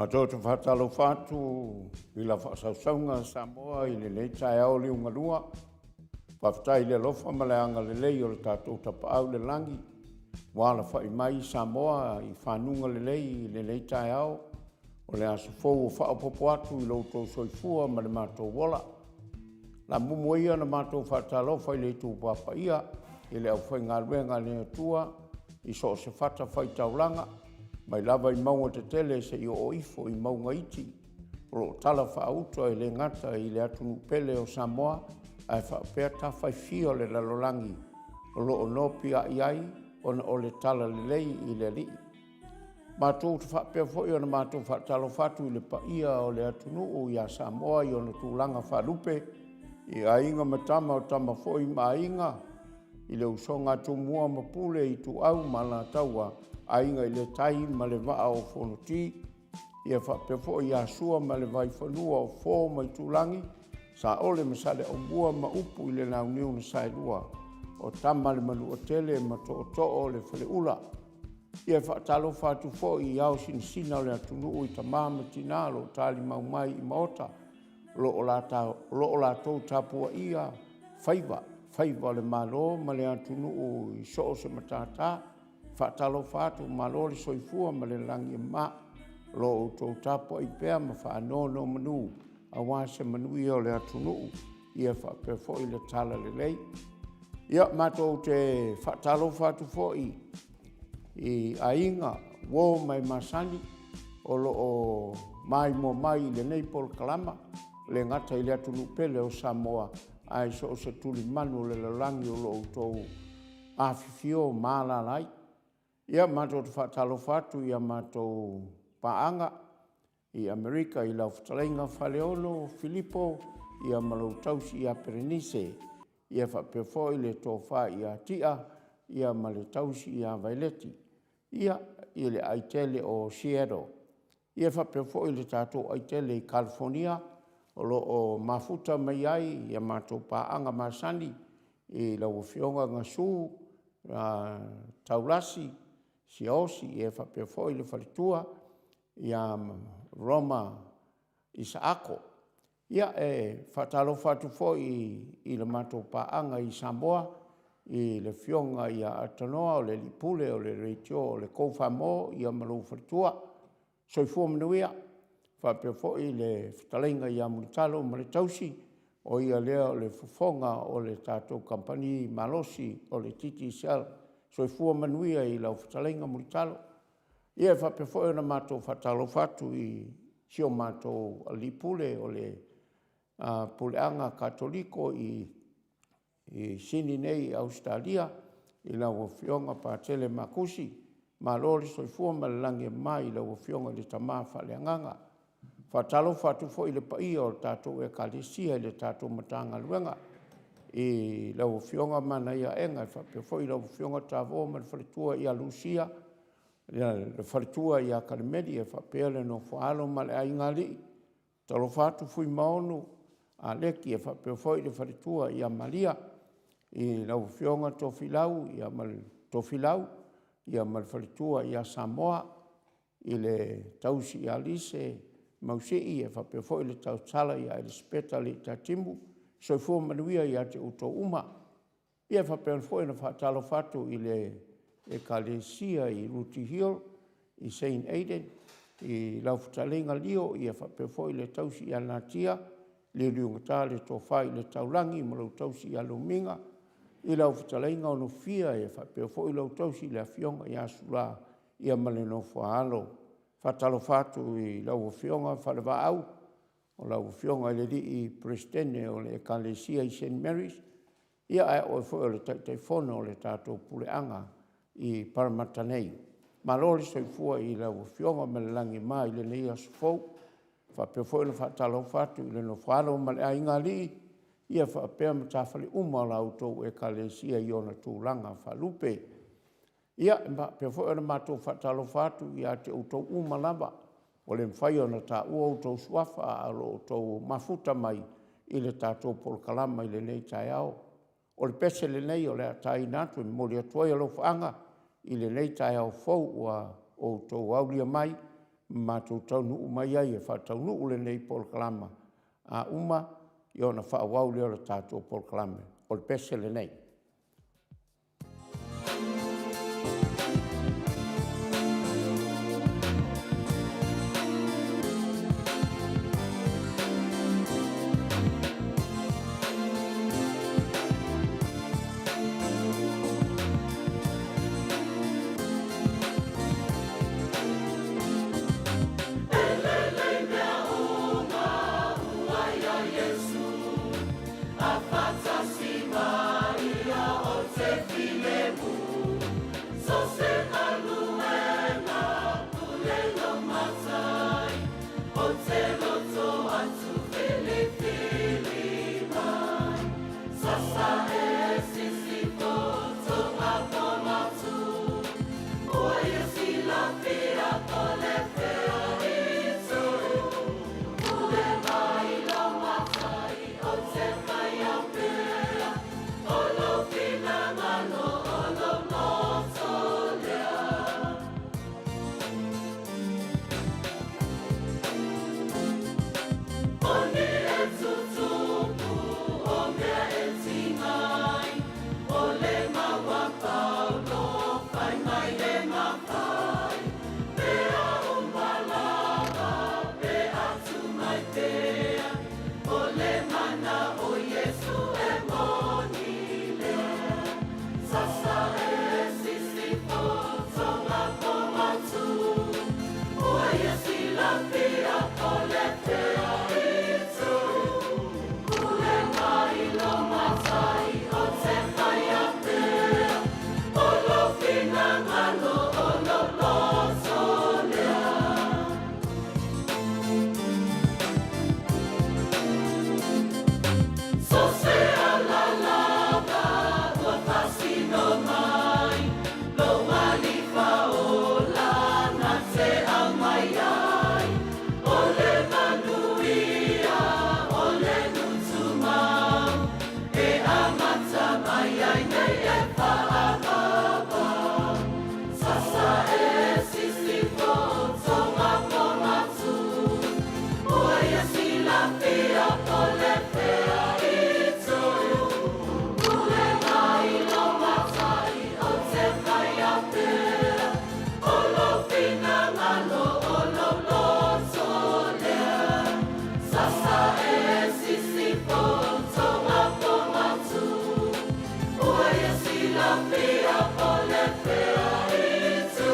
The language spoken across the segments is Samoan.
Matou te faatalofa atu i lau faasausauga Samoa i lenei taeao liugalua. Faafetai i le alofa ma le agalelei o le tatou Tapaau i le Lagi ua alafai mai Samoa i fanuga lelei i lenei taeao. O le aso fou ua faaopoopo atu i lo outou soifua ma le matou ola. O le a muamua ia ona matou faatalofa i le itupa paia i le aufaigaluega a le Atua i so o se fatafaitaulaga, mai lava i mauga tetele seia oo ifo i mauga iti, o lo o tala faauta e le gata i le atunuu pele o Samoa, ae faapea tafa e fia o le lalolagi o lo o nopiai ai ona o le talalelei i le Alii. Matou te faapea foi ona matou faatalofa atu i le paia o le atunuu ia Samoa i ona tulaga faalupe, i Aiga ma Tama, o Tama foi ma Aiga, i le usoga a Tumua ma Pule, Ituau ma Alataua, Aiga i le Tai ma le Vaa o Fonoti, ia faapea foi ia Sua ma le Vaifanua, o Fofo ma Aitulagi, Saole ma Saleaaumua ma upu i le Launiu na Saelua, o Tama a le Manuatele ma Tootoo o le Faleula. Ia e faatalofa atu foi i ao sinasina o le atunuu i tama ma tina o lo o talimau mai i maota o lo o latou tapuaia faiva, faiva o le Malo ma le atunuu i so o se matata. E faatalofa atu, malo le soifua ma le lagi e mama, o lo o outou tapuai pea ma faanonomanu aua se manuia o le atunuu faapea foi le talalelei. Ia, matou te faatalofa atu foi i aiga, uo ma e masani o lo o maimoa mai i lenei polokalama, e le gata i le atunuu pele o Samoa, ae so o se tulimanu o le lalolagi o lo o outou afifio ma alaala ai. Ia, matou te faatalofa atu i a matou paaga i Amerika i lau fetalaiga Faleolo Filipo ma lau tausi ia Perenise, ia faapea foi le tofa ia Tia ma le tausi ia Vaileti i le aitele o Seattle. Ia faapea foi le tatou aitele i Kalifonia o lo o mafuta mai ai a matou paaga masani i lau Afioga Gasu Taulasi Siaosi, e faapea foi le faletua ia Roma Isaako. Ia, e faatalofa atu foi i le matou paaga i Samoa i le Afioga ia Atonoa o le alii pule o le Leitio o le Go Far More ma lou faletua. Soifua manuia. E faapea foi le fetalaiga ia Mulitalo ma le tausi, o ia lea o le fofoga o le tatou kamupani malosi o le Digicel. Soifua manuia i lau fetalaiga Mulitalo. Ia e faapea foi ona matou faatalofa atu i si o matou alii pule o le Puleaga Katoliko i Sini nei i Ausetalia i lau Afioga Patele Makusi, malo le soifua ma le lagi e mama i lau Afioga i le Tama Faaleagaga. E faatalofa atu foi i le paia o le tatou Ekalesia i le tatou Matagaluega i lau Afioga Manaiaega e faapea foi lau Afioga Tavua ma le faletua ia Lucia, le faletua ia Kalemeli e faapea le nofo a alo ma le aigaalii. Talofa atu Fuimaono Aleki e faapea foi le faletua ia Maria i lau Afioga Tofilau ma le faletua ia Samoa i le tausi ia Lise Mausii e faapea foi le tausala ia Elisapeta Leiatatimu. Soifua manuia ia te outou uma. Ia e faapea foi ona faatalofa atu i le Ekalesia i Rooty Hill i Saint Adan i lau fetalaiga Leo faapea foi le tausi ia Natia Liuliugata le Tofa i le Taulagi ma lau tausi ia Lumiga, i lau fetalaiga Onofia e faapea foi lau tausi le Afioga ia Sula ma le nofo a alo. E faatalofa atu i lau Afioga Falevaau o lau Afioga i le Alii Peresetene o le Ekalesia i Saint Mary's, ae o oe foi o le Taitaifono o le tatou Puleaga i Paramatta nei. Malo le soifua i lau Afioga ma le lagi e mama i lenei aso fou. E faapea foi ona faatalofa atu i le nofo a alo ma le aigaalii faapea matafale uma a la outou Ekalesia i ona tulaga faalupe. Ia, e faapea foi ona matou faatalofa atu ia te outou uma lava ua le mafai ona taua outou suafa ae o lo o outou mafuta mai i le tatou polokalama i lenei taeao. O le pese lenei o le a taina atu e momoli atu ai alofaaga i lenei taeao fou ua outou aulia mai. ma matou taunuu mai ai e faataunuu lenei polokalame. A uma ona faaauau lea o le tatou polokalame. O le pese lenei. E lelei mea uma ua ia Iesu, A faatasi ma Ia ou te filemu, So o se galuega pule lou Matai, Ou te loto atu filifili mai. Sasa e Sisifo toga po matu, Ua ia silafia po o le fea itu, Pule mai lou Matai ou te fai pea, O lou finagalo o lou loto lea. Moni e tutupu o mea e tigai, O le mau a Paulo fai mai e mafai, Mea uma lava pe a tumai pea, O le mana o Iesu e moni lea. Sasa e Sisifo toga po matu, Ua ia silafia po o le fea itu, Pule mai lou Matai ou te fai pea, O lou finagalo o lou loto lea. So o se ala lava ua faasino mai, Lou Alii Faaola na te aumai ai, O le manuia, o le loto mau, E amata mai ai nei e faavavau. Sasa e Sisifo toga po matu, Ua ia silafia po o le fea itu, Pule mai lou Matai ou te fai pea, O lou finagalo o lou loto lea. Sasa e Sisifo toga po matu, Ua ia silafia po o le fea itu,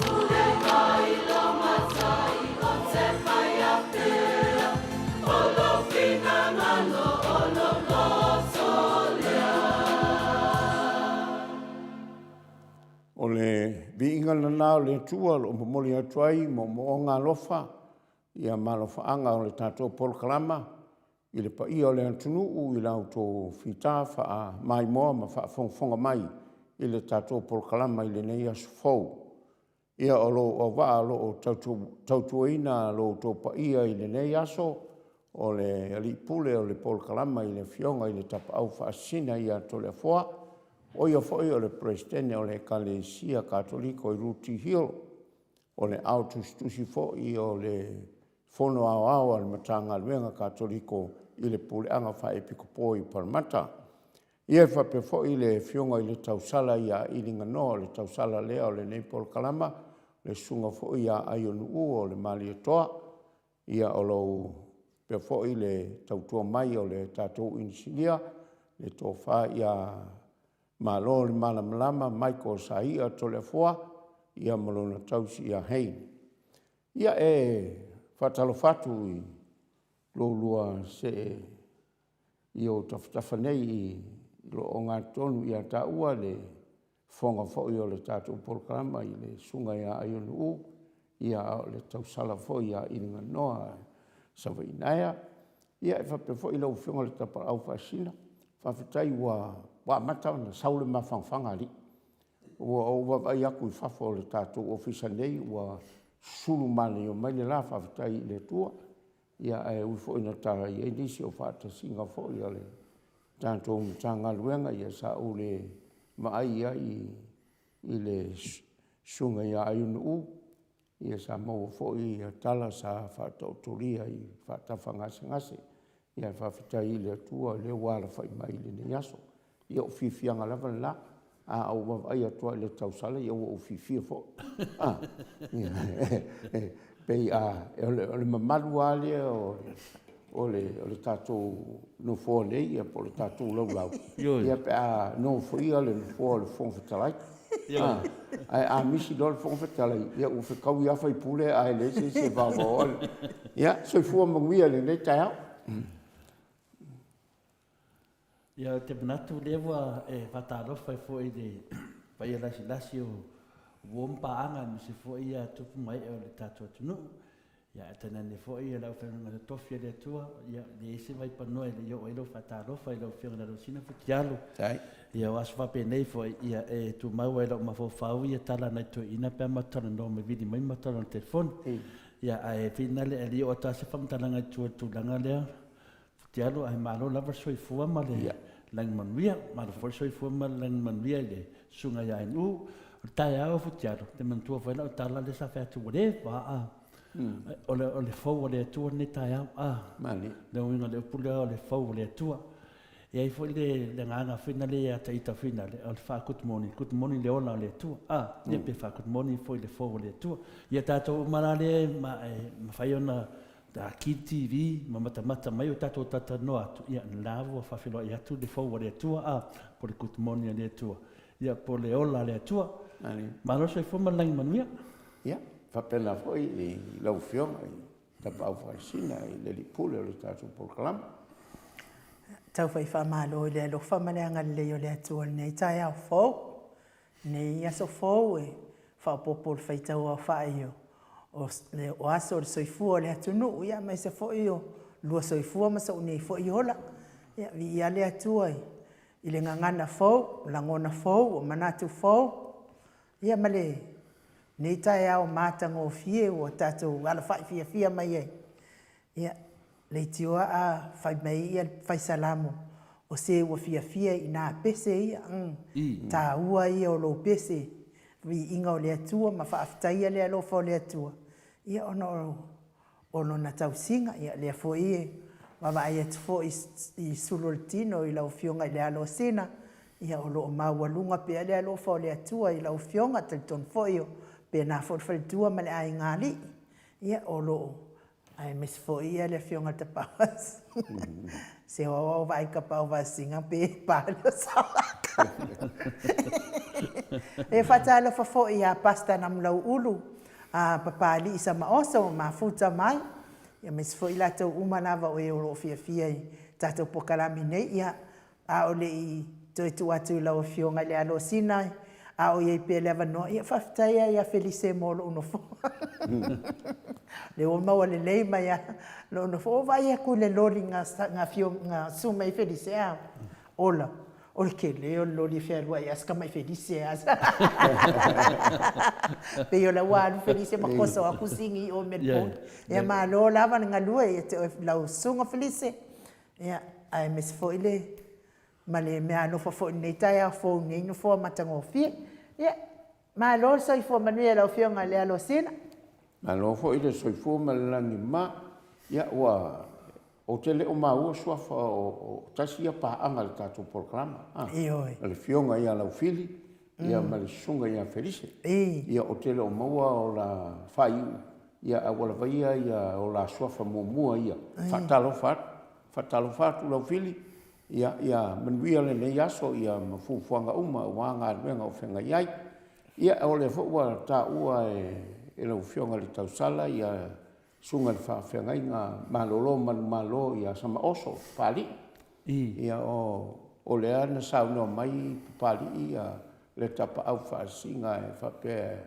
Pule mai lou Matai ou te fai pea, O lou finagalo o lou loto lea. O le viiga lena o le Atua o lo o momoli atu ai moomooga alofa ia ma alofaaga o le tatou polokalama i le paia o le atunuu i la outou fita faamaimoa ma faafogafoga mai i le tatou polokalama i lenei aso fou. Ia o lou auvaa o lo o tautuaina lo outou paia i lenei aso o le alii pule o le polokalama i le Afioga i le Tapaau Faasisina ia Toleafoa, o ia foi o le Peresetene o le Ekalesia Katoliko i Rooty Hill, o le Ao Tusitusi foi o le Fono Aoao a le Matagaluega Katoliko i le Puleaga Faa-Epikopo i Paremata. Ia e faapea foi le Afioga i le tausala ia Iliganoa, o le tausala lea o lenei polokalama, le Susuga foi ia Aionu'u o le Malietoa, ia o lo o faapea foi le tautua mai o le tatou Inisinia, le Tofa ia Malo le Malamalama Michael Saia Toleafoa ma lona tausi ia Hayne. Ia e faatalofa atu i lo oulua see i ou tafatafa nei i lo o ogatotonu ia taua le fofoga foi o le tatou polokalama i le Susuga ia Aionu'u, a o le tausala foi ia Iliganoa Savaiinaea. Ia e faapea foi lau Afioga i le Tapaau Faasisina, faafetai ua amata ona sau le mafanafana a alii. Ua ou vaavaai atu i fafo o le tatou ofisa nei ua susulu manaia mai le la, faafetai i le Atua. Ae ui foi ina i ai nisi o faatasiga foi a le tatou Matagaluega, ia sa ou le vaai i ai i le Susuga ia Aionu'u. Ia sa maua foi tala sa faataotolia i faatafa gasegase, ia ae faafetai i le Atua o lea ua alafai mai i lenei aso. Ia o fiafiaga lava le la, a ou vaavaai atu lava i le tausala ia ua ou fiafia foi. E pei o le mamalu lava lea o le tatou Nofoa nei po o le tatou laulau, ia pe a nofoia le nofoa o le Fofoga Fetalai. Ae a misi loa le Fofoga Fetalai, ia ua fetaui lava sui usufono ae leai se isi e vaovaoa le… Ia, soifua manuia i lenei taeao. Ia, ou te manatu o lea ua e faatalofa ai foi i le paia lasilasi o uo ma paaga aemaise foi tupu ma ee o le tatou atunuu. Ia ae tainane foi le aufaigaluega totofi a le Atua, ia e leai se vaipanoa e le i oo ai lau faatalofa i lau Afioga i Lalousina Futialo. Ia o aso faapenei foi, ia e tumau ai i lou mafaufau ia tala a nai toeaiina pe a matou talanoa mai, vili mai matou talanoa i le telefoni. Ia ae finale e le i oo atu lava se faamatalaga i tua i le tulaga lea, Futialo, ae malo lava le soifua ma le lagi manuia. Malo foi le soifua ma le lagi manuia i le Susuga ia NU. O le taeao Futialo, ou te manatua foi lau tala lea sa fai atu ua leva a. O le fou a le Atua lenei taeao. A, le uiga o le upu lea o le fou a le Atua. E i ai foi le agaga foi lea ia te ita foi lea, o le faa-good morning, good morning le ola o le Atua. A, ia pe faa-good morning foi le fou a le Atua. Ia tatou uma la lea e mafai ona Ki le TV ma matamata mai o tatou talatalanoa atu, ia la ua faafeiloai atu le fou a le Atua, a, po le good morning a le Atua, ia po le ola a le Atua. Malo le soifua ma le lagi manuia. Ia, faapena foi i lau Afioga i Tapaau Farasina i le Alii Pule o le tatou polokalame. Tau fai faamalo i le alofa ma le agalelei o le Atua i lenei taeao fou. Nei aso fou e faaopoopo i le faitau aofai o aso o le soifua o le atunuu, ia aemaise foi o lua soifua ma sou nei foi ola. Ia viia le Atua i le gagana fou, o lagona fou, o manatu fou, ia ma lenei taeao matagofie ua tatou alafai fiafia mai ai. Ia, leitioa a fai mai le fai Salamo, o se ua fiafia i na pese ia, taua ia o lou pese, viiga o le Atua ma faafetaia le alofa o le Atua, ia ona o Lona tausiga. Ia, lea foi e vaavaai atu foi i sulu o le tino i lau Afioga i le Alo o Sina, ia o lo o maualuga pea le alofa o le Atua i lau Afioga, e talitonu foi o faapena foi le faletua ma le aigaalii, ia o lo o aemaise foi le Afioga i le Tapaau. Se o au vaai Tapaau Vasiga pe pa le salaka. E faatalofa foi ia Pastor Namulauulu, a Papalii Samaoso ua mafuta mai, aemaise foi latou uma lava o e o lo o fiafia i tatou polokalame nei. Ia, A o le i toe tuu atu i lau Afioga i le Alosina, a o i ai pea le avanoa, ia faafetai lava ia Felise mo lou nofoa. Lea ua maua lelei mai lava lou nofoa. Ua ou vaai atu i le loli na susu mai ai Felise, a, ola, o le tele o le loli e fealuai ai lava si tamai Felise lava. Pei o la ua alu Felise ma toso atu sini i o i Melbourne. Ia malo lava le galue ia te oe lau Susuga Felise. Ia, aemaise foi le ma le meaalofa foi i lenei taeao fou i lenei nofoa matagofie. Ia, malo le soifua manuia i lau Afioga i le Alosina. Malo foi le soifua ma le lagi e mama. Ia, ua, ou te le o maua suafa o tasi ia paaga i le tatou polokalama, a? Ioe. O le Afioga ia Laufili, ia ma le Susuga ia Felise. Ia, ou te le o maua o la faaiuga, ia ae ua lava ia ia o la suafa muamua ia. Faatalofa atu, faatalofa atu Laufili, ia, ia manuia lenei aso ia ma fuafuaga uma aua galuega o feagai ai. Ia, o lea foi ua taua e lau Afioga i le tausala ia Susuga i le Faafeagaiga Malolo Manumalo ia Samaoso Papalii. Ia o lea na saunoa mai Papalii ia le tapaau faasiga e faapea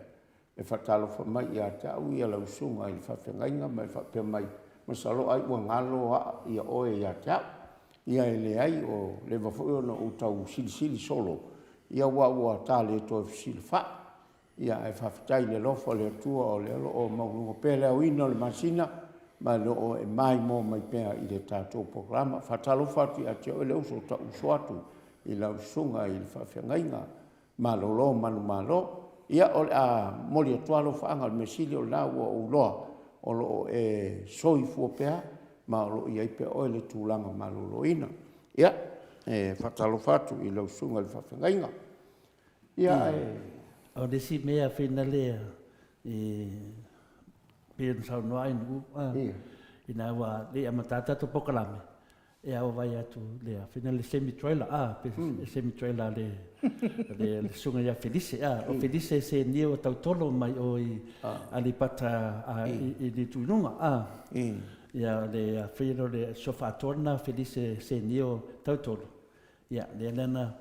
e faatalofa mai ia te au ia lau susuga i le faafeagaiga ma e faapea mai, masalo ai ua galo ia oe ia te au. Ia e leai o leva foi ona ou tau silisili solo ia aua ua ta le toe fesilafai. Ia ae faafetai i le alofa o le Atua o lea o lo o maualuga pea le aoina o le masina ma o lo o e maimoa mai pea i le tatou polokalama. Faatalofa atu ia te oe le uso, tau uso atu i lau susuga i le faafeagaiga malolo manumalo. Ia, o le a momoli atu lava alofaaga, o le mea sili o lena ua ou iloa o lo o e soifua pea ma o lo o i ai pea oe i le tulaga maloloina. Ia, e faatalofa atu i lau susuga i le faafeagaiga. Ia, ae. O le isi mea finale e pei ona saunoa Ainuu, ina ua le i amata le tatou polokalame, Ia ua vaai atu le afina le semi trailer a pe semi trailer le le le susuga ia Felise a o Felise se nie ua tautolo mai o i Aleipata a i le itu i luga a ia le afina le sofa atoa lena Felise se nie o tautolo ia lea lana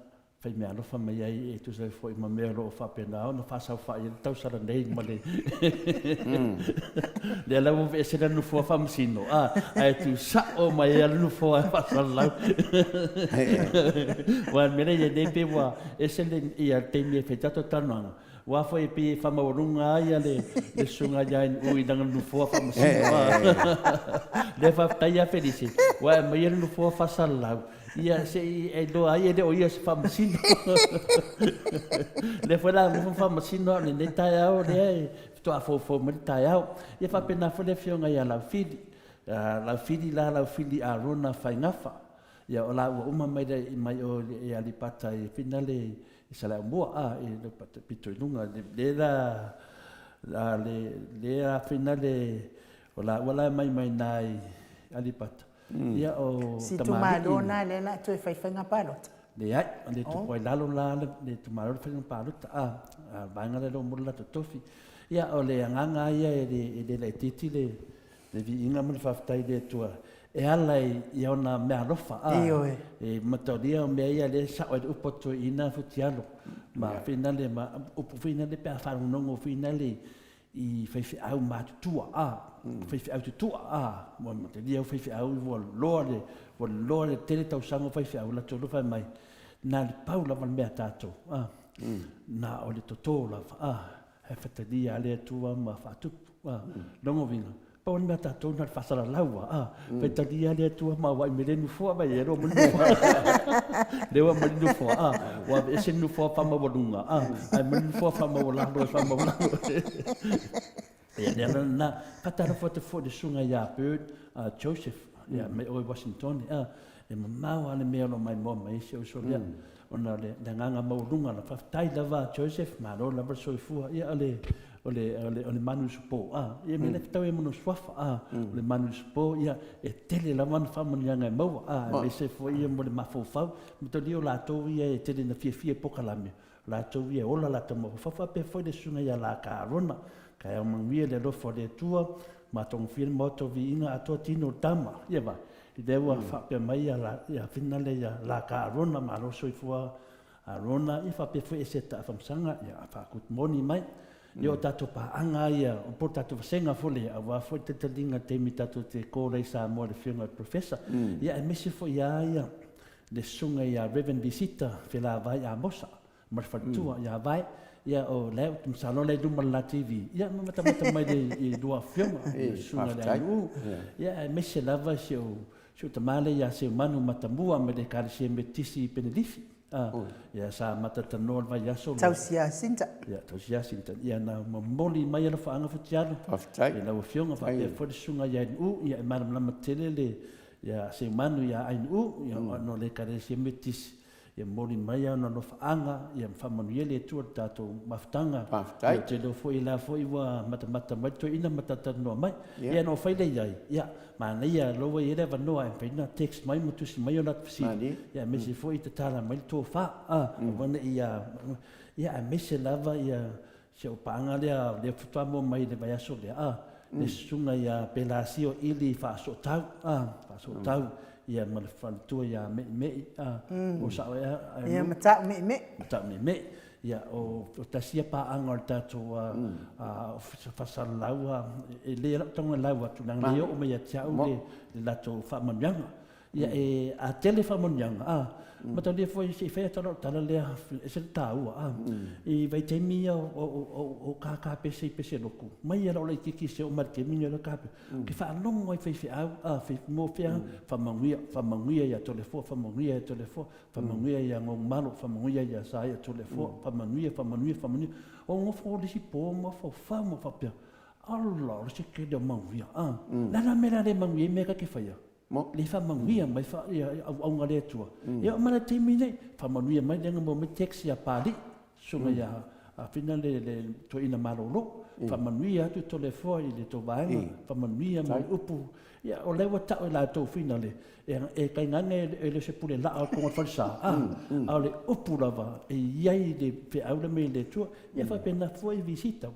faimeaalofa mai ai e tusa ai foi ma mea o lo o faapena ona faasaofai ai le tausala nei ma le lea la ua aveese le nofoa faamasino a ae tuusao mai ai le nofoa e faasalalau. Aua o le mea lea e i ai nei pei ua ese le ia le taimi e fai ai tatou talanoaga aua foi e pei e faamaualuga ai le le susuga ia NU i lana nofoa faamasino a. Lea faafetai ia Felise ua e aumaia le nofoa faasalalau Ia, se i e iloa ai e le o ia se faamasino. Lea foi la nofo faamasino au lenei taeao lea e faatoa foufou mai le taeao. Ia faapena foi le afioga ia Laufili. Laufili la Laufili Arona Faigafa. Ia o laua uma mai le mai o i Aleipata i Finale i Saleaaumua a i Aleipata pito i luga le la la le le Finale o laua la mai mai na i Aleipata. Ia o Si itumalo na lea la toe fai faiga palota. Leai, o le tupu ai lalo la le itumalo le faiga palota a a vaega lea lo mo le latou tofi. Ia o le agaga ia e le e le laitiiti le le viiga ma le faafetai i le Atua e ala i ona meaalofa a e mataulia o mea ia lea e sao ai le upu a toeaiina Futialo ma finale ma upu finale pe a faalogologo finale i faifeau matutua a, faifeau tutua a, ua matalia au faifeau ua loa le, ua loa le tele tausaga o faifeau latou loa fai mai, na le pau lava le mea a tatou a, na o le toto lava a, ae fatalia a le Atua ma faatupu a, lona uiga, pau le mea a tatou na o le faasalalau a, faitalia a le Atua ma auai mai le nofoa mai e loa ma le nofoa, lea ua aumai le nofoa a, ua aveese le nofoa faamaualuga a, ae aumai le nofoa faamaualalo e faamaualalo. Ia lea la lena, faatalofa atu foi i le susuga ia Bird Joseph, ia mai oe Washington a, e mamao lava le mea o lo o maimoa mai ai si ou uso lea, ona o le agaga maualuga la. Faafetai lava Joseph, malo lava le soifua. Ia o le o le o le o le manu usupo a, ia mea lea fetau ai ma lona suafa a, o le manu usupo ia e tele lava ana faamanuiaga e maua a, aemaise foi ia mo le mafaufau. Mataulia o latou ia e tele ina fiafia i pokalame, o latou ia e ola latou mafaufau. Faapea foi le susuga ia Laka Arona, taeao manuia le alofa o le Atua, matagofie le Maota o Viiga atoa tino o le tama. Ia va, lea ua faapea mai ia ia finale ia Laka Arona, malo soifua Arona, ia faapea foi Eseta Afamasaga, ia fa good morning mai. Ia o tatou paaga ia, o po tatou vasega foi lea, aua foi le talitalinga taimi tatou te call ai Samoa le afioga i le Professor. Ia aemaise foi ia ia le susuga ia Reverend Visita Felavai Amosa ma le faletua ia Vae. Ia o lea ou te masalo la i luma o le la TV, ia ma matamata mai le i lua afioga, le susuga i le Aiuu. Ia aemaise lava si ou si ou tama lea ia Seumanu Matamua mai le Ekalesia Metotisi i Penelifi. Ia sa matatanoa le vaiaso. Tausia Sinta. Ia tausia Sinta. Ia na momoli mai alofaaga Futialo. Faafetai. I lau afioga faapea foi le susuga ia Ainu'u, ia e malamalama tele le ia Seumanu ia Ainu'u, ia ona o le Ekalesia Metotisi. Ia momoli mai ana alofaaga, ia faamanuia le Atua i le tatou mafutaga. Faafetai. Ia ou te iloa foi la foi ua matamata mai le toeaina ma talatalanoa mai. Ia na ou fai lea i ai, ia manaia loa ua i ai le avanoa e mafai ona text mai ma tusi mai o latou fesili, ia aemaise foi tatala mai le tofa, aua ne i ia aemaise lava ia Si ou paaga lea, lea faatoa maua mai i le vaiaso lea, a, le susuga ia Pelasio Ili Faasootau, a, Faasootau, ia ma le faletua ia Meimei, a, o sao ea? Ia, ma Tau Meimei. Ma Tau Meimei. Ia, o, o tasi ia paaga o le tatou a, a, Ofisa Faasalalau, a, e le lau tago e lau atu, leaga le oo mai ia te au le, le latou faamanuiaga. Ia e a tele faamanuiaga, a, mataulia foi se i fai atu lau tala lea, e ese le taua, a. I vaitaimi ia o kaka pese i pese lotu, mai lava lau laitiiti seia oo mai i le taimi lenei o lea e ka pese, ou te faalogo lava i faifeau, a, mo fea, faamanuia, faamanuia ia Toleafoa, faamanuia ia Toleafoa, faamanuia ia Gogomalo, faamanuia ia Saia Toleafoa, faamanuia, faamanuia, faamanuia. Ou nofo le isi po mafaufau ma faapea, Ala, o le se tele o manuia, a. O le a la le mea o le a le manuia ai mea ta te faia? Le faamanuia mai auauna a le Atua. Ia oo mai la i le taimi nei, faamanuia mai lea na maua mai tax ia Papalii, susuga ia Fina le toeaina malolo, faamanuia atu Toleafoa i le tou vaega, faamanuia ma le upu. Ia o lea ua tau e latou fina le, e tainane e le o se pule laa o totonu o le falesa, a, a o le upu lava e i ai le feau lea mai le Atua. Ia faapena foi visita,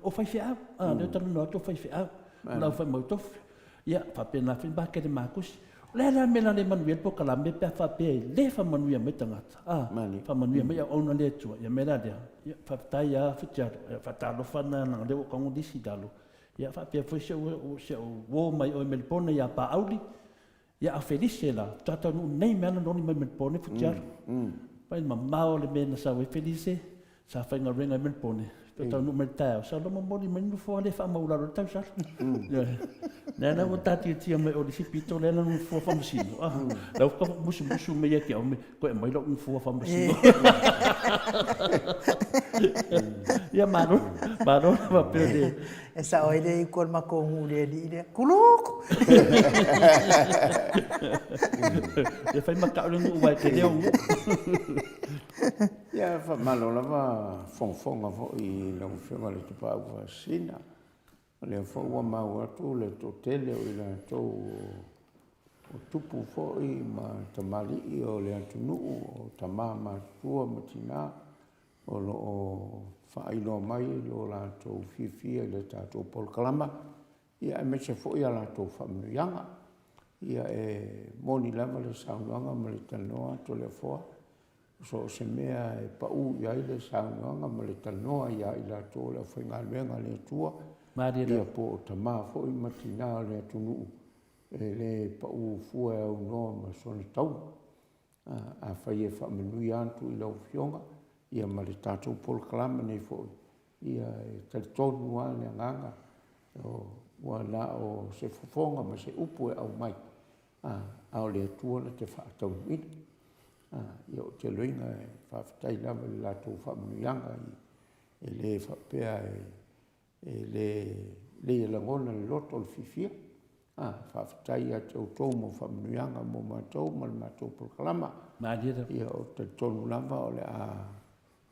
o faifeau, a, lea ou te talanoa atu o faifeau, o le aufai mautofi. Ia, faapena foi Makele Makusi. O le a la le mea o le a le manuia ai le polokalame pe a faapea e le faamanuia mai tagata, a, faamanuia mai auauna a le Atua. Ia, o le mea la lea, ia, faafetai lava Fitialo, ia, faatalofa lena leaga o lea ua ou tago le isi i lalo. Ia, faapea foi si ou, si au uo mai o i Melebone ia Paauli, ia a o Felise la, faatoa taunuu nei mea na noni mai Melebone Fitialo. Vaai le mamao o le mea na sau ai Felise, Sa faigaluega i Melbourne, faatoa taunuu mai i le taeao, sa loma momoli mai le nofoa lea e faamaualalo ai le tausaga. Ioe. Lea la ua taatiatia mai o le isi pito lea na nofoa faamasino. Ah, la ua musumusu mai ia te au, toe aumai lou nofoa faamasino. Ia malo, malo lava pei o le... E sao ai le iku o le matou nuu i le alii lea, Kuluku! Ia fai ma tau le nuu aua e tele ou nuu. Ia, faamalo lava fogafoga foi i lau Afioga i le Tapaau Faasisina. O lea foi ua maua atu le toatele o i latou o tupu foi ma tamalii o le atunuu, o tama matutua ma tina o lo o faailoa mai lo latou fiafia i le tatou polokalama, ia aemaise foi a latou faamanuiaga. Ia e moni lava le saunoaga ma le talanoa a Toleafoa, so o se mea e pau i ai le saunoaga ma le talanoa ia i latou o le aufaigaluega a le Atua, ia po o tama foi ma tina o le atunuu, e le pau fua e aunoa ma sona taui. Afai e faamanuia atu i lau Afioga ia ma le tatou polokalame nei foi, ia e talitonu lava le agaga ua na o se fofoga ma se upu e aumai, a o le Atua na te faataunuuina. Ia ou te loiga e faafetai lava i le latou faamanuiaga, e le faapea e le e lagona i le loto le fiafia. Faafetai ia te outou mo faamanuiaga mo matou ma le matou polokalama. Ia ou te talitonu lava o le a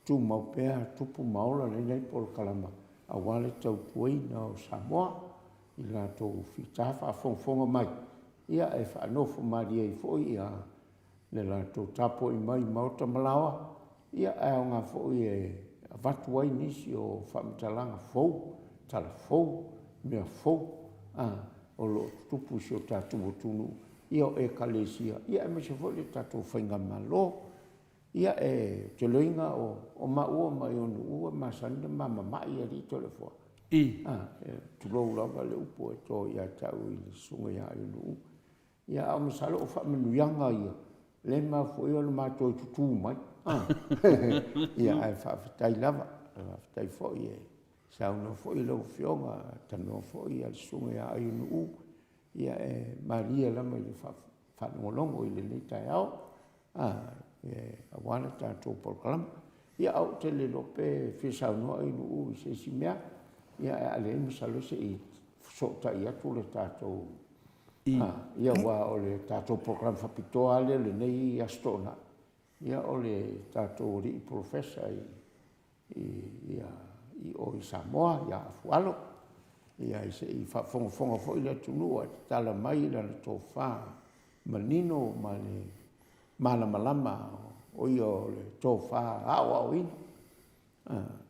tumau pea, tupu ma ola lenei polokalama aua le tautuaina o Samoa i latou fita faafogafoga mai, ia e faanofo malie ai foi ia le latou tapuai mai i maota ma laoa, ia ae aoga foi e avatu ai nisi o faamatalaga fou, tala fou, mea fou a o lo o tutupu i si o tatou atunuu, ia o Ekalesia, ia aemaise foi le tatou faigamalo. Ia e te loiga o o maua ma Ionu'u e masani ona ma mama'i alii Toleafoa. I. A, e tulou lava le upu e to ia te au i le susuga ia Ionu'u. Ia a o masalo o faamanuiaga ia lea e mafua ai ona ma toe tutu mai. A. Ia ae faafetai lava, faafetai foi e saunoa foi lau Afioga, talanoa foi le susuga ia Ionu'u, ia e malie lava i le faalogologo i lenei taeao. aua le tatou polokalame. Ia ae ou te le iloa pe fia saunoa Nu'u i se isi mea, ia ae a leai masalo se i fesootai atu le tatou, ia aua o le tatou polokalame faapitoa lava lea o lenei Aso Toonai, ia o le tatou alii polofesa i i o i Samoa ia Afualo. Ia se i faafogafoga foi le atunuu ae tatala mai lana tofa manino ma le malamalama o ia o le tofa aoaoina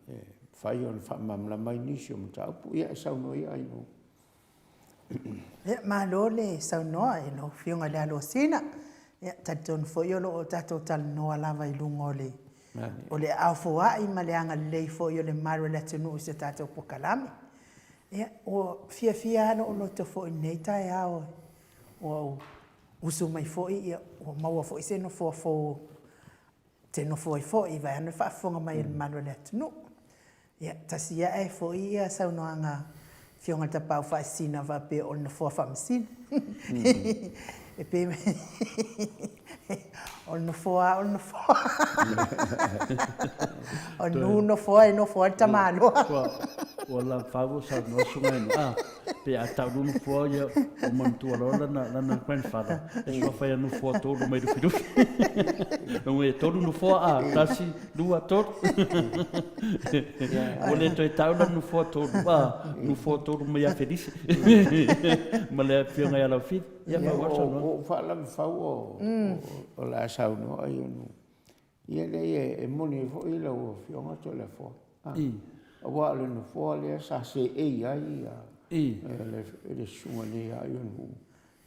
e mafai ona faamalamalama ai nisi o mataupu. Ia e saunoa ia Aino. Ia, malo le saunoa i lau Afioga i le Alosina. Ia, talitonu foi o lo o tatou talanoa lava i luga o le o le aao foai ma le agalelei foi o le malu o le atunuu i se tatou polokalame. Ia, ua fiafia lava lou loto foi i lenei taeao ua ou usu mai foi ia ua maua foi se nofoa fou te nofo ai foi vaeane le faafofoga mai a le mamalu o le atunuu. Ia, tasi ae foi ia saunoaga a Afioga i le Tapaau Faasisina faapea o le nofoa faamasino. E pei o le nofoa lava o le nofoa. O le nu nofoa e nofo ai le tamaloa. Ua lavau o saunoa susuga i a pe a tau lu nofoa ia ua manatua loa lana lana grandfather e suafa ia nofoa tolu mai Lufilufi. Lou e tolu nofoa a tasi lua tolu. Ua le toe tau la nofoa tolu a nofoa tolu mai ia Felise ma le afioga ia Laufili. Ia faaauau le saunoaga. Ua ou faalavefau o le a saunoa ia nu. Ia leai e moni ai foi lau Afioga Toleafoa, aua o le nofoa lea sa seei ai le susuga nei ia Ioanuu,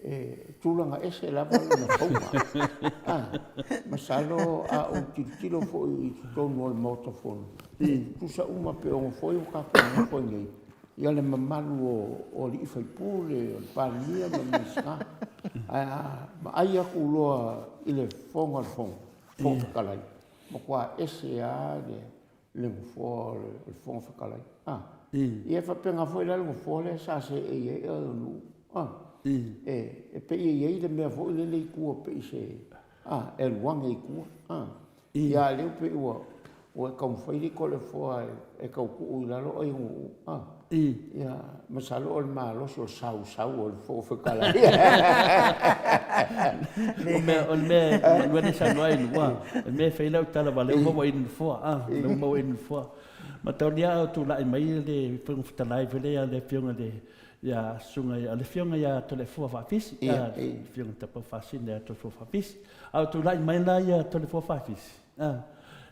e tulaga ese lava lona fauga. Masalo a ou tilotilo foi i totonu o le Maota Fono, e tutusa uma pe o nofoa ia ua tatou nonofo ai nei, ia le mamalu o alii faipule, o le Palemia ma Minisita. Ae a vaai atu loa i le Fofoga o le Fono, Fofoga Fetalai, matua ese lava le nofoa o le Fofoga Fetalai. A, ia e faapena foi la le nofoa lea sa seei ai Aganuu, a, e pei e i ai le mea foi lele i tua pei se, a, e alu ane i tua, a. Ia a o lea e pei ua e taumafai alii Toleafoa e tau tuu i lalo Aganuu, a. Ia, masalo o le malosi o le sausau o le Fofoga Fetalai. O le mea, o le saunoa ai Nua, o le mea e fai ai lau tala, aua o lea ua maua i le Nofoa, a, o lea ua maua i le Nofoa. Mataulia a o tulai mai le Fofoga Fetalai foi lea le Afioga i le, ia Susuga ia, le Afioga ia Toleafoa Faafisi, a, le Afioga i le Tapaau Faasisina ia Toleafoa Faafisi. A o tulai mai la ia Toleafoa Faafisi, a,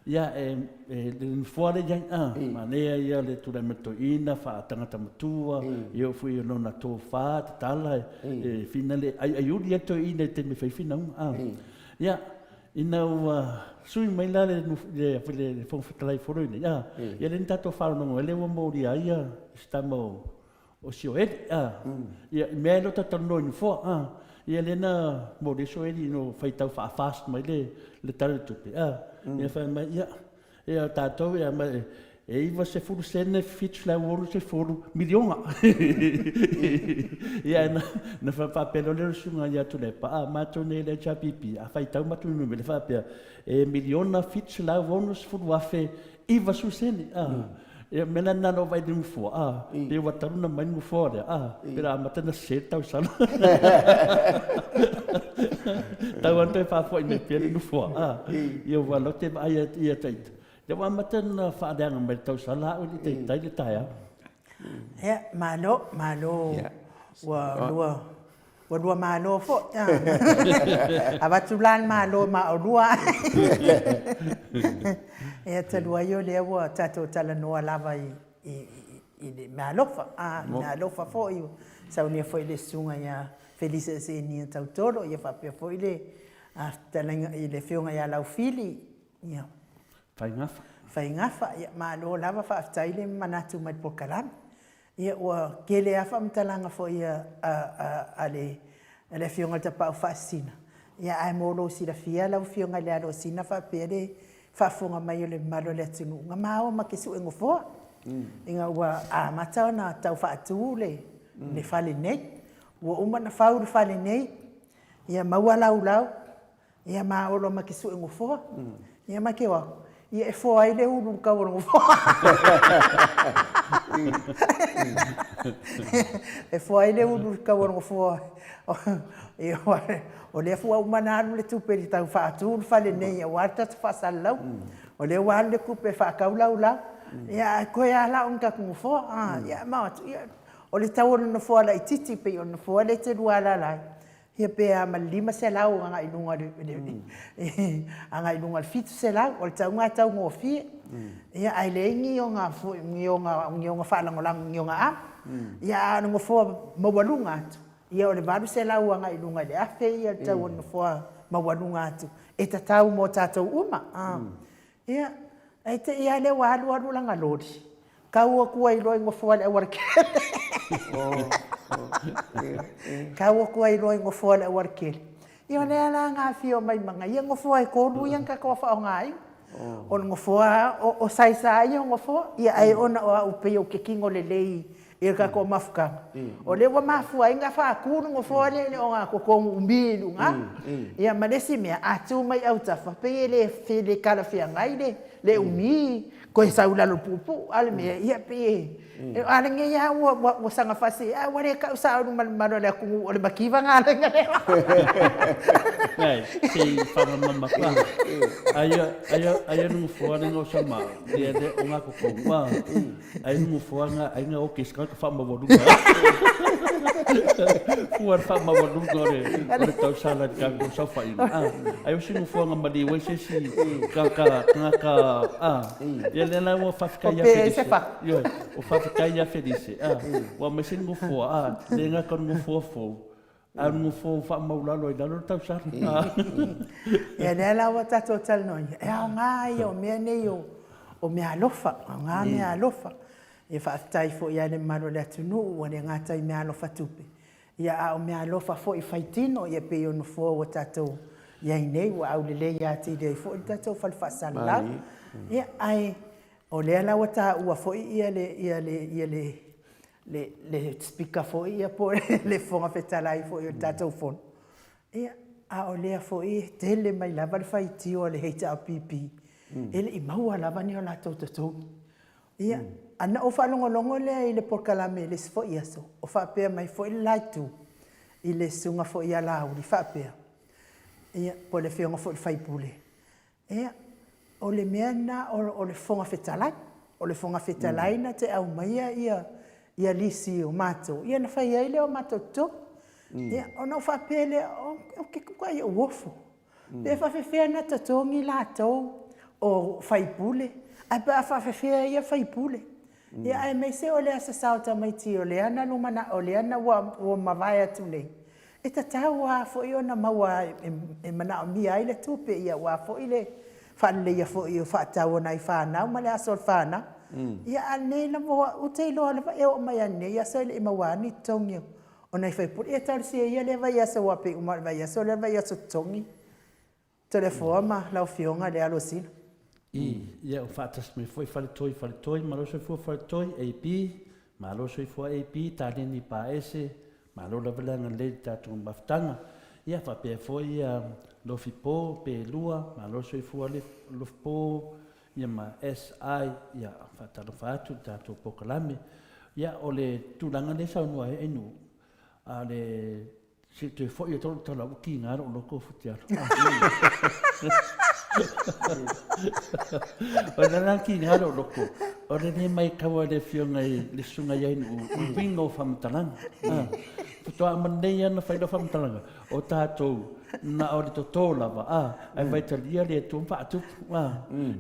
ia, e, e, le nofoa lea i ai, a, manaia ia le tulai mai toeaina, faatagata matua, ia oo foi i lona tofa, tatala, e fina le aiaiuli ai le toeaina i le taimi e fai ai finauga, a. Ia, ina ua sui mai la le, le, le Fofoga Fetalai foloi nei, a, ia lea na tatou faalogologo ai lea ua molia ai ia si tama o, o Sioeli, a, ia, i mea e le o talatalanoa i nofoa, a, ia lea na molia ai Sioeli ina ua faitau faa-fast mai le, le Tala o le Tupe, a, ia fai mai, ia, ia tatou, ia, ma, e 90 sene 760 miliona. Ia, na, na faapea loa lea o le susuga ia Tuilaepa, a, matou nei le HRPP, a faitau matou numera faapea, e miliona 760 afe 90 sene, a. Ia, o le mea la lena na ou vaai i le nofoa, a, pei ua tatau ona aumai le nofoa lea, a, pe le amata ona sese le tausala. Tau lava ona toe faafoi mai pea le nofoa, a. Ia, aua o la ou te vaai atu ia ita, lea ua amata ona faaleaga mai le tausala a o le i taitai le taeao. Ia, malo, malo ua lua Ua lua malo foi. Avatu la le malo ma oulua. Ia talu ai o lea ua tatou talanoa lava i, i, i le meaalofa, a, le meaalofa foi, ua saunia foi le susuga ia Felisa Sinia Tautolo, ia faapea foi le fetalaiga i le afioga ia Laufili, ia. Faigafa. Faigafa, ia malo lava faafetai le manatu mai le polokalame. Ia ua tele lava faamatalaga foi a le Afioga i le Tapaau Faasisina, ia ae mo lou silafia lau Afioga i le Alosina faapea le faafofoga mai o le mamalu o le atunuu, na maua ma ke sue nofoa ina ua amata ona tau faatu le fale nei. Ua uma ona fau le fale nei, ia maua laulau, Ia ma olo ma ke sue nofoa. Ia ma ke o atu, ia e foa ai le ulu i le kau o le nofoa. E foa ai le ulu i le kau o le nofoa. Ia o lea foi ua uma ona alu le tupe i le tau faatu le fale nei aua le tatou faasalalau. O lea ua alu le tupe e faatau laulau, ia ae toe lava la o ni tatou nofoa. Ia ma o atu, ia o le tau o le nofoa laitiiti pei o le nofoa lea e te lua alaala ai, Ia pe a ma le 500 agai i luga agai i luga o le 700, o le tauga e taugofie. Ia ae leai ni ona foi ni ona ni ona faalagolago ni ona amo. Ia a o le nofoa maualuga atu, ia o le 800 agai i luga i le 1000 ia le tau o le nofoa maualuga atu e tatau mo tatou uma. Ia, ae te i lava lea ua alu alu lana loli, tau atu ai loa i nofoa le aualatele. Tau atu ai loa i nofoa le aualatele. Ia o lea la na afio mai ma ia nofoa e tolu ia na tatou faaaogaina. O le nofoa o Saisa ia o nofoa, ia ae ona o au pei ou te tino lelei i le tatou mafutaga, o lea ua mafua ai ona faatu le nofoa lea e le o ogatotonu umi i luga. Ia ma le isi mea, a tu mai autafa, pei e le talafeagai le umi toe sau i lalo i le puupuu. A o le mea, ia pei e, a o lenei lava ua saga fasi, ae ua le tau sao i luma o le mamalu o le atunuu, o le mativa lena a le Ngai, se i faamalamalama atu lava. Ai o le nofoa lea na oso ma au, lea le ogatotonu, a. Ai le nofoa na ai na oki e se tagata faamaualuga. Fua le faamaualuga o le tausala i le tatou saofaiga. Ai o se nofoa na maliu ai se isi tagata, a. Ia lea la ua faafetai ia Felise. Ioe, ua faafetai ia Felise, a. Ua aumai se nofoa, a, le gata o le nofoa fou, a o le nofoa ua faamaulalo ai i lalo le tausala. Ia lea la ua tatou talanoaina, e aoga ia o mea nei o meaalofa, aoga meaalofa. Ia faafetai foi lava i le mamalu o le atunuu ua le gata i meaalofa tupe, ia a o meaalofa foi faitino, ia pei o nofoa ua tatou i ai nei, ua aulelei atili ai foi le tatou fale faasalalau. Ia, ae o lea la ua taua foi ia le ia le ia le le Speaker foi ia po o le Fofoga Fetalai foi o le tatou Fono, ia, a o lea foi e tele mai lava le faitio a le HRPP, e le i maua lava ni o latou totogi. Ia, ona ou faalogologo lea i le polokalame i le isi foi aso, o faapea mai foi le la itu i le susuga foi ia Laauli, faapea, ia, po o le afioga foi i le sui usufono, Ia, o le mea lena o le Fofoga Fetalai. O le Fofoga Fetalai na te aumaia ia lisi o matou, ia ona fai ai lea o matou totogi. Ia, ona ou faapea lea, ou te matuai ou ofo, pe faapefea ona totogi latou o sui usufono, ae pe a faapefea ia sui usufono? Ia aemaise o le Aso Sa o tamaiti o lea na lumanai, o lea ua mavae atu nei, e tatau lava foi ona maua e manaomia ai le tupe aua foi le faaleleia foi o faatau a nai fanau ma le aso o le fanau. Ia a o lenei lava, ou te iloa lava e oo mai lava i lenei aso e le i maua lava ni totogi o nai sui usufono. Ia talosia ia lea vaiaso aua pei uma lava o le vaiaso lea o le vaiaso totogi. Toleafoa ma lau Afioga le Alosina. I, ia ua faatasi mai foi Faletoi Faletoi, malo soifua Faletoi, AB, malo soifua AB, Taleni Paese, malo lava le agalelei i le tatou mafutaga. Ia faapea foi ia Lofipo Pelua, malo soifua Lofipo, ia ma SI, ia faatalofa atu i le tatou polokalame. Ia o le tulaga lea e saunoa ai Ainuu, a o le Se i toe foi atu lou tala ua kiga lou loto futialo. O le la kiga lou loto, o le le maitau a le afioga i le susuga ia Ainuu i uiga o faamatalaga. Faatoa ma nei lava na fai lau faamatalaga, o tatou na o le toto lava, ae vaitalia le Atua ma faatupu.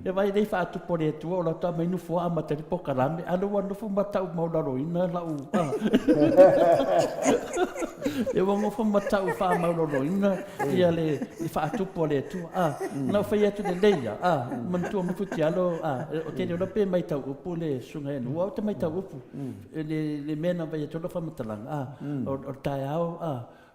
E vaai nei faatupu a le Atua o lau tama i nofoa amata ai le polokalame, a o lea ua nofo ma tau maualaloina lau E ua nofo ma tau faamaualaloina ia le faatupu a le Atua. Na ou fai atu lelei ia, manatua mai Futialo, o te le iloa pe maitau upu le susuga ia Nu'u, ae ou te maitau upu i le mea na fai atu ai lau faamatalaga, o le taeao,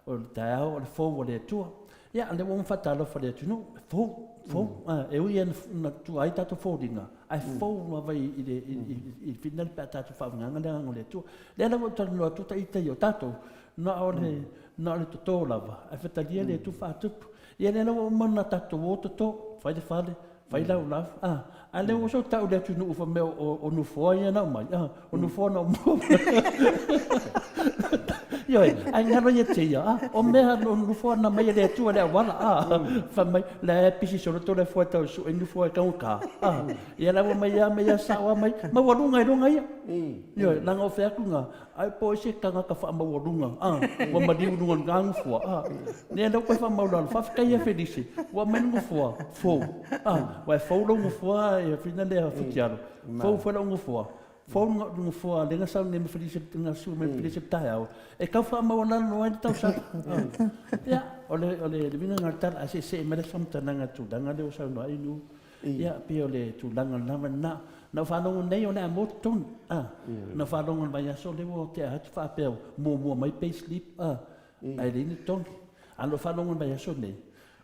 o le taeao o le fou a le Atua. Ia, o lea ua uma faatalofa i le atunuu, e fou, fou. E ui lava ina tua ai tatou foliga, ae fou lava i le finagalo pe a tatou faaaogaina le Agaga o le Atua. O lea la ua ou talanoa atu ta ita ia, o tatou, na o le, na o le toto lava, ae faitalia le Atua faatupu. Ia lea la ua uma ona tatou o toto, fai le fale, fai laulau, a, a lea ua oso tau le atunuu fai mai o nofoa ia na aumai, a, o nofoa na mua. Ioe, ae galo ia te ia, a, o mea o nofoa na aumai e le Atua le auala, a, fai mai, la e pisi solo tole foe tau sue nofoa e taugata, a, ia la ua mai a mai a sao a mai, maualuga i luga ia. Ioe, leaga o fea atu na, Ai po o ai se tagata faamaualuga, a, ua maliu i luga o lena nofoa, a, lea la ua toe faamaulalo, faafetai ia Felise, ua aumai le nofoa fou, a, aua e fou lou nofoa e whina lea Futialo, fou foi lau nofoa, fou le nofoa lea na sau nei ma Felise, na susu mai ma Felise i le taeao, e tau faamaualalo ai le tausaga. Ia, o le, o le uiga lena o le tala, ae se i see mai le faamatalaga i le tulaga lea ua saunoa ai Nu. Ia, pei o le tulaga lava lena. Na ou faalogo nei o le a mo totogi, a. Na ou faalogo i le vaiaso lea ua tea atu faapea ua muamua mai pay slip, a, ae leai ni totogi. A o lo o faalogo i le vaiaso lenei,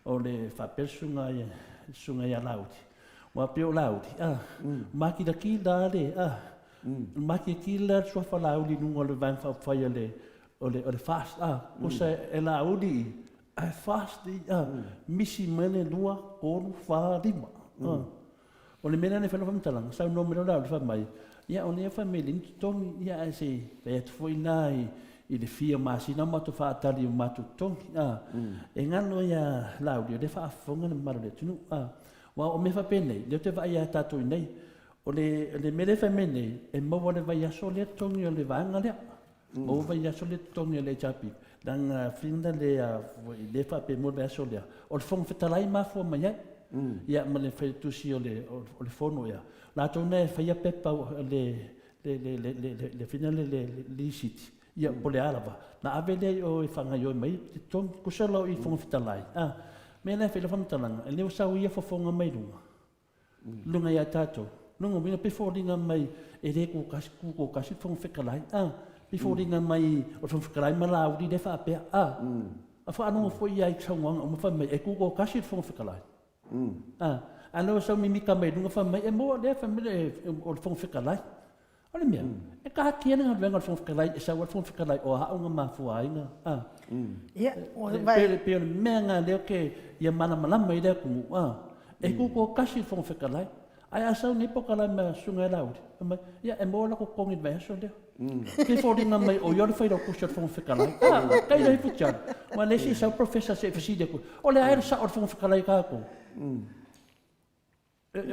o le faapea le susuga le susuga ia Laauli, aua pei o Laauli, a, makilatila lava le, a, makilatila le suafa Laauli i luga o le Vaega Faaupufai a le, o le, o le FAST, a, tusa e Laauli i, ae FAST i, a, misi mai le 2, 3, 4, 5, a. O le mea lea na fai lau faamatalaga, saunoa mai loa Laauli fai mai, ia o lea fai mai e leai ni totogi, ia ae se i fai atu foi la i le fia o masina o matou faatali i o matou totogi, a. E galo ia Laauli o lea e faafofoga le mamalu o le atunuu, a. Aua o mea faapenei, lea ou te vaai ia tatou i inei, o le mea lea e fai mai nei, e maua i le vaiaso lea totogi o le vaega lea. Maua vaiaso lea totogi o le HRPP, leaga fina lea foi lea faapea mo le vaiaso lea, o le Fofoga Fetalai e mafua mai ai, ia ma le Failautusi o le o le Fono ea, latou na e faia pepa le le le le le le fina le le lisiti, ia po o le a lava, na ave lea i o e faagaoioi mai ai totogi. Tusa la o i le Fofoga Fetalai, a, mea la e fai ai lau faamatalaga, lea ua sau ia fofoga mai luga, luga ia tatou. Lona uiga pei foliga mai e le kukasi, kukokasi le Fofoga Fetalai, a. Pei foliga mai o le Fofoga Fetalai ma Laauli lea e faapea, a. A faalogo foi ia i saunoaga uma fai mai e kukokasi le Fofoga Fetalai, a. A lea ua sau mimita mai luga fai mai e maua lea fai mai o le Fofoga Fetalai. O le mea, e taatia le galuega a le Fofoga Fetalai e sau ai le Fofoga Fetalai o a au na mafua ai na, a. Ia, ua vaai. E pei o le mea lena lea ou te ia malamalama ai le atunuu, a. E tutoatasi le Fofoga Fetalai, ae a sau nei polokalame a Susuga ia Laauli, fai mai, ia e maua lako totogi i le vaiaso lea. Pei foliga mai o ia o le Failautusi o le Fofoga Fetalai. A, tailo ifo Tialu, aua o lea se i sau le Professor se i fesili atu, o le a ea le sao o le Fofoga Fetalai tatou?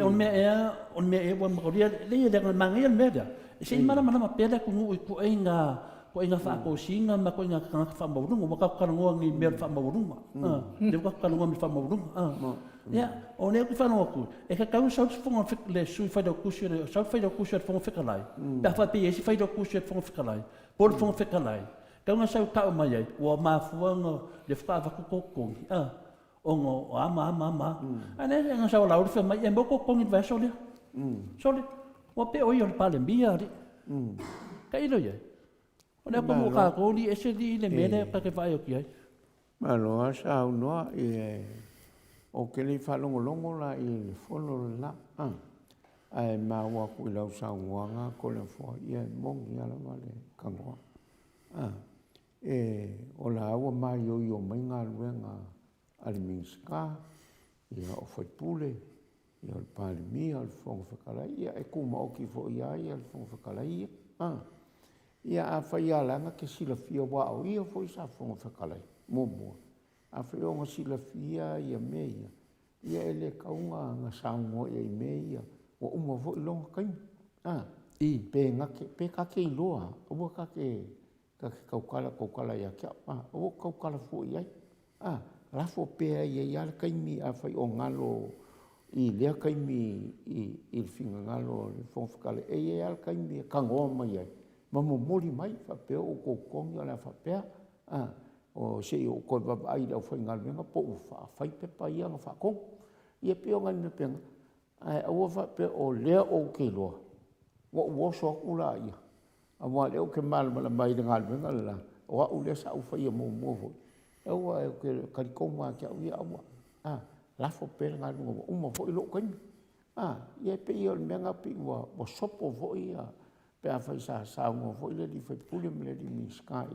O le mea ea, o le mea ea ua maolia, leai leaga e manaia le mea lea, se i malamalama pea le atunuu i ituaiga, ituaiga faatosina ma ituaiga tagata faamaualuga. Ua tatou talanoa nei i mea o le faamaualuga, lea ua tatou talanoa i mea faamaualuga. Ia, o lea ou te faalogo atu, e tatau ona sau le fofoga, le Sui Failautusi, sau le Failautusi o le Fofoga Fetalai, pe a faapea e i ai se Failautusi o le Fofoga Fetalai, po o le Fofoga Fetalai, tatau ona sau tau mai ai, ua mafua ona lea faatoa avatu tou totogi. Ona o a ma a ma a ma a. Ae lea na sau Laauli fai mai, e maua kou totogi i le vaiaso lea. Sole, ua pei o ia o le Palemia alii. Tailo i ai. O le atunuu o tatou alii, ese alii le mea lea ta te vaai atu i ai. Malo lava saunoa, ou te le i faalogologo la i le fono le la, ae maua atu i lau saunoaga Toleafoa, ia e moni lava le tanoa. E, o la ua maioio mai galuega a le Minisita, ia o faipule, ia o le Palemia, o le Fofoga Fetalai, ia e tumaoti foi lava ia le Fofoga Fetalai ia. A, ia afai lava leaga te silafia aua o ia foi sa Fofoga Fetalai muamua, afai o ona silafia ia mea ia, ia e le tatau ona saunoa i ai i mea ia, ua uma foi lona taimi. A, pe na te, pe ta te iloa, aua ta te Ta te tautala, tautala ia te au, a, aua ou te tautala fua i ai. A, lafo pea e i ai lava le taimi afai o galo i lea taimi i, i le finagalo o le Fofoga Fetalai, e i ai lava le taimi e tanoa mai ai ma momoli mai faapea o outou totogi o le a faapea, a, o se i ou toe vaavaai i le aufaigaluega po ua faafai pepa ia na faatonu. Ia e pei o nai mea faapena, ae aua faapea o lea ou te iloa, ua ou oso atu laia, Aua o lea ou te malamalama ai i le galuega le la, o au lea sa ou faia muamua foi. Aua ou te talitonu lava ia te au ia, aua, a, lafo pea le galuega ua uma foi lou taimi. A, ia e pei o le mea lena pei ua, ua sopo foi ia, pe afai sa saunoa foi le sui usufono ma le Minisita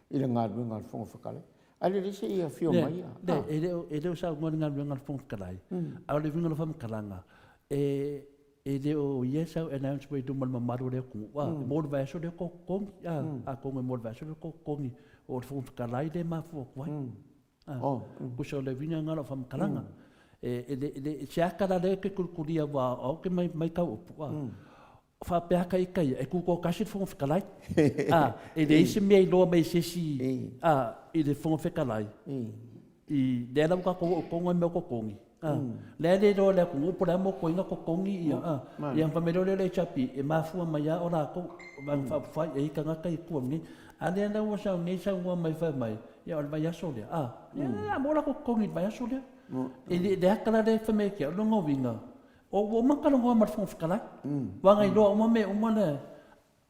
i le galuega a le Fofoga Fetalai. Ae lelei se i afio mai ia. Le, e le o, e le o saunoa i le galuega a le Fofoga Fetalai, a o le uiga o lau faamatalaga, e, E le o ia e sau e announce mai i luma o le mamalu o le atunuu, a, mo le vaiaso lea tou totogi, a, atonu e mo le vaiaso lea tou totogi, o le Fofoga Fetalai lea e mafua atu ai. A, tusa o le uiga lena o lau faamatalaga. E, e le, e le, se ata la lea e te tulitulia aua o au ou te maitau upu, a, faapea ata ita ia, e tutoatasi le Fofoga Fetalai. A, e leai se mea e iloa mai e se isi, a, i le Fofoga Fetalai, i lea la ua tatou oo tonu lava i mea o totogi, a, lea e le iloa e le atunuu po o le a motuaiga totogi ia, a, ia ona fai mai loa lea o le HRPP, e mafua mai lava o latou, o Vaega Faaupufai, e i ai tagata i tua nei. A lea la ua sau nei saunoa mai fai mai, ia o le vaiaso lea, a, ia o le a maua latou totogi i le vaiaso lea. E le, le ata la lea e fai mai ai te au, o lona uiga, ua uma ona talanoa ma le Fofoga Fetalai, aua na iloa uma mea uma na.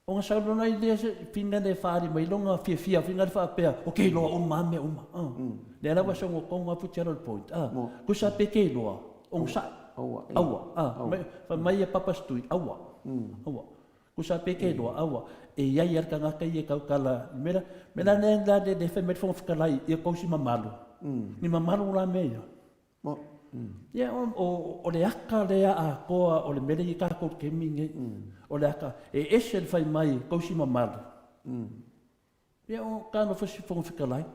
Ona sau lona i lea finga le faali mai lona fiafia finga le faapea o ke iloa uma a mea uma. Lea la ua sogo konga pu tialo le point. Kusa pe ke iloa ona sa'i. Aua. Fai mai ia Papa Stui, aua. Aua. Kusa pe ke iloa, aua. E iai a le tagata ia e tautala i mea la, mea la lea la le fai mai le Fofoga Fetalai ia tou si mamalu. Ni mamalu la mea ia. Ia, o le aka lea atoa o le mea lea i tatou taimi nei. O le aka, e ese le fai mai tausi mamalu. Ia, o talofa si Fofoga Fetalai.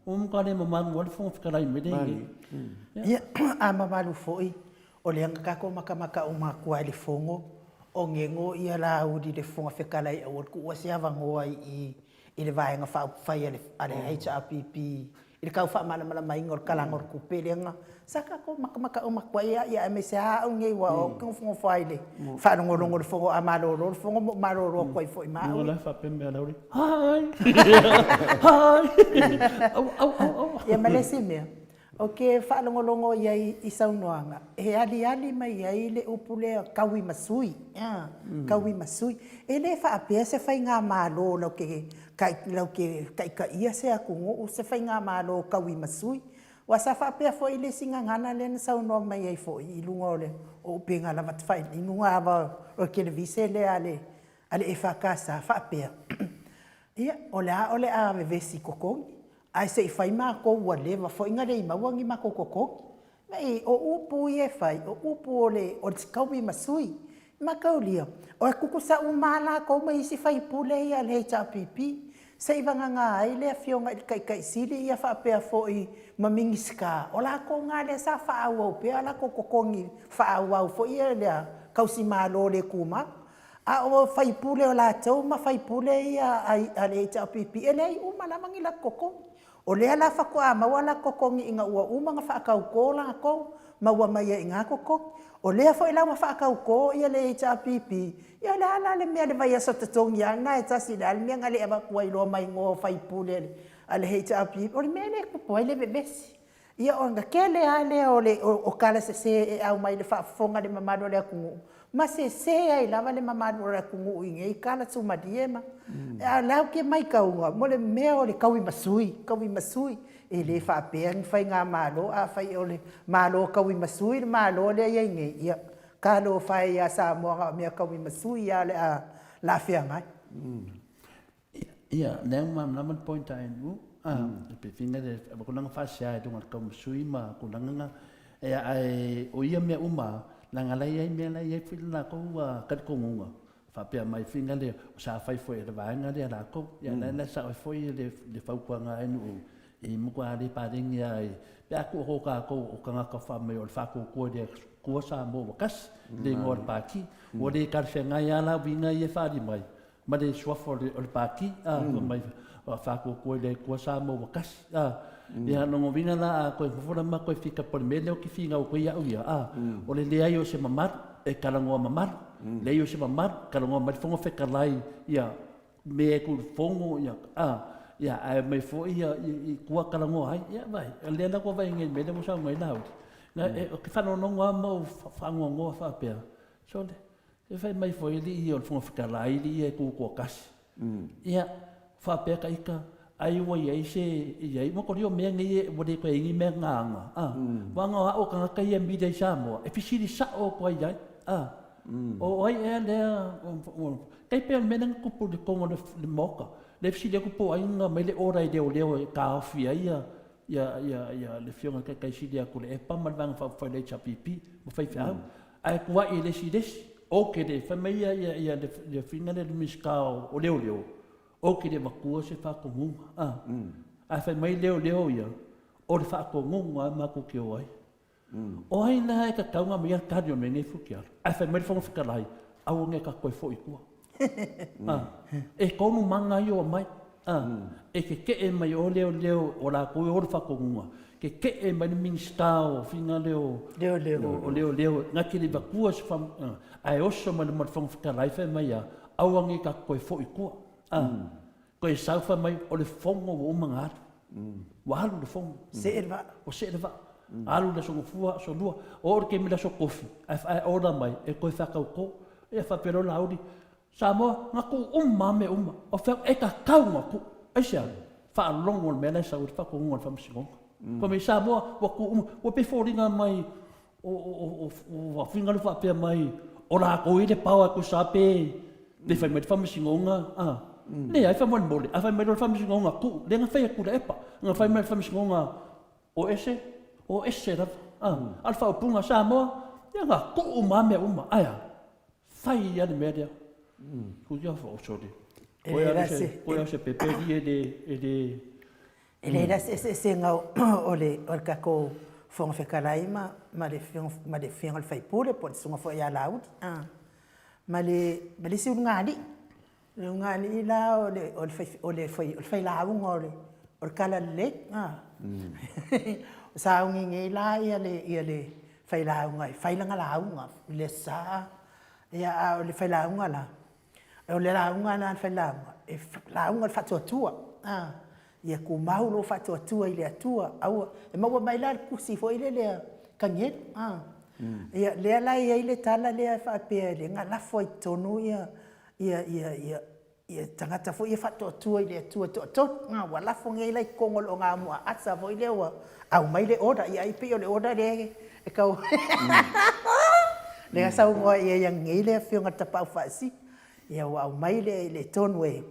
Ua matua le mamalu lava le Fofoga Fetalai i le mea lea e i ai. Ia, a mamalu foi, o lea na tatou matamata uma atu lava i le Fono, o gego ia Laauli i le Fofoga Fetalai aua le tuua se avanoa i i le Vaega Faaupufai a le HRPP i le tau faamalamalamaina o le Tala o le Tupe lea na sa tatou matamata uma atu ai ia aemaise lava au nei aua o au ou te nofonofo lava i le faalogologo i le fono a malolo le fono ma ou malolo atu ai foi ma au. Ua la faapea mea Laauli, Hi! Hi! Au, au, au, au. Ia ma le isi mea, Ou te faalogologo i ai i saunoaga, e aliali mai ai le upu lea taui ma sui, taui ma sui. E le faapea se faigamalo latou te latou te taitaia se atunuu se faigamalo taui ma sui. Aua sa faapea foi le isi gagana lea na saunoa mai ai foi i luga o le o upega lava i luga lava o le televise lea a le a le EFKS faapea, Ia, o le a o le a vevesi i totogi, ae se i fai matou ua leva foi na le i maua ni matou totogi. Mai, o upu ia e fai, o upu o le o le sikaui ma sui. Mataulia, o e tutusa uma lava latou ma isi faipule ia a le HRPP, seivagana ai le Afioga i le Taitai Sili ia faapea foi ma Minisita, o latou na lea sa faaauau pea a latou totogi faaauau foi ia lea tausimalo le tumau. A o faipule o latou ma faipule ia a le HRPP, e leai uma lava ni latou totogi. O lea la faatoa maua latou totogi ina ua uma ona faatautō latou ma ua aumai ai i ina totogi. O lea foi la ua faatautō le HRPP, ia o le a la le mea le vaiaso totogi lava lena e tasi, o le a le mea na le avatu ai loa ma igoa o faipule a le HRPP? O le mea lea e tupu ai le vevesi. Ia ona tele lava lea o le o tala sese e aumai i le faafofoga a le mamalu o le atunuu, ma sese ai lava le mamalu o le atunuu i nei tala sumalie ma a o la ou te maitauina mo le mea o le tauimasui, tauimasui. E le faapea ni faigamalo, afai o le Malo tauimasui le Malo lea e i ai nei, ia talofa e ia Samoa na o mea tauimasui lava o le a lafeagai. Ia, lea ua malamalama le point a Andrew, e pei fina le tulaga faasea i luga o le taumasui ma tulaga na, ia ae o ia mea uma, leaga la e i ai mea la e i ai foi le latou talitonuga, faapea mai fina le sa fai foi e le vaega lea latou. Ia la la sao ai foi le fautuaga a Andrew, e matua le paleni lava i, pe a tuu atu tatou o tagata fai mai o le faatuatua i le Atua Samoa ua tasi, le igoa o le Pati, ua le talafeagai lava la uiga ia e faaali mai, ma le suafa o le Pati, a, fai mai, faatuatua i le Atua Samoa ua tasi, a. Ia, lona uiga la, a toe nofo la ma toe fika po o le mea lea ou te finau atu ai au ia, a, o le leai o se mamalu, e talanoa mamalu, leai o se mamalu, talanoa mai le Fofoga Fetalai, ia, mea e tulifono, ia, a, ia, ae omai foi ia i tua talanoa ai. Ia, vaai, o lea la ua vaai nei i le mea lea ua saunoa ai Laauli. Na, ou te faanoanoa lava ma ou faanoanoa faapea, sole, E fai mai foi alii ia o le Fofoga Fetalai, alii ia e tu toatasi. Ia, faapea ka ita, ai ua i ai se, i ai, ua koli o mea nei ua le toe i ai ni mea nganga, a. Wanga o ao tagata ia media i Samoa, e fesili sa'o atu ai ai, a. O ai ea lea, tai pei o le mea lea na tupu i totonu o le Maota, lea e fesili atu po o ai na aumai le order i leoleo e taofi ai ia, ia, ia, ia le Afioga i le Taitai Sili ia Tuilaepa ma le Vaega Faaupufai a le HRPP ma faifeau. Ae tuai e le isi i le isi. Ok le, fai mai ia, ia, ia le, le afioga lea le Minisita o, o Leoleo, ok le avatua se faatonuga, a. Ae fai mai leoleo ia, o le faatonuga lava matou te o ai. O ai la e tatau ona aumaia le tali o le mea nei Futialo? Ae fai mai le Fofoga Fetalai, aua ne i tatou toe foi i tua. A, e tonu maga ia ua aumai. A, e tetee mai o leoleo o latou e o le faatonuga, tetee mai le Minisita o fina lea o Leoleo, o leoleo na te le avatua se fa, ae oso mai luma o le Fofoga Fetalai fai mai a, aua ne i tatou toe foi i tua. A, toe sau fai mai o le fono ua uma ona alu. Ua alu le fono. See le vaa. Ua see le vaa. Alu le aso Gafua, aso Lua, oo i le taimi i le aso Tofi, ae, ae ola mai e toe faatautō. Ia faapea loa Laauli, Samoa, na tuu uma lava mea uma. O fea e tatau ona tuu. Aisea? Faalogo i le mea la e sau ai le faatonuga a le Faamasinoga. Fai mai, Samoa, ua tuu uma. Ua pei e foliga mai ua finagalo faapea mai o latou e i le power e tusa lava pe le fai mai le Faamasinoga, a. Leai faamolemole, a fai mai loa le Faamasinoga tuu, lea na fai e Tuilaepa, na fai mai le Faamasinoga o ese, o ese lava, a. A o le faaupuga a Samoa, ia na tuu uma lava mea uma, ae a? Fai lava le mea lea. Tuia fo sole. E leai la se Koe lava se pepe alii e le e le E leai la se eseesega o le o le tatou Fofoga Fetalai ma ma le ma le Afioga i le sui usufono po o le Susuga foi ia Laauli ma le ma le isi ulugalii. O le ulugalii la o le o le o le failauga o le o le talalelei. Sauni nei la ia le failauga e fai lana lauga i le Aso Sa, ia a o le failauga la, o le lauga la a le failauga, e lauga i le faatuatua, ia tumau lou faatuatua i le Atua, aua. E maua mai la i le tusi foi lele a Tanielu. Ia lea la e i ai le tala lea e faapea lea na lafo ai i totonu ia tagata foi ia faatuatua i le Atua e toatolu, ua lafo nei la i totonu o le ogamuaasa foi lea ua aumai le order, ia ai pei o le order lea e tau lea saunoa i ai ananei le Afioga i le Tapaau Faasisina, ia ua aumai le tonu e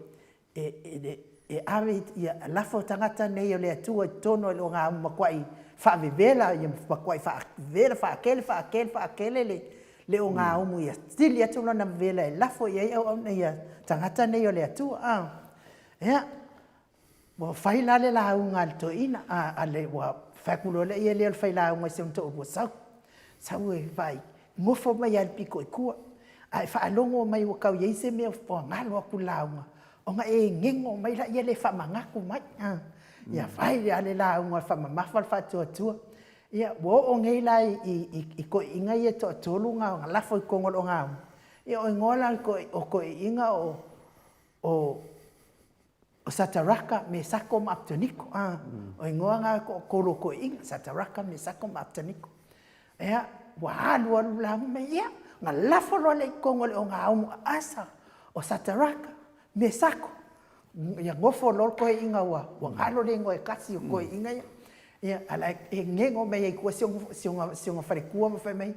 ave ia lafo tagata nei o le Atua i totonu o le ogaumu matuai faavevela, ia matuai faavevela faatele faatele faatele le ogaumu ia sili atu lona vevela e lafo i ai auauna ia tagata nei o le Atua. Ia, ua fai la le lauga a le toeaina, ua fai atu loa lea o le failauga i si ona toalua, sau, sau e vaai, nofo mai lava i le pito i tua, a e faalogo mai ua tau i ai se mea ua galo atu i le lauga, ona e gego mai lea e faamanatu mai. Ia fai lava le lauga e faamamafa le faatuatua. Ia, ua oo nei la i toeaiina ia e toatolu na lafo i totonu o le ogaumu, ia o igoa la o toeaiina o Sataraka, Mesako ma Apeteniko. O igoa na o le toatolu o toeaiina, Sataraka, Mesako ma Apeteniko. Ia, ua alu alu lauga fai mai, ia, ona lafo loa lea i totonu o le ogaumu aasa o Sataraka, Mesako, ia nofo loa le toeaina ua galo le igoa e tasi o toeaiina ia. Ia, a o la e gego mai lava i tua si ona faletua ma fai mai,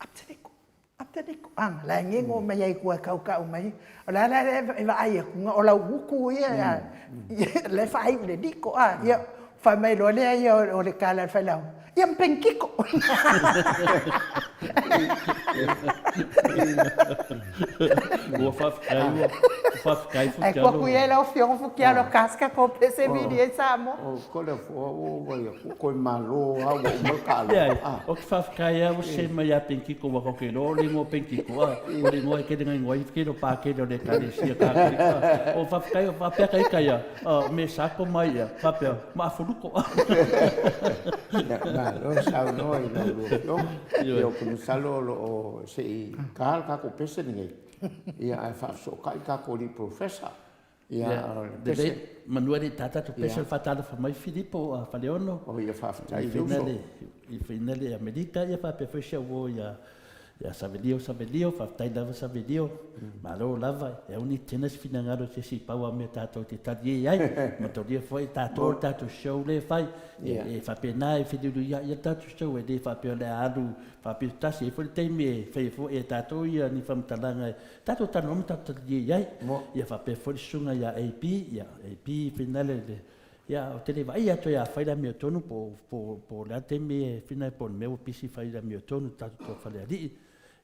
Apeteniko, Apeteniko, a, la e gego mai lava i tua e tautau mai. O le a la le e vaai atu, na o lau gutu ia, la e faaiu i le niko, a. Ia, fai mai loa lea o le tala a le failauga, ia ma Penikiko. Ua faafetai, ua faafetai Futialo. Ae tuu atu ia i lau Afioga Futialo Casca ko pese vili ai Samoa. O kole fua ua vai aku koe malo a ua uma le taaloga. Leai, ou te faafetai lava ua sese mai ia Penikiko aua tatou te iloa o le igoa o Penikiko a, o le igoa e tele na igoa ai ke iloa Pakele o le Ekalesia Katoliko a. O faafetai o faapea ka ita ia, o Mesako ma ia, faapea, ma Afuluko. Malo saunoa i lau lua afioga. Ia ou te masalo o lo o se i ta le tatou pese lenei, ia ae faafesootai le tatou alii Professor. Ia, o le pese. Lelei, manu e le i ta tatou pese, o le faatalofa mai Filipo Faleono. O ia, faafetai i le uso. I faina le Amerika, ia faapea foi si au uo ia ia Savelio Savelio, faafetai lava Savelio, malo lava, e au ni tena se finagalo se isi pau a mea tatou te talie ai, matolia foi tatou le tatou show lea e fai, e faapena e feliuliuiai ai le tatou show, e le faapea o le a alu faapito tasi, e i ai foi le taimi e fai ai foi e tatou ia ni faamatalaga e tatou talanoa ma tatou talie i ai, ia faapea foi le susuga ia AB, ia AB finale le Ia, ou te le vaaia atu ia fai le amiotonu po, po, po o le a le taimi e fina po o le mea ua pisi fai le amiotonu i tatou tuafalealii.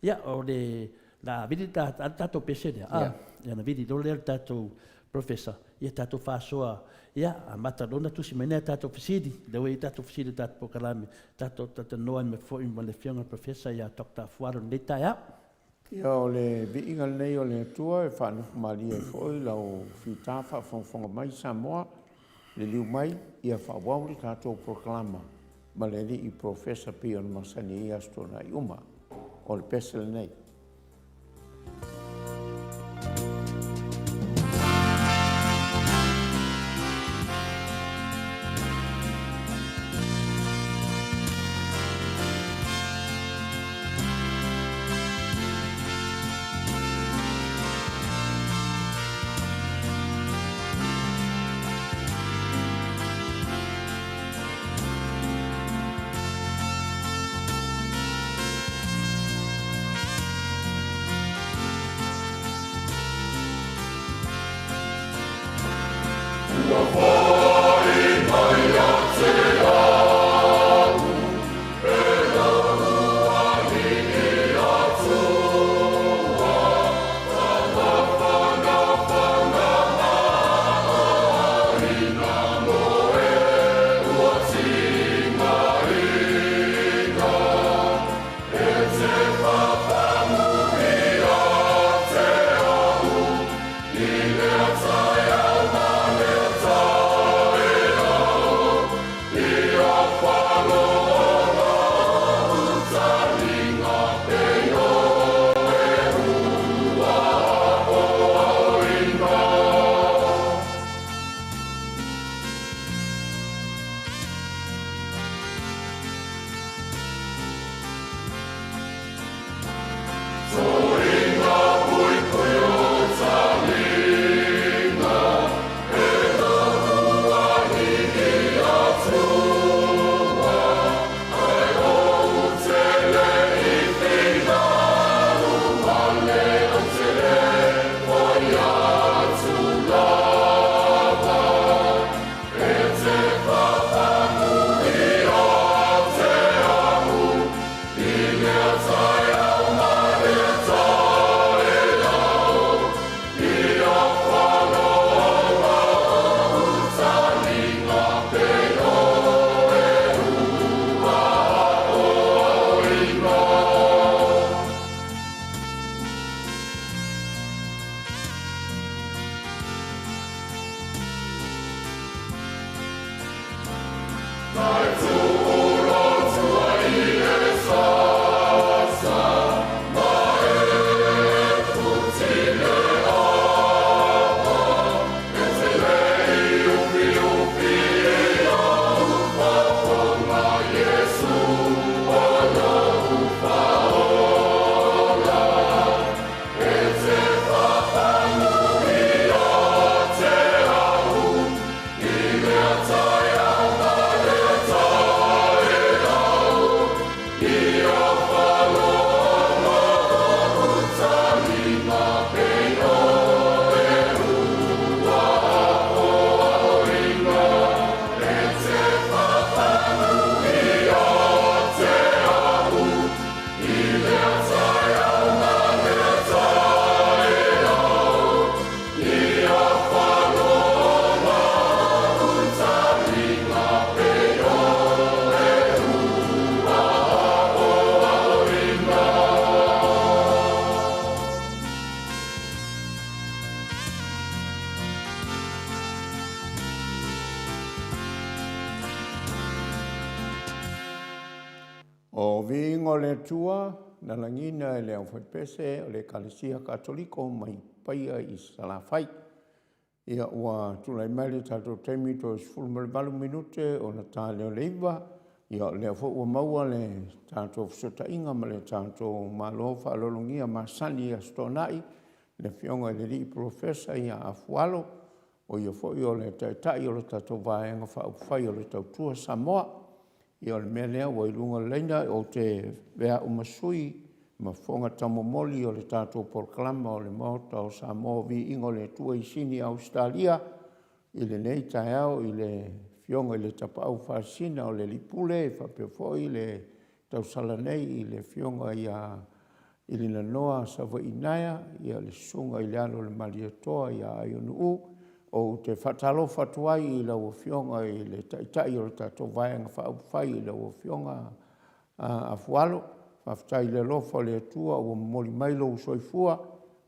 Ia, o le la vili ta, a le tatou pese lea, a, ia ona vili loa lea o le tatou Professor, ia tatou faasoa, ia, amata loa ona tusi mai nai a tatou fesili, lea ua i ai tatou fesili i le tatou polokalame, tatou talatalanoa ai ma foi ma le Afioga i le Professor ia Doctor Afualo i lenei taeao. Ia, o le viiga lenei o le Atua e faanofo malie ai foi lau fita faafogafoga mai Samoa, liliu mai, ia faaauau le tatou polokalama ma le Alii Professor pei ona masani ai i Aso Toonai uma. O le pese lenei. O viiga o le Atua na lagiina e le aufaipese o le Ekalesia Katoliko mai Paia i Salafai. Ia ua tulai mai le tatou taimi toe 18 minute ona ta lea o le 9. Ia o lea foi ua maua le tatou fesootaiga ma le tatou malo faaaloalogia masani i Aso Toonai, le Afioga i le Alii Polofesa ia Afualo, o ia foi o le Taitai o le tatou Vaega Faaupufai o le Tautua Samoa. Ia o le mea lea ua i luga o le laina ou te avea au ma sui ma fofoga taumomoli o le tatou Polokalama o le Maota o Samoa Viiga o le Atua i Sini Ausetalia i lenei taeao i le Afioga i le Tapaau Faasisina o le Alii Pule faapea foi le tausala nei i le Afioga ia Ilinanoa Savaii Naea, le Susuga i le Alo o le Malietoa ia Aiono. Ou te faatalofa atu ai i lau Afioga i le Taitai o le tatou Vaega Faaupufai lau Afioga Afualo, faafetai i le alofa o le Atua ua momoli mai lou soifua,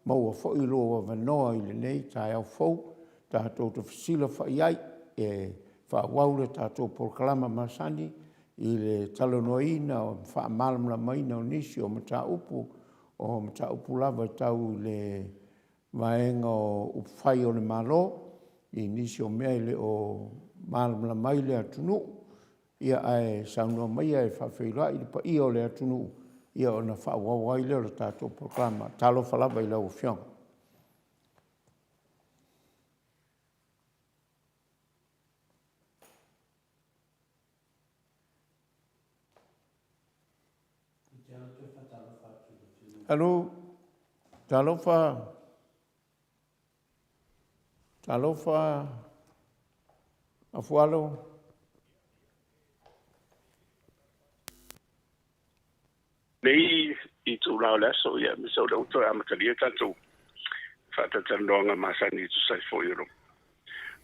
maua foi lou avanoa i lenei taeao fou tatou te fesilafai ai e faaauau le tatou polokalama masani i le talanoaina ma le faamalamalamaina o nisi o mataupu, o mataupu lava tau i le vaega o upufai o le Malo i nisi o mea e le o malamalama ai le atunuu. Ia ae saunoa maia e faafeiloai le paia o le atunuu ona faaauau ai lea o le tatou polokalama. Talofa lava i lau Afioga. Alo, talofa, talofa. Afualo. Nei itula o le aso, ia, aemaise o lea ua toe amatalia tatou faatalatalanoaga masani e tusa ai foi o lo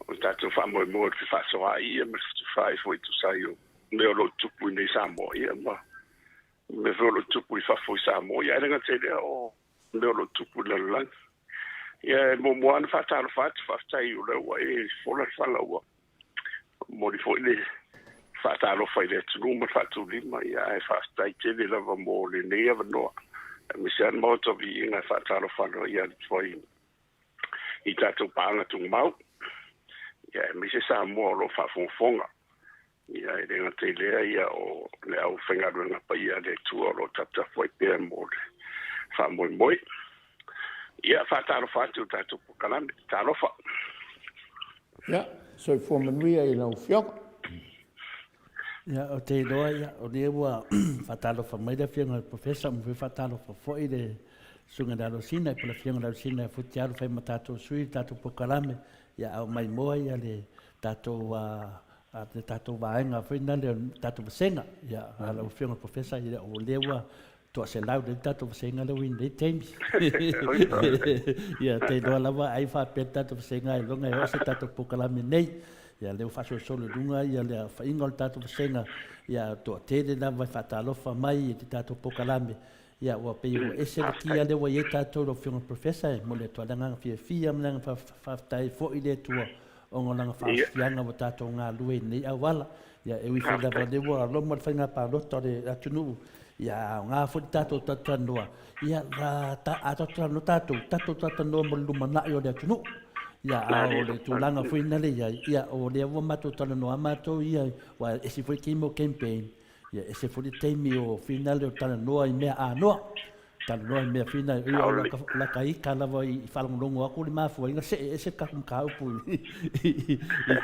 o le tatou faamoemoe o le fefaasoaai ia ma le fetufaai foi e tusa ai o mea o lo o tutupu i nei Samoa ia ma mea foi o lo o tutupu i fafo i Samoa ia ae le gata i lea o mea o lo o tutupu i le lalolagi. Ia e muamua lava ona faatalofa atu, faafetai o lea ua e fola le fala ua momoli foi le faatalofa i le atunuu ma le faatulima, ia ae faafetai tele lava mo lenei avanoa, aemaise lava le Maota o Viiga e faatalofa aloaia atu ai i tatou paaga tumau, ia aemaise Samoa o lo o faafogafoga. Ia e le gata i lea, ia o le aufaigaluega paia a le Atua o lo o taputapuai pea mo le faamoemoe. Ia faatalofa atu i le tatou polokalame. Talofa. Ia, soifua manuia i lau Afioga. Ia, ou te iloa, ia, o lea ua faatalofa mai le Afioga i le Professor, ua faatalofa foi le Susuga i le Alosina, po o le Afioga i le Alosina e Futialu fai ma tatou sui i le tatou polokalame, ia, a o maimoa ia le tatou, le tatou vaega foi lena le tatou vasega. Ia, a lau Afioga i le Professor, ia, o lea ua toaselau lelei le tatou vasega lea ua i lenei taimi. Ia, te iloa lava ai faapea le tatou vasega ailoga e oo se tatou polokalame nei. Ia, lea ua faasolosolo i luga ia le aofaiga o le tatou vasega, ia, toatele lava e faatalofa mai i le tatou polokalame. Ia, ua pei ua ese le kia lea ua i ai tatou lau Afioga i le Professor, e momoli atu ai le agaga fiafia ma le agaga faafetai foi i le Atua ona o lana faaosifiaga ua tatou galue i lenei auala. Ia, e ui foi lava o lea ua loma le faiga palota o le atunuu, ia, a aoga foi le tatou talatalanoa, ia, a talatalanoa tatou, tatou talatalanoa mo le lumanai o le atunuu. Ia, a o le tulaga foi lena lea i ai, ia, o lea ua matou talanoa lava matou ia, aua e ese foi le taimi o campaign, Ia ese foi le taimi o finale o talanoa i mea anoa. Talanoa i mea fina, ia o laka ika lava i faalogologo atu le mafuaiga see ese le tatou mataupu i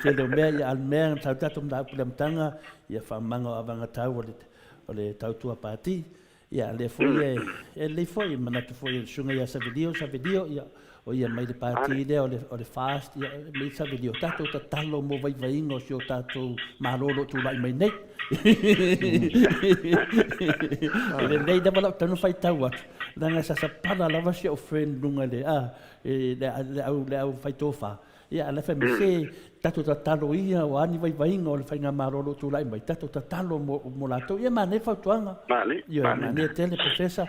tele o mea, ia a o le mea na sau le tatou mataupu i le amataga, ia faamamaga o avagatau o le tautua pati. Ia, lea foi e, e lelei foi, e manatu foi le susuga ia Savelio, Savelio, ia, o ia mai le pati lea o le, o le FAST, ia, mai Savelio, tatou tatalo mo vaivaiga o si o tatou Malo o lo o tulai mai nei. E lelei lava lau tanu faitau atu, leaga e sasapala lava si ou friend luga i le, a, le, le au, le au faitofa, Ia, a o la e fai mai, se, tatou tatalo ia, o a ni vaivaiga o le faigamalo o lo o tulai mai, tatou tatalo mo, mo latou. Ia, manaia le fautuaga. Manaia, Ioe, manaia. manaia tele, Professor.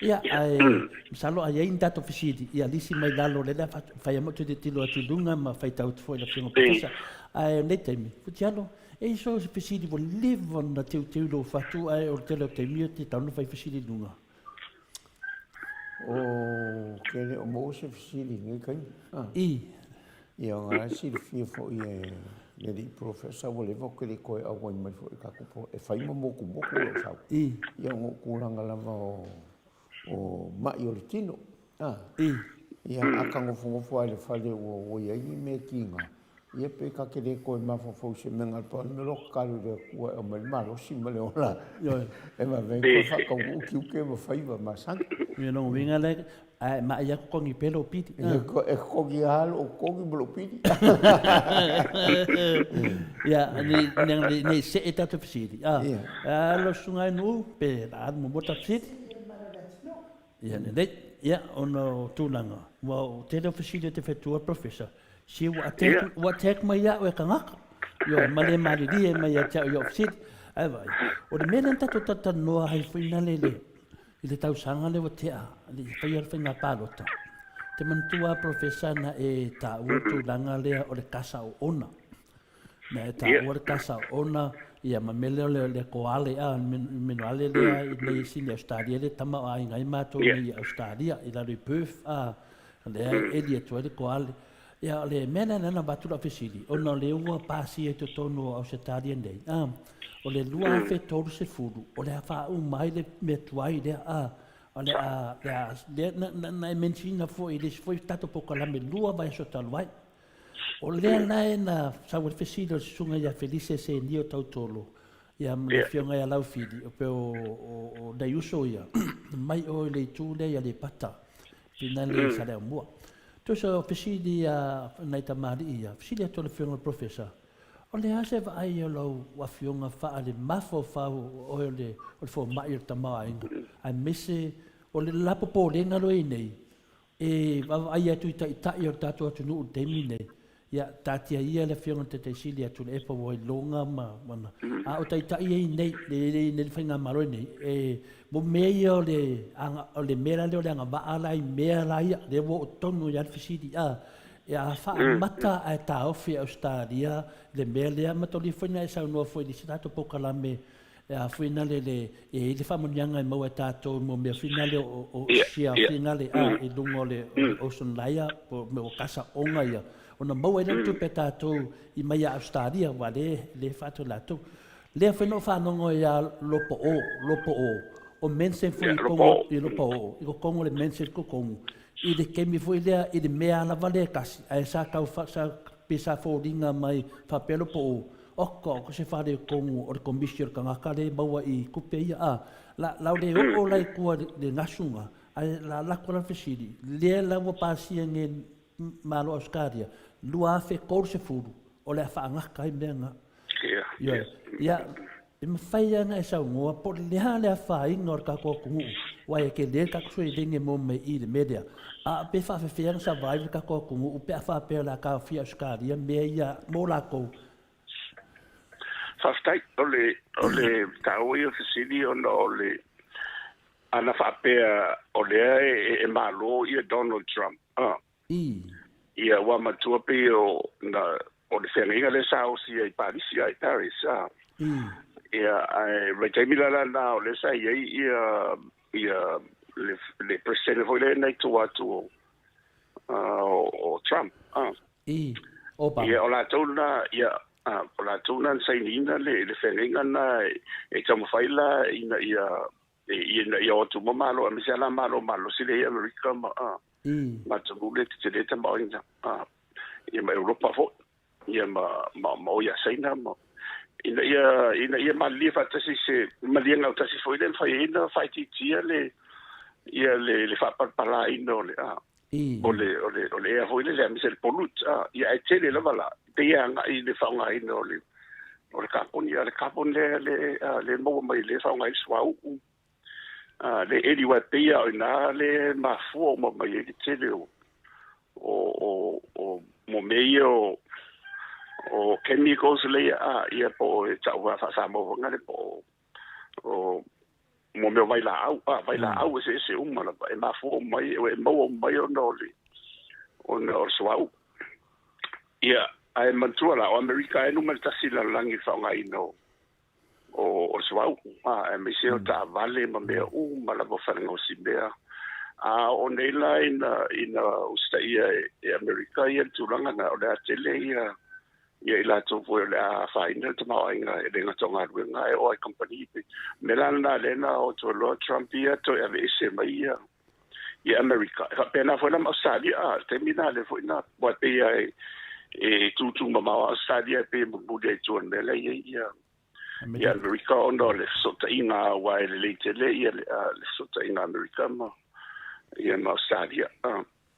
Ia, ae masalo a i ai ni tatou fesili, ia lisi mai lalo, o lea o le a fai lava ma ou tilotilo atu i luga ma faitau atu foi i le Afioga i le Professor. Ae o lenei taimi, Futialo, e i ai so o se fesili ua leva ona teuteu i lou fatu, ae o le tele o taimi e tatau ona fai fesili i luga. Ou te le o maua se fesili i lenei taimi. I. Ia, o lena e silafia foi e le alii Professor ua leva ou te le toe auai mai foi i le tatou po, e fai ma motumotu lou sau. I. Ia, ona o tulaga lava o, o mai o le tino. I. Ia, a ta nofonofo lava i le fale ua i ai ni mea tiga, Ia pe ta te le toe mafaufau i se mea na pau le mea loa tatalo i le Atua e aumai le malosi ma le ola e vave ai toe faataunuu tiute ma faiva masani. Ia lona uiga lea, a e ma'i atu togi pea lou pili. E togi lava lou togi ma lou pili. Ia, nei see tatou fesili. A lau susuga e Nu'u, pe la alu muamua tatou fesili? Ia lelei. Ia, ona o tulaga, ua o tele o fesili o te whetua, Professor, si ua attack, ua attack mai ia'u e kangaka. Ioe, ma le malilie mai ia te au i o'u fesili. Ae vaai, o le mea lea na tatou talatalanoa ai foi nale i le, i le tausaga lea ua tea, le i faia le faiga palota, te manatua lava Professor na e taua le tulaga lea o le kasa oona. Na e taua le kasa oona, ia ma mea lea o le, le koale, a, le menoale lea i nei sini Australia le tama o aiga ai matou nei i Australia, i lalo i Perth, a, lea e eli atu ai le koale. Ia, o le mea lea na avatu lau fesili, ona o lea ua pasia i totonu o Ausetalia nei, a, o le 2030, o le a faauma ai le mea tuai lea, a, o le a, le a, lea na, na, na e mention ina foi i le isi foi tatou polokalame lua vaiaso talu ai. O lea la e na sau ai le fesili o le susuga ia Felise Senio Tautolo, ia ma le afioga ia Laufili, o pe o, o, o nai uso ia, mai oe i le itu lea i Aleipata, Finale i Saleaaumua. Tusa o fesili a nai tamalii ia, fesili atu le afioga i le Professor, O le a se vaai o lau afioga faale-mafaufau o oe o le o le fomai o le tamaoaiga, aemaise o le la popolega lo e i nei, e vaavaai atu i taitai o le tatou atunuu i le taimi lenei, ia, taatia ia le Afioga i le Taitai Sili ia Tuilaepa ua iloga ma, ma, a o taitai ia i nei, le le i nei le faigamalo i nei, e, mo mea ia o le, aga, o le mea la lea o le agavaa la i mea la ia, lea ua oo tonu ai lava le fesili, a, e a faaamata ae taofi e Ausetalia le mea lea, ma taulia foi na e saunoa foi i le isi tatou polokalame E a finale le, e i ai le faamanuiaga e maua e tatou mo mea finale o, o share finale a i luga o le, o le ocean layer, po o mea o kasa oga ia, ona maua ai lea o le tupe a tatou i mai ia Ausetalia, aua lea, lea e faatu e latou. Lea foi na ou faalogo ia Lopo o, Lopo o, o mention foi i totonu, i Lopo o, i totonu o le mention i totonu, i le taimi foi lea, i le mea lava lea e tasi, ae sa tau, sa, pei sa foliga mai faapea Lopo o, Oka, o se faaletonu o le komisi o le tagata lea e maua i tupe ia, a, la, la o le oo la i tua i le gasuga, ae la lako la le fesili, lea la ua pasia nei e Malo Ausetalia, 2030, o le a faagata ai mea na. Ioe. Ia, e mafai lava ona e saunoa po o le a le afaina o le tatou atunuu, aua e tele le tatou seleni e maua mai i i le mea lea, a pe faafefea ona survive le tatou atunuu pe a faapea o le a taofia e Ausetalia mea ia mo latou. Faafetai. O le, o le taua ia o fesili ona o le, ana faapea o lea e, e malo ia Donald Trump, ah. Ia, ua matua pei o, na, o le feagaiga lea sa osi ai i Palisi, ai Paris, ah. Ia, ae vaitaimi la la na o lea sa i ai ia, ia le, le President foi lea na i tua atu o, o, o Trump, ah. Obama. Ia, o latou na, ia, o latou na na sainiina le, le feagaiga na e, e taumafai la ina ia, ina ia o atu uma Malo, aemaise lava la Malo malosi lea i Amerika ma, ma atunuu lea tetele tamaoaiga, ia ma Europa foi, ia ma, ma, ma o ia Saina ma, ina ia, ina ia malilie faatasi se maliega autasi foi lea e mafai ai ona faaitiitia le, ia le, le faapalapalaina o le, o le, o le, o le ea foi lele, aemaise le pollute, ia ae tele lava la, pei e agai i le faaaogaina o le, o le kaponi, a le carbon lea, le, le maua mai le faaaoga ai le suauu, le eli aua e pei lava o i ina le mafua uma mai ai le tele o, o, o, o, mo mea ia o, o chemicals lea, ia po o e tau faa-Samoa foi lea po o, o mo mea o vailaau, a, vailaau eseese uma lava, e mafua uma mai, e maua uma mai ona o le, ona o le suauu. Ia, ae manatua la, o Amerika e numera tasi i le lalolagi i le faaaogaina o, o, o le suauu, a, aemaise o taavale ma mea uma lava o falegaosi mea. A oo nei la ina, ina usitaia e, e Amerika ia le tulaga na, o le a tele ia, ia i latou foi o le a afaina le tamaoaiga e le gata o galuega ae oo lava i kamupani. O le mea la lena lea na o atu ai loa Trump ia toe aveese mai ia ia Amerika. E faapena foi la ma Ausetalia, a, le taimi lena lea foi na, aua e pei lava e tūtūmamao a Ausetalia e pei e mulimuli ai i tua i le mea la e i ai ia ia Amerika ona o le fesootaiga aua e lelei tele ia le, le fesootaiga a Amerika ma ia ma Ausetalia.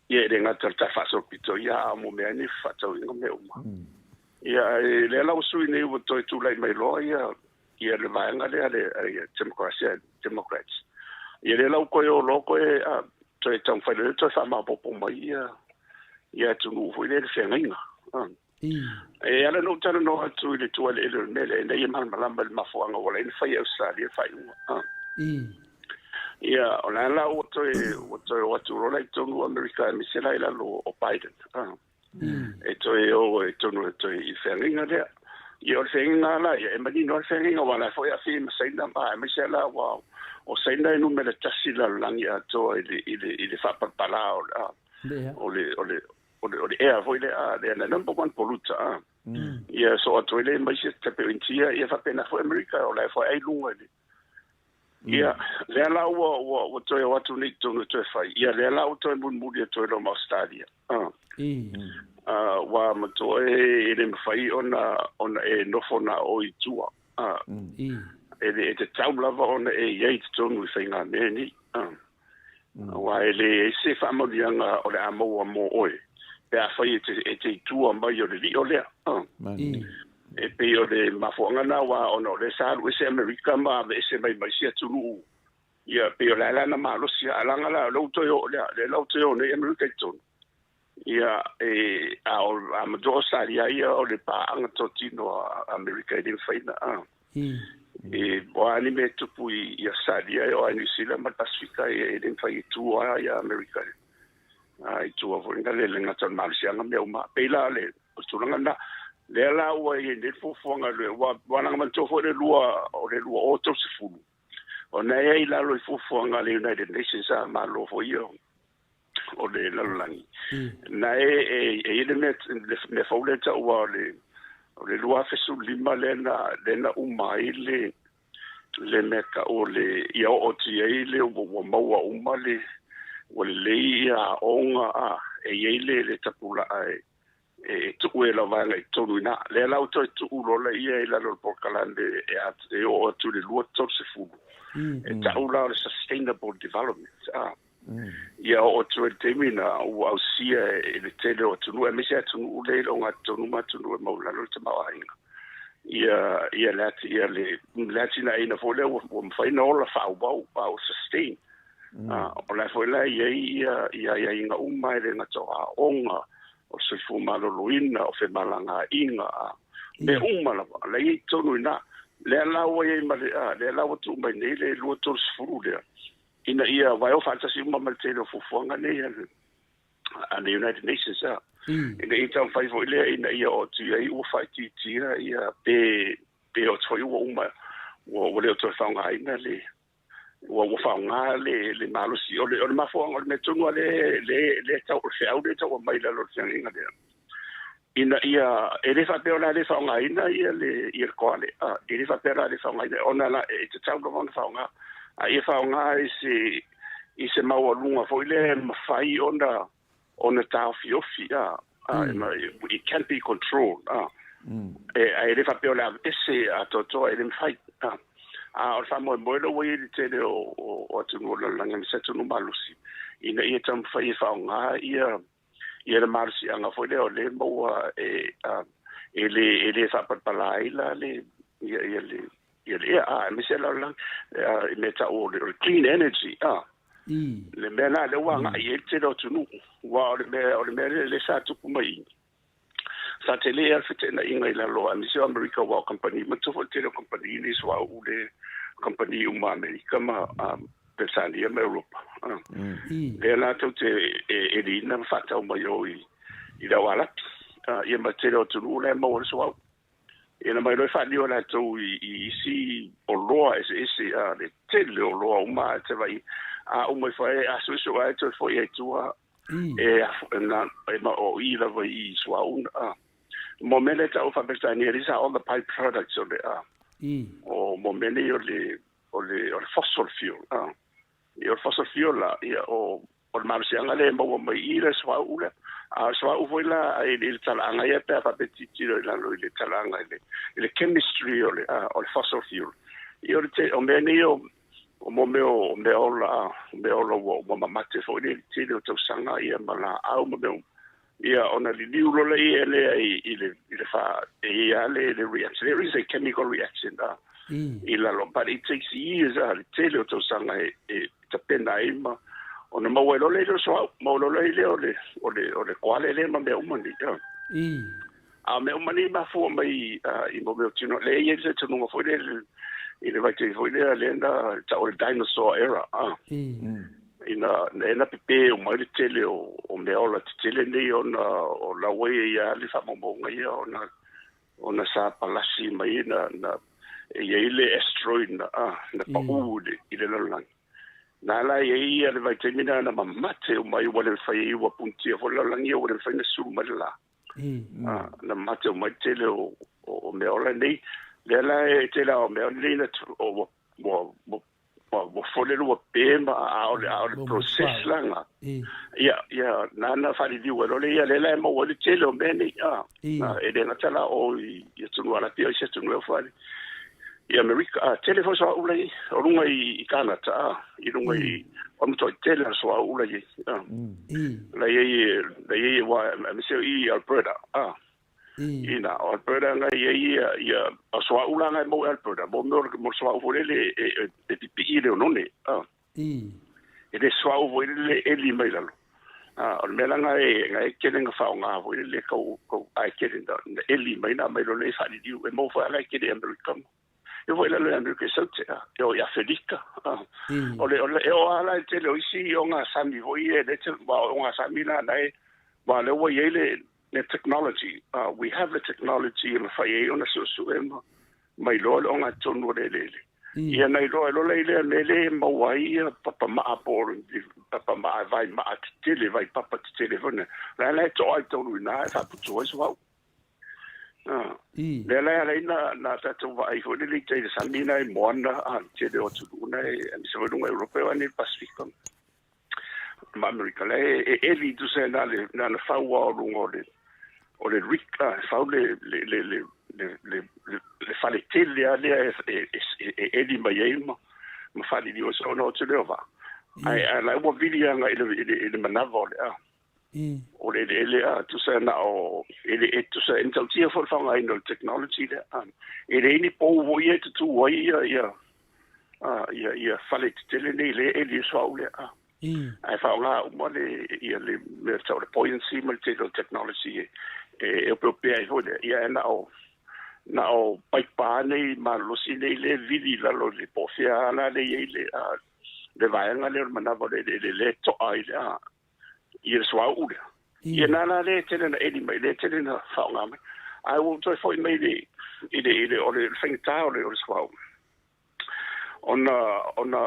Ia e le gata o le tafaasolopito ia a o mo mea nei fefaatauaiga ma mea uma. Ia ae lea la ua sui nei ua toe tulai mai loa ia ia le vaega lea le ia Democracy Democrats. Ia lea la ua toe o loa toe a, toe taumafai loa toe faamaopoopo mai ia ia atunuu foi lea i le feagaiga. E ala ona ou talanoa atu i le tuaeleele o le mea lea, ina ia malamalama i le mafuaaga ua ala ai ona fai e Ausetalia le faaiuga. Ia, o la la ua toe, ua toe o atu loa la i totonu o Amerika aemaise la i lalo o Biden. E toe o i totonu e toe i le feagaiga lea. Ia, o le feagaiga lava la ia, e manino lava le feagaiga, aua o la foi e aafia ai ma Saina, ma aemaise la ua, o Saina e numera tasi i le lalolagi atoa i le, i le, i le faapalapala o le, o le, o le, o le, o le ea foi lea, lea na number one polluter, a. Ia, so atu ai lea ma isi tape o Initia, ia faapena foi Amerika, o la e foi ai luga i le. Ia, lea la ua, ua, ua toe o atu nei i totonu e toe fai, ia lea la ua toe mulimuli atu ai loa ma Ausetalia, a. A, ua matua e, e le mafai ona, ona e nofo na o i tua, a. E le, e tatau lava ona e i ai i totonu i faigamea nei, a. Aua e leai se faamanuiaga o le a maua mō oe, pe afai e te, e te i tua mai o le lio lea. E pei o le mafuaaga lena aua ona o lea sa alu ese Amerika ma aveese mai ma isi atunuu, ia pei o le a lana malosi. Ae leaga la o lea ua toe oo lea, lea la ua toe oo nei Amerika i totonu. Ia e a o a matua Ausetalia ia o le paaga totino a Amerika e le mafai ona a. E o a ni mea e tupu i Ausetalia e oo lava i Niu Sila ma le Pasefika e le mafai e tu lava ia Amerika i tua foi lena le gata o le malosiaga ma mea uma. E pei la o le tulaga lena. Lea la ua i ai nei le fuafuaga ua leaga manatua foi le lua o le 2030 ona e i ai i lalo i fuafuaga a le United Nations a Malo foi ia o le lalolagi na e e e i ai le mea le mea fou lea e taua o le o le 2015 lea na lea na uma ai le le mea tau o le ia oo atu i ai le ua ua maua uma le ua lelei ia aoga a e i ai le le tapulaa e e tuu e lau vaega i totonu i ina. Lea la ua toe tuu loa laia i lalo o le polokalame e e oo atu i le 2030. E tau la o le sustainable development a. Ia oo atu ai i le taimi lena ua ausia e le tele o atunuu aemaise atunuu lea i le ogatotonu ma atunuu e maualalo le tamaoaiga. Ia ia le ia le le atinaeina foi lea ua ua mafai ona ola faaauau a ua sustain. O la foi la e i ai ia ia aiaiga uma e le gata o aoga, o le soifua maloloina, o femalagaaiga, a mea uma lava, la e i ai i totonu i ina. Lea la ua i ai ma le, a, lea la ua tuu mai nei le 2030 lea, ina ia vaeo faatasi uma ma le tele o fuafuaga nei a le, a le United Nations, a, ina ia taumafai foi lea ina ia oo atu i ai ua faaitiitia ia pe, pe oo atu foi ua uma, ua, ua le o toe faaaogaina le, ua ua faaaoga le le malosi. O le o le mafuaaga o le mea tonu lava lea lea lea tau o le feau lea e tau aumai i lalo o le feagaiga lea, ina ia e le faapea o le a le faaaogaina ia le ia le koale, a, e le faapea o le a le faaaogaina ona la e tatau lava ona faaaoga, a ia faaaoga i se i se maualuga foi lea e mafai ona ona taofiofi, a, a, it can be controlled, a, e, ae le faapea o le aveese atoatoa, e le mafai, a. A o le faamoemoe lea ua i ai le tele o, o, o atunuu o le lalolagi aemaise atunuu malosi, ina ia taumafai e faaaoga ia, ia le malosiaga foi lea o lea e maua e, a, e le, e le faapalapala ai la le, ia, ia le, ia le ea, a, aemaise la lalolagi, a, i mea tau o le, o le clean energy, a. Le mea lena lea ua agai i ai le tele o atunuu, aua o le mea, o le mea lea sa tupu mai i, sa tele lava le feteenaiga i lalo aemaise o Amerika aua o kamupani, manatua foi le tele o kamupani nei suauu le kamupani uma a Amerika ma Peretania ma Europa. Lea latou te eliina ma faatau mai o i le au Arapi, ia ma le tele o atunuu la e maua ai le suauu. Ia na mai loa e faaliu e latou i isi oloa eseese, a le tele o oloa uma a te vaai a uma ifo ai a suesue ai toe foi ai tua e na e ma o i lava i suauu a mo mea lea tau faa-Peretania these are all the by products o le a o mo mea nei o le o le o le fossil fuel a Ia o le fossil fuel la, ia o, o le malosiaga lea e maua mai i le suauu lea. A o le suauu foi la i le talaaga ia pe a faapea e tilotilo i lalo i le talaaga i le, i le chemistry o le, a, o le fossil fuel. Ia o le te, o mea nei o, o mo mea o mea ola, a, o mea ola ua, ua mamate foi lea i le tele o tausaga ia ma laau ma mea uma. Ia ona liliu loa lea lea i, i le, i le fa, e i ai lava le, le reaction. There is a chemical reaction, a, i lalo, but it takes years, a, le tele o tausaga e, e tapena ai ma, ona maua ai loa lea i le suauu, maua loa lea o le, o le, o le koale lea ma mea uma nei, a. A o mea uma nei e mafua mai i mo mea o tino, lea e i ai le talitonuga foi lea i le vaitaimi foi lea, lea na tau o le dinosaur era, a. Ina, lea na pepē uma ai le tele o, o mea ola tetele nei ona o la ua i ai lava le faamaumauga ia ona, ona sa palasi mai na, na, e i ai le asteroid na, a, na pau i le, i le lalolagi. Na la i ai ia le vaitaimi na na mamate uma ai ua le mafai ai ua punitia foi le lalolagi ia ua le mafai ona sulu mai le la. A, na mamate uma ai le tele o, o, o mea ola nei. Lea la e tele lava o mea ola nei na, o, ua, ua, ua ua fole lua pe ma a o le a o le process la nga ia ia na na faaliliu ai loa lea ia lea la e maua ai le tele o mea nei a e le gata la o i atunuu Arapi a i se atunuu e ofa i Amerika a tele foi suauu la i ai o luga i Kanata a i luga i o le matuai tele o suauu la i ai a la i ai la i ai aemaise o i Alberta a. Ina, o Alberta na i ai ia, ia, o suauu la na e maua i Alberta, mo mea o le, mo le suauu foi lele e, e, e pipii i le oneone. E le suauu foi lele e eli mai lalo. O le mea la na e, na e tele na faaaoga foi lele kau, kau, ae tele na, na eli mai na mai loa lea i faaliliu. E maua foi lava la e tele i Amerika ma. E oo foi i lalo i Amerika i Saute, e oo i Afelika. O le, o le, e oo lava la i le tele o isi ogasami foi ia e le te, aua o ogasami la na e, aua o lea ua i ai le, le technology, we have le technology e mafai ai ona suesue ma, ma iloa le ogatotonu o le eleele. Ia na iloa ai loa la i lea mea lea e maua ai ia papa maa po o le papa maa, vai maa tetele, vai papa tetele foi lea. O la e toa i totonu i ina e faaputu ai suauu. Lea la e ala ai na tatou vaai foi lele i tai i le sami na e moana a le tele o atunuu na e aemaise foi luga o Europa e o ane i le Pasefika ma Amerika. La e eli tusa na le na na fau lava o luga o le o le rig a e fau le le le le le le le fale tele lava lea e e eli mai ai ma ma faaliliu ai se ona o atu lea o vaa. Ae ae la ua vili agai i le i le manava o le a o le eleele a tusa na o ele e tusa e matautia foi le faaaogaina o le technology lea a e leai ni pou foi ia e tutū ai ia ia a ia ia fale tetele nei lea e eli suauu lea a ae faaaoga uma le ia le mea tau o le buoyancy ma le tele o le technology e e opeopea ai foi lea ia e na o na o paipa nei malolosi nei lea e vili i lalo i le po o fea lava la lea e i ai le a le vaega lea o le manava o le eleele lea e to'a ai le a ia le suauu lea. Ia na la lea e tele na eli mai, lea e tele na faaaoga mai. Ae ua ou toe foi mai i le, i le, i le, o le faigata o le, o le suauu. Ona, ona,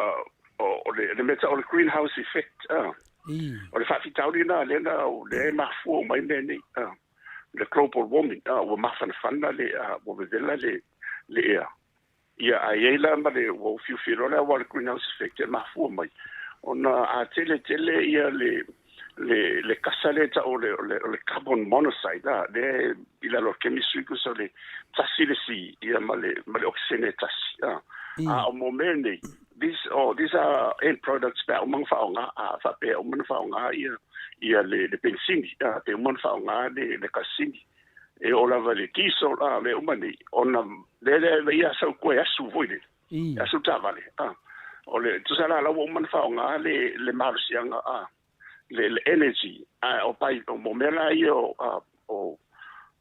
o le, le mea tau o le greenhouse effect, o le faafitauli lena lea na, lea e mafua uma ai mea nei, le global warming, ua mafanafana le, ua vevela le, le ea. Ia, ae i ai la ma le, ua ufiufi loa le aua o le greenhouse effect e mafua mai, ona a tele tele ia le, le, le kasa lea e tau o le, o le, o le carbon monoxide, a, lea e i lalo o le chemistry tusa o le tasi le C, ia ma le, ma le okesene e tasi, a. A o mo mea nei, these, oh, these are end products pe a uma ona faaaoga, a faapea e uma ona faaaoga ia, ia le, le penisini, a, pe uma ona faaaoga le, le kasini. e oo lava i le diesel a mea uma nei, ona lea lea ia sau koe asu foi lele, asu taavale a. O le tusa la la ua uma ona faaaoga le le malosiaga a le le energy a o pai o mo mea la ia o a o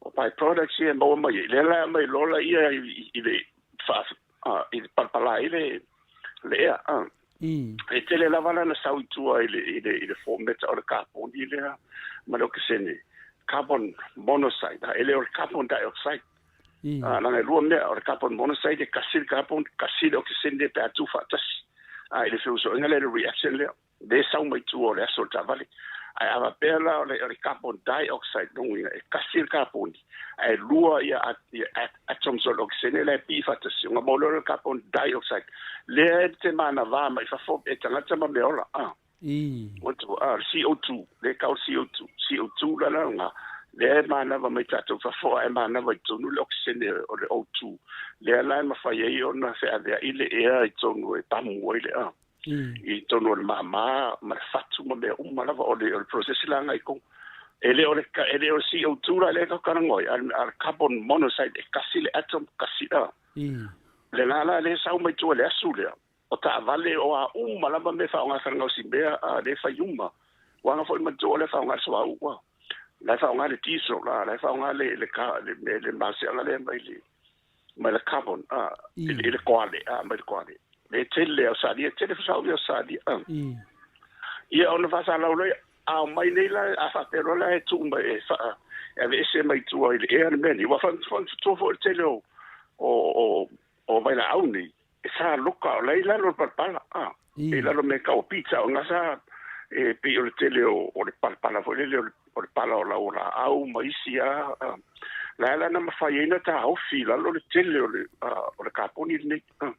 o by products ia e maua mai ai, lea la e aumai loa la ia i le faa i le palapala ai le le ea a. E tele lava lana sau i tua i le, i le, i le format o le kaponi lea ma le okesene, carbon monoxide, e le o le carbon dioxide. Leaga e lua mea, o le carbon monoxide e kasi le carbon, kasi le okesene pe a tuufaatasi. A i le feusoiga lea, le reaction lea, lea e sau mai tua o le aso o le taavale. Ae a faapea la o le, o le carbon dioxide, lona uiga e kasi le kaponi, ae lua ia, ia atoms o le okesene la e pii faatasi, ona maua lea o le carbon dioxide, lea e te manava mai fafo e tagata ma meaola. A. A, le CO2, lea e tau le CO2, CO2 la lena, lea e manava mai tatou fafo ae manava i totonu le okesene o le O2, lea la e mafai ai ona feaveai le ea i totonu e pamu ai le a. I totonu o le māmā ma le fatu ma mea uma lava o le, o le process la agai i totonu. E le o le, e le o le CO2 la lea e talanoa ai, a le carbon monoxide e kasi le atom, kasi a. Le la la lea e sau mai tua i le asu lea, o taavale, o a uma lava mea e faaaoga e mea a lea e fai uma. Ua aga foi manatua o lea e faaaoga le suauu a. La e faaaoga le diesel a, la e faaaoga le, le, le, le, le malosiaga lea mai le, mai le carbon a i le koale a mai le koale le tele o Salia tele fasau ia Salia a ia ona faasalau loa a omai nei la a faapea loa la e tuu mai e faa e aveese mai tua i le ea le mea nei ua faatutua foi le tele o o o o vailaau nei e sa loka o la e i lalo o le palapala a e i lalo mea tau o pizza o na sa e pei o le tele o o le palapala foi lele o le o le pala o lau o laau ma isi a la e la na mafai ai na taofi i lalo le tele o le o le kaponi lenei a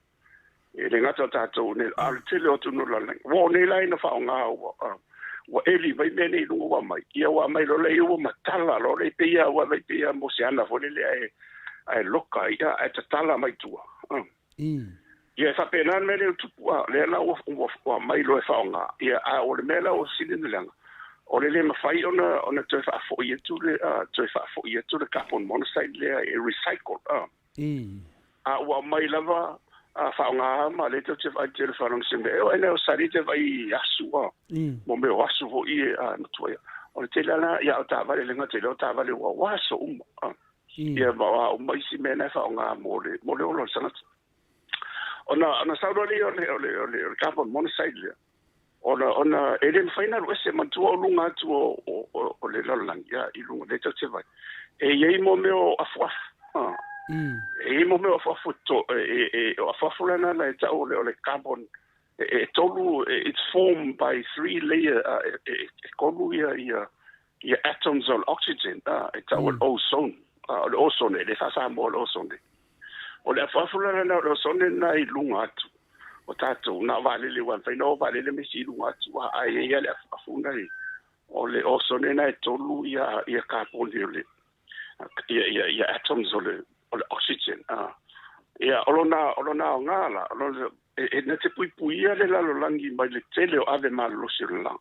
e le gata o tatou nei a o le tele o atunuu o le lalolagi ua oo nei la ina faaaoga ua ua eli mai mea nei i luga ua aumai ia ua aumai loa lea ua matala loa lea pei lava ua aumai pei lava mo se ana foi lele ae ae loka ia ae tatala mai tua. Ia e faapena le mea lea ua tupu, a o lea la ua, ua, ua aumai loa e faaaoga, ia, a o le mea la ua sili ona leaga, O le le mafai ona ona toe faafoi atu le toe faafoi atu le carbon monoxide lea e recycle. A ua aumai lava a faaaoga ma lea tatou te vaai i le tele o faalogologo mea e oo ai o sali te vaai i asu mo mea o asu foi e matua ia. O le tele lava ia o taavale le gata i lea o taavale ua ua aso uma. Ia ma o a uma isi mea na e faaaoga mo le mo le ola o le tagata. Ona ona sau loa lea o le o le o le carbon monoxide lea. Ona, ona e le mafai ona alu ese, manatua o luga atu o, o, o, o le lalolagi, ia, i luga, lea tatou te vaai. E i ai mo mea o afuafu, a. E i ai mo mea o afuafu to, e, e, e, o afuafu la na e tau o le, o le carbon, e, e tolu, it's formed by three layer, a, e, e, e tolu ia, ia, ia atoms o le oxygen, a, e tau o le ozone, a, o le ozone, e le faa-Samoa o le ozone. O le afuafu la lena o le ozone lena i luga atu o tatou, na o vaalele ua mafai ona o vaalele ma isi i luga atu, a ae i ai lava le afuafu lena i o le ozone lena e tolu ia ia kaponi o le ia ia ia atoms o le o le oxygen a. Ia o lona o lona aoga la, o lona e, e na te puipuia le lalolagi mai le tele o ave malolosi o le la.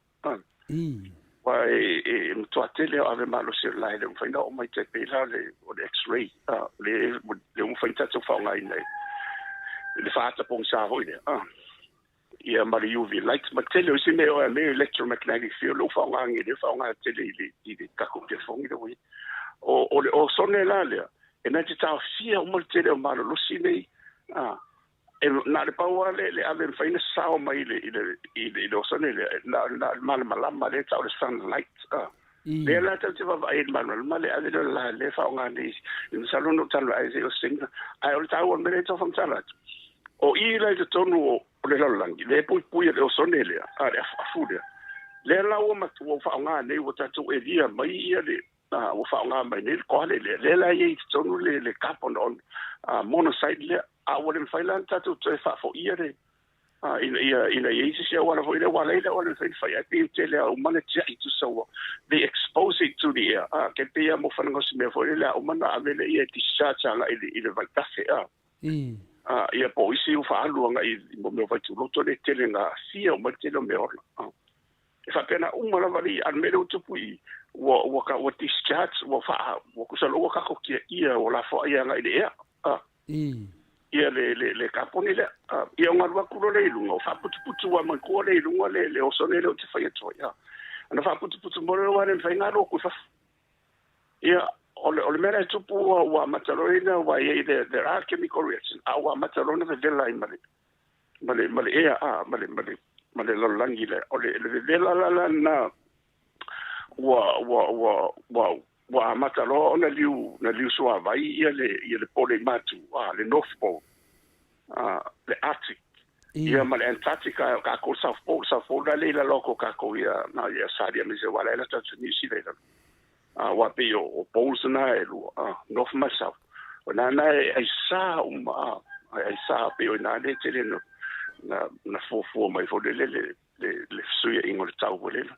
Aua e, e matua tele o ave malosi o le la e le mafai ona oo mai tai pei la o le, o le x-ray, a, le, le mafai ona tatou faaaogaina i le faaata pogisa foi lea, a, ia ma le UV light, ma tele o isi mea o mea electromagnetic field lea ua faaaoga nei, lea faaaoga tele i le, i le tatou telefoni lea ua i ai. O, o le ozone la lea, e na te taofia uma le tele o malolosi nei, a, E na o le pau lava le, le ave e mafai ona sao mai i le, i le, i le, i le osone lea, na, na o le malamalama lea e tau o le sunlight. Ah. Lea la tatou te vaavaai i le malamalama le ave lea o le la lea e faaaoga nei. I masalo na ou talanoa ai se i o se ae o le taua o le mea lea e tau faamatala atu. O i la i totonu o, o le lalolagi, lea e puipui e le osone lea, a le afuafu lea. Lea la ua matua ua faaaoga nei, ua tatou elia mai ia le, ua faaaoga mai nei le koale lea, lea la e i ai i totonu le, le carbon on, monoxide lea, a ua le mafai la ona tatou toe faafoia le, ina ia, ina ia i ai se isi auala foi lea, aua la e i ai le auala e mafai ona fai, ae pei e tele lava uma ona tiai tusa ua, they expose it to the air, a, e pei lava mo falegaosimea foi lele a uma ona ave lea e discharge agai i le, i le vaitafe, a. A, ia po o isi ua faaalu agai i mea o vaituloto lea e tele na aafia uma ai le tele o meaola, a. E faapena uma lava le a le mea lea ua tupu i i, ua, ua, ua discharge, ua faa, ua tusa loa ua tatou tiaia, ua lafoai agai i le ea, a, ia le, le, le kaponi lea. A, ia ona alu atu loa lea i luga, ua faaputuputu lava manatua lea i luga le, le osone lea ou te fai atu ai, a. Ona faaputuputu mai loa lea, ua le mafai ona alu atu i fafo. Ia, o le, o le mea la e tupu ua, ua amata loa ina, ua i ai le, there are chemical reaction, a ua amata loa ona vevela ai ma le, ma le, ma le ea, a, ma le, ma le, ma le lalolagi lea. O le, le vevela la lena ua, ua, ua, ua, ua amata loa ona liu, na liu suavai ia le, ia le pole i matu, a, le North Pole, a, le Arctic, ia ma le Antarctica, o kākou le South Pole, South Pole la lea i lalo atu o kākou ia, na, ia Australia aemaise aua la e lata atu i Niu Sila i lalo. A, aua pei o, o poles na e lua, a, North ma South. O nā na e aisā uma, a, e aisā pei o i nā lea tele na, na, na fuafua mai foi le, le, le, le, le fesuiaiga o le tau foi lele.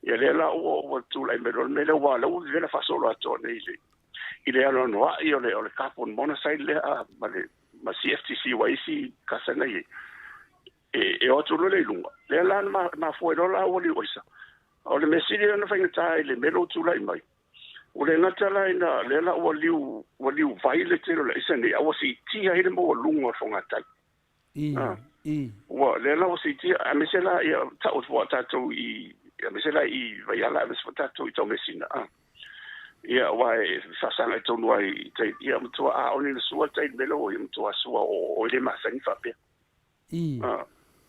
Ia lea la ua, ua tulai mai loa le mea lea, aua o lea ua vevela faasoloatoa nei i le, i le anoanoai o le, o le carbon monoxide lea, a, ma le, ma CFTC ua isi kasa nei e, e o atu loa lea i luga. Lea la na mafua ai loa la ua liu aisa. O le mea sili ona faigata i le mea lea ua tulai mai, ua le gata la ina lea la ua liu, ua liu vai le tele o le aisa nei, a ua siitia ai le maualuga o le fogatai. Ua, lea la ua siitia, aemaise la ia tau atu foi tatou i, aemaise la i Vaiala, aemaise foi tatou i Taumeasina. Ia, aua e faasagai tonu ai i tai, ia matua a ʻaʻole na sua le tai i le mea lea ua ia matua sua o e le masani faapea.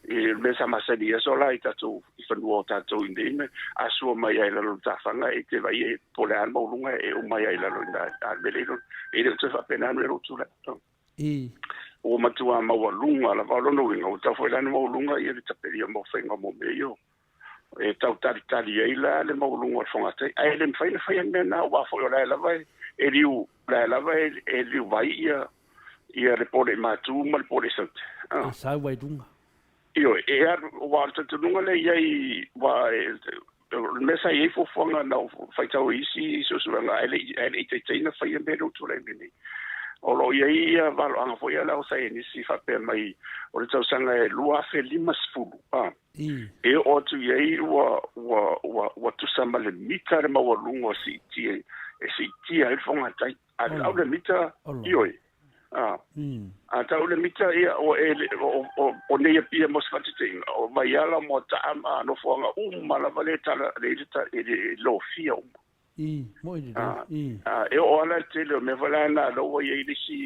I le mea sa masani i aso la i tatou, i fanua o tatou i nei me, a sua mai ai i lalo o le tafaga e te vaai e po o le a le maualuga e uma ai i lalo i ina, a le mea lea i lalo. E le o toe faapena le mea lea ua tulai. Ua matua maualuga lava. O lona uiga, ua tatau foi la ona maualuga ia le tapelia mo faiga mo mea ia e tau talitali ai la le maualuga o le fogatai. Ae le mafai ona faia le mea lena, aua foi o la e lava e liu, la e lava e liu vai ia ia le pole i matu ma le pole i saute. E sau ai luga. Ioe, e alu, aua o le talitonuga lea e i ai, aua o le mea sa i ai fuafuaga na ou faitau i isi suesuega ae le i, ae le i taitai ona faia mea lea ua tulai mai nei. O lo o i ai ia valoaga foi a le ausaienisi faapea mai o le tausaga e 2050, a, e oo atu i ai ua, ua, ua, ua tusa ma le mita le maualuga o siitia, e siitia ai le fogatai. A tau le mita, ioe. A, a tau le mita, ia, ua e, o, o, o nei Apia mo se faataitaiga, o Vaiala, Moataa ma nofoaga uma lava lea e tala, lea e, e lofia uma. I, moʻi lelei, i. A, e oo lava la i le tele o mea foi la na, lea ua i ai le isi,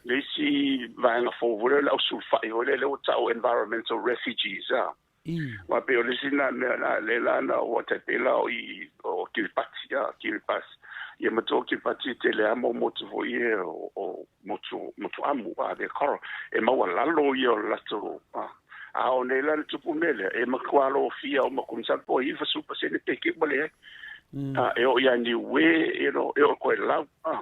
le isi vaega fou foi lea o le au sulufai foi lea, lea ua tau environmental refugees, a. I. Aua pei o le isi lena mea la, lea la na ua tai pei la o i, o Kiribati, a, Kiribati. Ia matua o Kiribati e tele lava mau motu foi ia o, o motu, motu amu, a, the coral, e maualalo ia o le latou, a. A o nei la le tupu mea lea, e matua alofia uma masalo po o 90% pe ke ua leai. A, e oo ia Niue, you know, e oo i Koelau, a.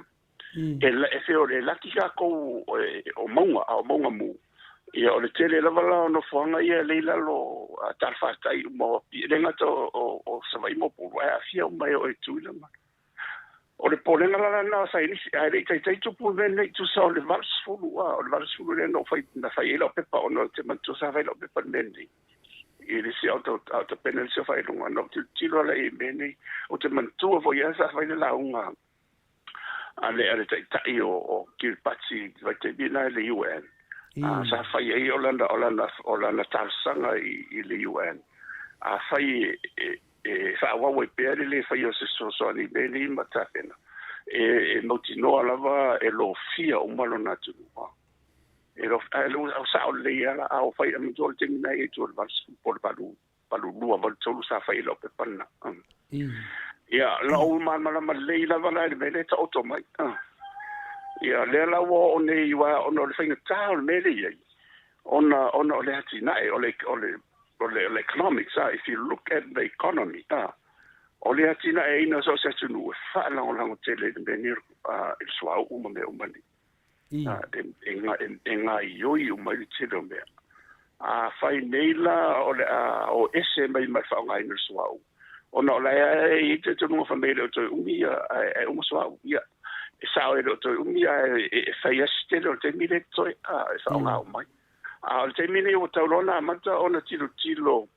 E, e feo e laki kākou e, o mauga, a o mauga mū. Ia, o le tele lava la o nofoaga ia e lei lalo a talafātai uma o Apia. E le gata o, o, o Savaii ma Upolu, ae aafia uma e oo i Tutuila ma O le popolega la lena o saienisi, ae le i taitai tupu le mea lenei, tusa o le 80, a, o le 80 lea na ou fai, na fai ai lau pepa, ona ou te manatua sa fai lau pepa i le mea lenei. I le isi a o tapena le isi faailoga, na ou tilotilo lava i mea nei. Ou te manatua foi lava sa fai le lauga a le, a le taitai o, o Kiribati i le vaitaimi lena i le UN. A, sa fai ai o lana, o lana, o lana talosaga i, i le UN. Afai e, e, e faaauau ai pea le lē faia o se fesoasoani i mea nei ma tapena, e, e mautinoa lava e lofia uma lona atunuu. E lof, ae lo, au sao lelei lava la, a o fai, manatua o le taimi lena e i ai tua i le 80 po o le 8, 82, 83 sa fai ai lau pepa lena. Ia, na ou malamalama lelei lava la i le mea lea e taoto mai. Ia, lea la ua oo nei, aua ona o le faigata o le mea lea e i ai, ona, ona o le atinae, o le, o le, o le, o le economics, ah, if you look at the economy, ah, o le atinaeina o so o se atunuu e faalagolago tele i le mea nei ah, i le suauu ma mea uma nei. Ah, e, e, e, e gaioi uma ai le tele o mea. Afai nei la o le a o ese mai ma le faaaogaina o le suauu, ona o la e i ai talitonuga fai mai e le o toe umi ia, ae, ae uma suauu. Ia, e sao e le o toe umi, ae e, e fai lava si tele o le taimi lea e totoe, a, e faaaoga uma ai. A o le taimi lenei ua tau loa ona amata ona tilotilo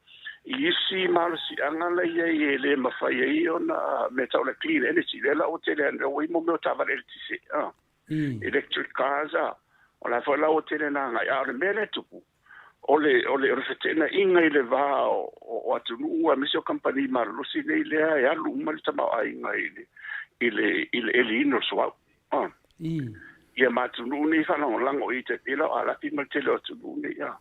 i isi malosiaga la i ai e le mafai ai ona mea tau le clean energy. Lea la ua tele ane, ua i ai mo mea o taavale eletise, a, electric cars, a, o la foi la ua tele na agai. A o le mea lea e tupu, o le, o le, o le feteenaiga i le va o, o, o atunuu aemaise o kamupani malolosi nei lea e alu uma le tamaoaiga i le, i le, i le eliina o le suauu. A. Ia ma atunuu nei faalagolago i te pei la o Arapi ma le tele o atunuu nei a.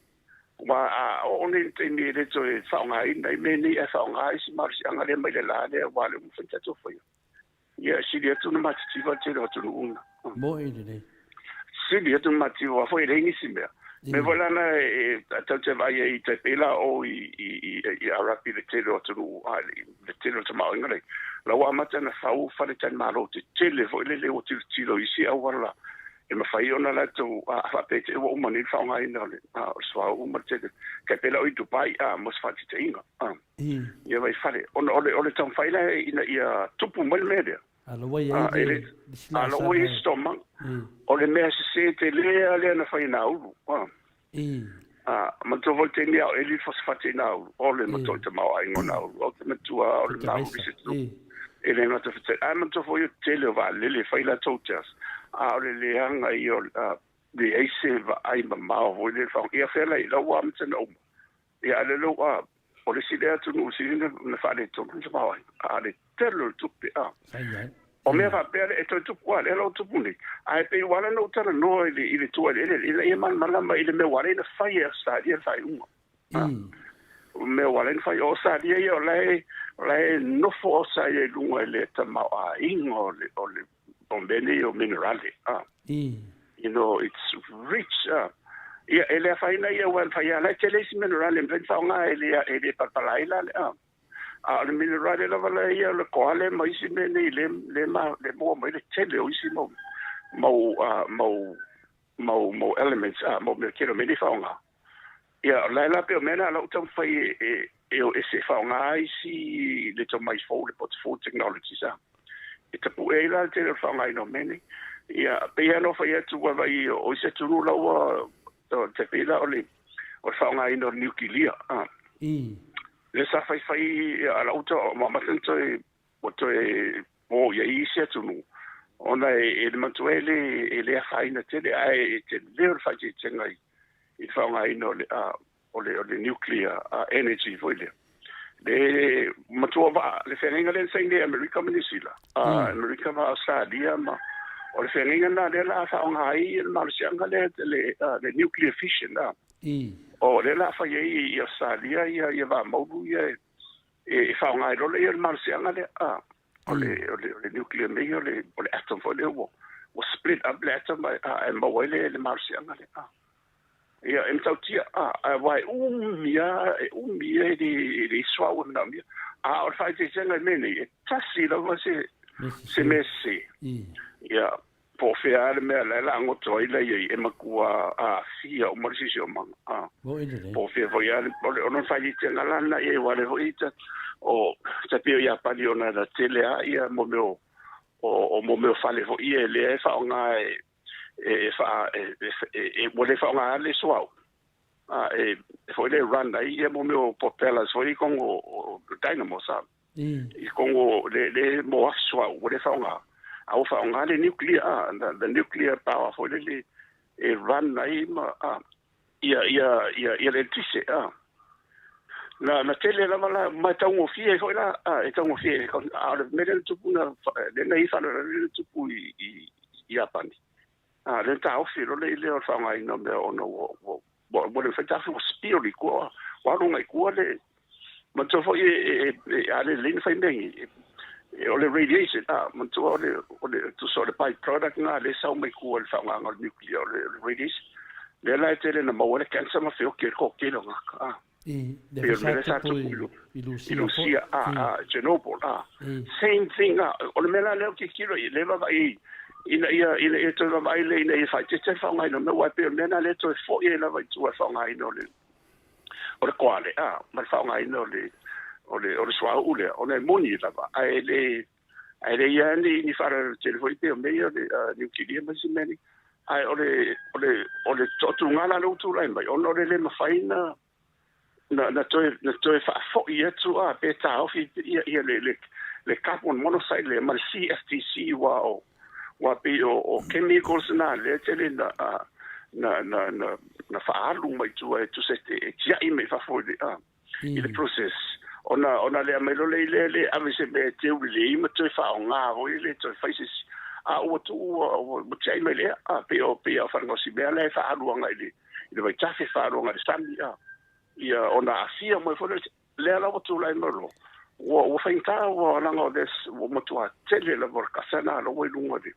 Aua a oo nei i le taimi e le toe faaaogaina ai mea nei ae faaaoga isi malosiaga lea mai le la lea aua le uma foi na tatou faia. Ia e sili atu ona matitiva le tele o atunuu na. Moe lelei. Sili atu ona matitiva aua foi e leai nisi mea. Mea foi la na e tatou te vaai ai tai pei la o i i i Arapi le tele o atunuu a le tele o le tamaoaiga la i la ua amata ona fau faletalimalo tetele foi lele ua tilotilo i isi auala e mafai ona latou a faapea te i ua uma nei le faaaogaina o le suauu ma le tele tai pei la o i Dubai a mo se faataitaiga a ia vai fale ona o le o le taumafai la ina ia tupu mai le mea lea. A la ua i ai le A la ua i ai se toomaga. O le mea sese tele lava lea na fai e Naulu. A, manatua foi le taimi a o eli le fosefate i Naulu, o le matua i tamaoaiga o Naulu. Ou te manatua lava o le Naulu i se tino. E le gata fetai. Ae manatua foi o le tele o vaalele e fai latou test. A o le leaga ia o le leai se vaai mamao foi lea i le faaaoga. Ia fea la i lau amata na uma. Ia, a o lea ua, o le isi lea atunuu sili na faaletonu le tamaoaiga, a o le tele o le tupe, a. O mea faapea e toe tupu lava, lea la ua tupu nei. Ae pei ua ala ona ou talanoa i le, i le tua eleele, ina ia malamalama i le mea ua ala ai ona fai e Ausetalia le faaiuga. A. O mea ua ala ai ona fai. O Ausetalia ia o la e, o la e nofo Ausetalia i luga i le tamaoaiga o le, o le, o mea nei o minerale. A. You know, it's rich. A. Ia, e le afaina ia aua e mafai lava, la e tele isi minerale e mafai ona faaaoga e le, e le palapala ai la le, a. A o le minerale lava la ia o le koale ma isi mea nei le, le, ma, le maua mai le tele o isi mau, mau, uh, mau, mau, mau elements, a, mau mea tele o mea nei faaaoga. Ia, o la e la pei o mea na la ua taumafai e, e, e o ese e faaaoga ai isi le tomai fou, le po o te fou technologies, a. E tapue ai la le tele o le faaaogaina o mea nei. Ia, pei lava ona ou fai atu ua vaai o isi atunuu la ua tai pei la o le o le faaaogaina o le niukilia. Lea sa faifai a lau uta ua amata ona toe ua toe o i ai isi atunuu ona e le manatua e le e le afaina tele ae e tele o le faaeteetega i le faaaogaina o le o le o le nuclear energy foi lea. Le matua vaa le feagaiga lea na saini e Amerika ma Niu Sila, Amerika ma Ausetalia ma o le feagaiga lena lea la a faaaoga ai le malosiaga lea le le nuclear fission o lea la a fai ai i Ausetalia ia ia vaa maulu ia e faaaoga ai loa lea le malosiaga lea o le o le o le nuclear mea o le o le atom foi lea ua ua split up le atom ae maua ai le le malosiaga lea. Ia, e matautia, aua e umi lava, e umi ia e le suauu e manaomia. A o le faaeteetega i mea nei, e tasi lava se, se mea sese. Ia, po o fea lava le mea la e lagoto ai la i ai, e matua aafia uma le siosiomaga. A, po o fea foi lava, o le ona faaeteetega la lena i ai, aua o lea foi ta, o, ta pei o Iapani ona e tele lava ia mo mea o, o, o mea o fale foi ia lea e faaaoga e, e, faa, e, e, e, ua le faaaoga le suauu, a, e, e foi le run ai ia mo mea o propellers foi i kongo o, o dynamos a. I kongo le, le mo afi suauu ua le faaaoga. A ua faaaoga le nuclear, a, the nuclear power foi le, le e run ai ma, a, ia, ia, ia, ia le eletise, a. Na, na tele lava la, ma e taugofie ai foi la, a, e taugofie, a o le mea lea na tupu na, lea na i ai faalavelave lea na tupu i, i, i Iapani. A, lea na taofi loa le lea o le faaaogaina o mea ona ua, ua, ua, ua le mafai taofi, ua spill i tua, ua alu agai i tua le, manatua foi e, e, e, a le lelei ona fai mea nei, e, o le radiation, a, manatua o le, o le, tusa o le by product lena lea e sau mai tua i le faaaogaina o le nuclear, o le, o le radiation. Lea la e tele na maua ai le cancer ma feoki ai le toatele o tagata, a. I, le Pei o le mea lea sa sa tupu tupu i i, Lu, i i Lusia foi. Lusia, a, I, a, Chernobyl, a. I. Same thing, a, o le mea la lea ou te tilotilo i ai, lea e vaavaai i, ina ia, ina ia toe vaavaai lea ina ia faaeteete le faaaogaina o mea, aua e pei o le mea lena lea e toe foi ai lava i tua i le faaaogaina o le, o le koale, a, ma le faaaogaina o le, o le, o le suauu lea, ona e moni lava, ae le, ae le i ai ni, ni faalavelave tele foi pei o mea ia o le niukilia ma isi mea nei. Ae o le, o le, o le toatuga la lea ua tulai mai, ona o le le mafai na, na, na toe, na toe faafoi atu, a, pe taofi ia, ia le, le, le carbon monoxide lea ma le CFTC, aua o, aua pei o, o chemicals na lea tele na, a, na, na, na, na faaalu mai tua e tusa e tiai mai fafo i le, a, i le process ona ona le aumai loa lea i le le ave se mea e teu lelei ma toe faaaoga foi le toe fai se isi a ua tuu ua ua tiai mai le ea a pei o pei o falegaosi mea la e faaalu agai i le i le vaitafe faaalu agai i le sami a ia ona aafia mai foi lea la ua tulai mai loa ua ua faigata ua leaga o le ua matua tele lava o le kasa lena loa ua i luga o le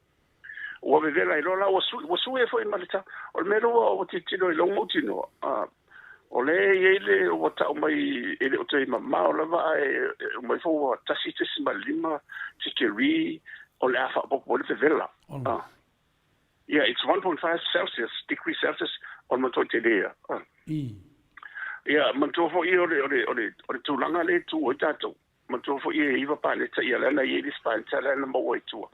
Ua vevela ai loa la, ua sui, ua sui ai foi ma le ta. O le mea lea ua, ua tilotilo i lou mautinoa, a, o lea e i ai le, ua tau mai e le o toe mamao lava ae uma ifo ua 1.5 tikeri o le a faaopoopo ai le vevela. A, yeah, it's 1.5 Celsius, degree Celsius, o le matua tele ia. A. Ia, manatua foi o le, o le, o le, o le tulaga lea e tu ai tatou. Matua foi e iva paneta ia lea na i ai le isi paneta lea na maua i tua.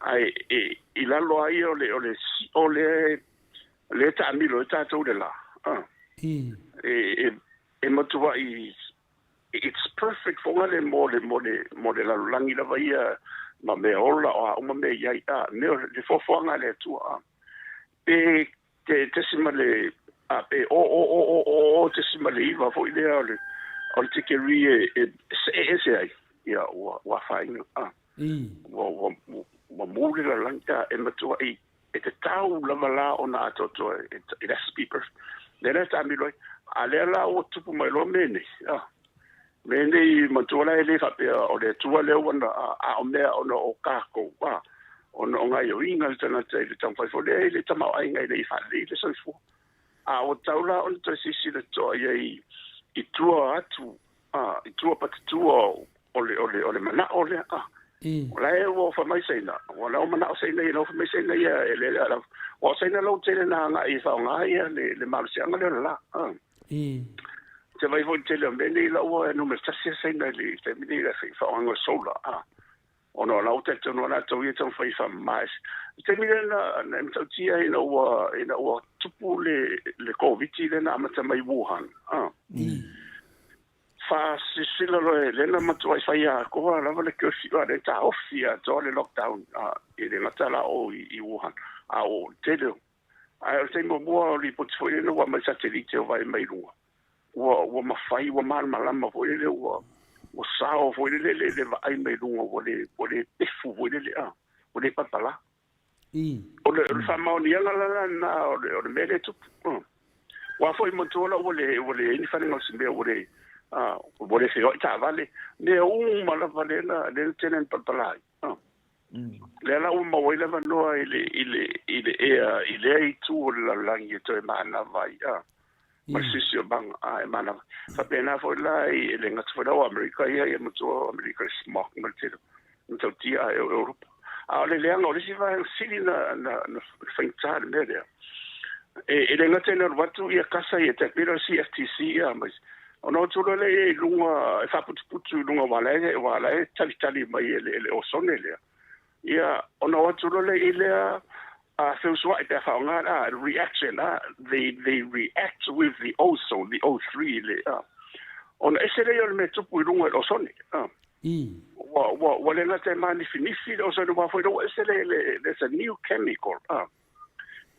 Ae e, i lalo lava ia o le, o le sio lea, lea e taamilo ai tatou i le la. A. E, e, e matuai, it's perfect foga le mo le, mo le, mo le lalolagi lava ia ma mea ola o a uma mea i ai, a, mea o le foafoaga a le Atua. A. Pe te tesimale a pe o o o o o o tesimale iva foi lea o le o le tikeri e e see ese ai ia ua ua afaina a ua ua ua mu le lalolagi a e matua i e tatau lava la ona atoatoa it has to be perfect lea la e taamilo ai a lea la ua tupu mai loa mea nei a mea nei matua la e le faapea o le Atua lea ua na a o mea ona o kākou a ona o gaioiga le tagata i le taumafai foi lea i le tamaoaiga ina ia faalelei le soifua. A ua tatau la ona toe silasila totoa i ai i tua atu, a, i tua patatua o le, o le, o le manao lea, a. O la e ua ofa mai Saina, ua la ua manao Saina ia, la ua fai mai Saina ia, e le, ua o Saina lautele na agai e faaaoga ia le, le malosiaga lea o le la, a. Te vaai foi i le tele o mea nei la ua numera tasi lava Saina i le taimi nei i le faaaogaina o le solar, a. Ona o la ua talitonu lava latou ia e taumafai e faamama. I le taimi lea na na e matautia ai ina ua ina ua tupu le le Koviti lea na amata mai i Wuhan, a. Faasilasila loa e lea na matuai fai atoa lava le curfew, a lea na taofi atoa le lockdown, a, e le gata la o i i Wuhan, a o le tele o. Ae o le taimi muamua o lipoti foi lea ua aumai i satelite o vaai mai i luga, ua ua mafai, ua malamalama foi lele, ua ua sao foi lele le le vaai mai luga, ua le ua le pefu foi lele, a, ua le palapala. O le o le faamaoniaga la lena o le o le mea lea e tupu. Aua foi manatua la ua le ua leai ni fale gaosimea, ua le a, ua le feoai taavale, mea uma lava lea na lea na tele ina palapala ai. Lea la ua maua ai le avanoa i le, i le, i le ea, i lea itu o le lalolagi e toe manava ai, a, ma le siosiomaga, a, e manava. Faapena foi la i, e le gata foi la o Amerika ia, ia matua o Amerika i le smog ma le tele o matautia, a e o Europa. A o le leaga o le isi vaega sili na, na, na faigata le mea lea, e, e le gata ina alu atu ia kasa ia, tai pei la o le CFTC ia, ma isi, ona o atu loa lea i luga e faaputuputu i luga aua la e, aua la e talitali mai e le, e le osone lea. Ia, ona o atu loa lea i lea a feusuai pe a faaaoga a reaction a they, they react with the ozone, the O3 le a. Ona ese lea o le mea tupu i luga i le osone. A. Ua, ua, ua le gata e manifinifi le osone, aua foi ua ese le, le, there's a new chemical, a.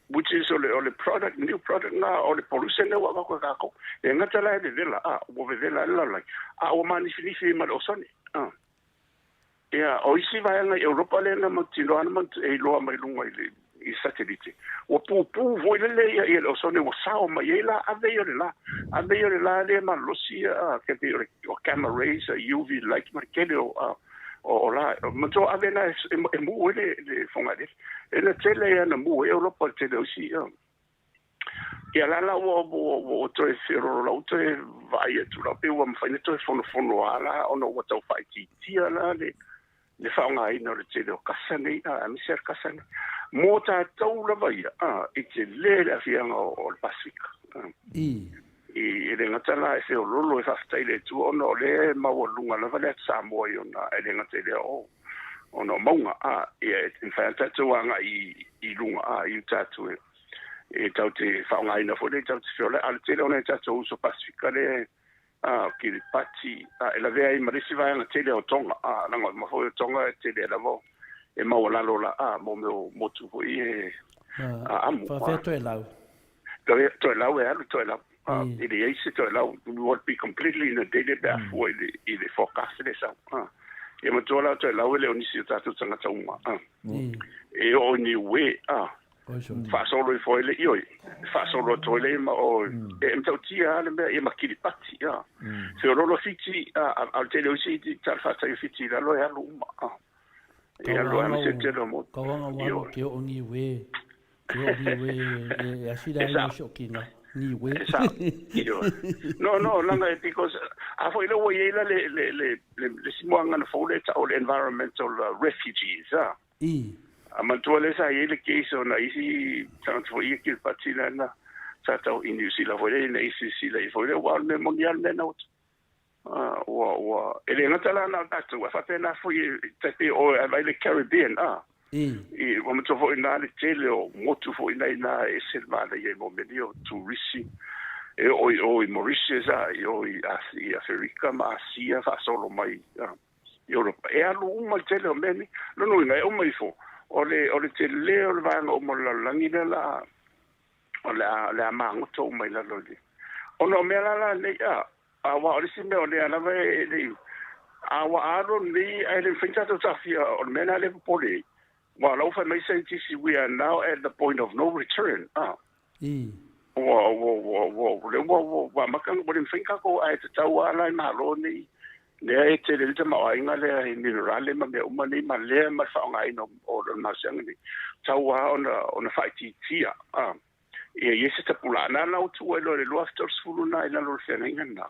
Which is o le, o le product, new product na, o le pollution lea ua avatu e tatou. E gata la e vevela, a, ua vevela ai le lalolagi, a ua manifinifi ai ma le osone. A. Ia, o isi vaega i Europa lea na mautinoa na e iloa mai luga i le i satelite, ua pupū foi lele ia, ia le osone ua sao mai ai la, ave ia o le la, ave ia o le la lea malolosi ia, a, ke pei o le o gamma rays, a UV light ma le tele o, a, o, o la, matua ave na e, e mu ai le, le fogailele. E na tele ia na mu ai Europa le tele o isi, a. Ia la la ua, ua, ua toe feololo lau toe vaai atu la, pe ua mafai na toe fonofono a la, ona ua tau faaitiitia la le, le faaaogaina o le tele o kasa nei, a, aemaise lava le kasa nei. Mō tātou lava ia, a, i tele le aafiaga o, o le Pasefika. A. I, e le gata la e feololo e faafetai i le Atua ona o lea e maualuga lava le atu Samoa i ona, e le gata i lea o, ona o mauga, a, ia e mafai lava ona tatou agai i, i luga, a, i uta atu e, e tatou te faaaogaina foi lea e tatou te feolai. A o le tele o nai o tatou uso Pasefika lea, a, Kiripati, a, e lavea ai ma le isi vaega tele o Tonga, a, leaga uma foi o Tonga e tele lava e maualalo la, a, mō mea o motu foi e, a, amu, a. Faafefea Toelau? Toelau e alu Toelau. E leai se Toelau. We will be completely inundated pe a fua i le, i le forecast lea e sau. Ia matua la o Toelau e le o nisi o tatou tagata uma. E oo i Niue, faasolo ifo ai le, ioe, faasolo atu ai le ma o, e matautia lava le mea, ia ma Kiripati. Feololo Fiti, a o le tele o isi talafatai o Fiti i lalo e alu uma. E alu lava se tele o motu. Kauanga ua alu ke oo Niue. Ke oo Niue e asi la ai o siokiga. Niue. E sao. Ioe. No, no, leaga e because a foi lea ua i ai la le, le, le, le, le isi moagana fou lea e tau o le environmental refugees, a. A manatua lea sa i ai le case o nai isi tagata foi ia Kiripati la na sa tau i New Zealand foi lea ina ia silasila i foi lea ua o le mea moni lava le mea na ua ua ua e le gata la na o tatou ae faapena foi e tai pei o e vaai le Caribbean a i ua matua foi na le tele o motu foi na ina e ese le manaia i mea nei o turisi e oo i o i Mauritius a i o i i Aferika ma Asia faasolo mai a i Europa e alu uma le tele o mea nei. Lona uiga e uma ifo o le o le tele o le vaega uma o le lalolagi lea la o le a, le a magoto uma i lalo i le. Ona o mea la la nei, a, aua o le isi mea o lea lava e le i, a ua alu nei ae le mafai ona tatou taofia, o le mea lena lea e popole ai, aua o la ua fai mai saienitisi, we are now at the point of no return, a. Ua, ua, ua, ua, ua, lea ua, ua, ua amata, ua le mafai ona tatou, ae tatau lava la i Malo nei, lea e tele ai le tamaoaiga lea i minerale ma mea uma nei ma lea ma le faaaogaina o le malosiaga nei, tatau lava ona, ona faaitiitia, a, ia i ai se tapulaa. Na ona ou tuu ai loa i le 2030 lena i lalo o le feagaiga lena.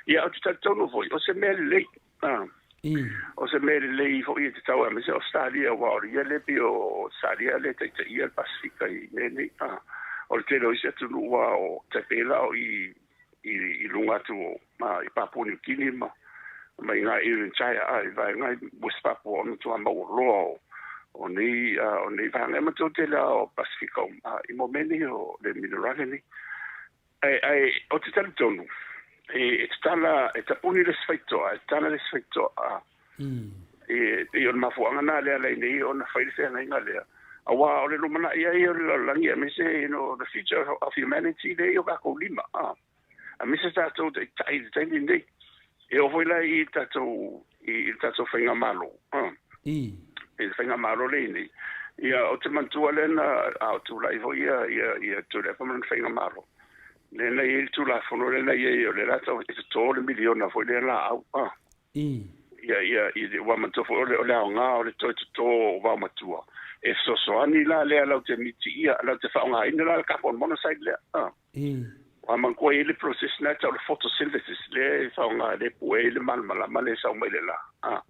Ia, ou te talitonu foi, o se mea lelei, a, o se mea lelei foi e tatau aemaise Ausetalia, aua o le ia lea pei o Ausetalia lea e taitaia le Pasefika i mea nei, a, o le tele o isi atunuu aua o tai pei la o i i, i luga atu o, i Papua Niu Kini ma, mai iina i Irian Jaya a i vaega i West Papua ona matua maualoa o o nei o nei vaega. E matua tele lava o Pasifika uma i mo mea nei o le minerale nei. Ae ae ou te talitonu e e tatala e tapuni le isi faitoa, e tatala le isi faitoa a e pei o le mafuaaga na lea ala ai nei ona fai le feagaiga lea. Aua o le lumanai ai o le lalolagi aemaise you know the future of humanity lea i o tatou lima a. Aemaise tatou taitai i le taimi lenei. E oo foi la i tatou i le tatou faigamalo a. I le faigamalo lea i nei. Ia ou te manatua lea na a o tulai foi ia ia ia Tuilaepa ma lana faigamalo. Lea na i ai le Tulafono lea na i ai o lea la tau e toto le miliona foi lea laau a. Ia ia i le ua manatua foi o le o le aoga o le toe toto o vaomatua e fesoasoani la lea latou te mitiia latou te faaaogaina la le carbon monoxide lea a. Ua manatua e i ai le process lena e tau o le photosynthesis lea e faaaoga lea e pue ai le malamalama lea e sau mai le la. A.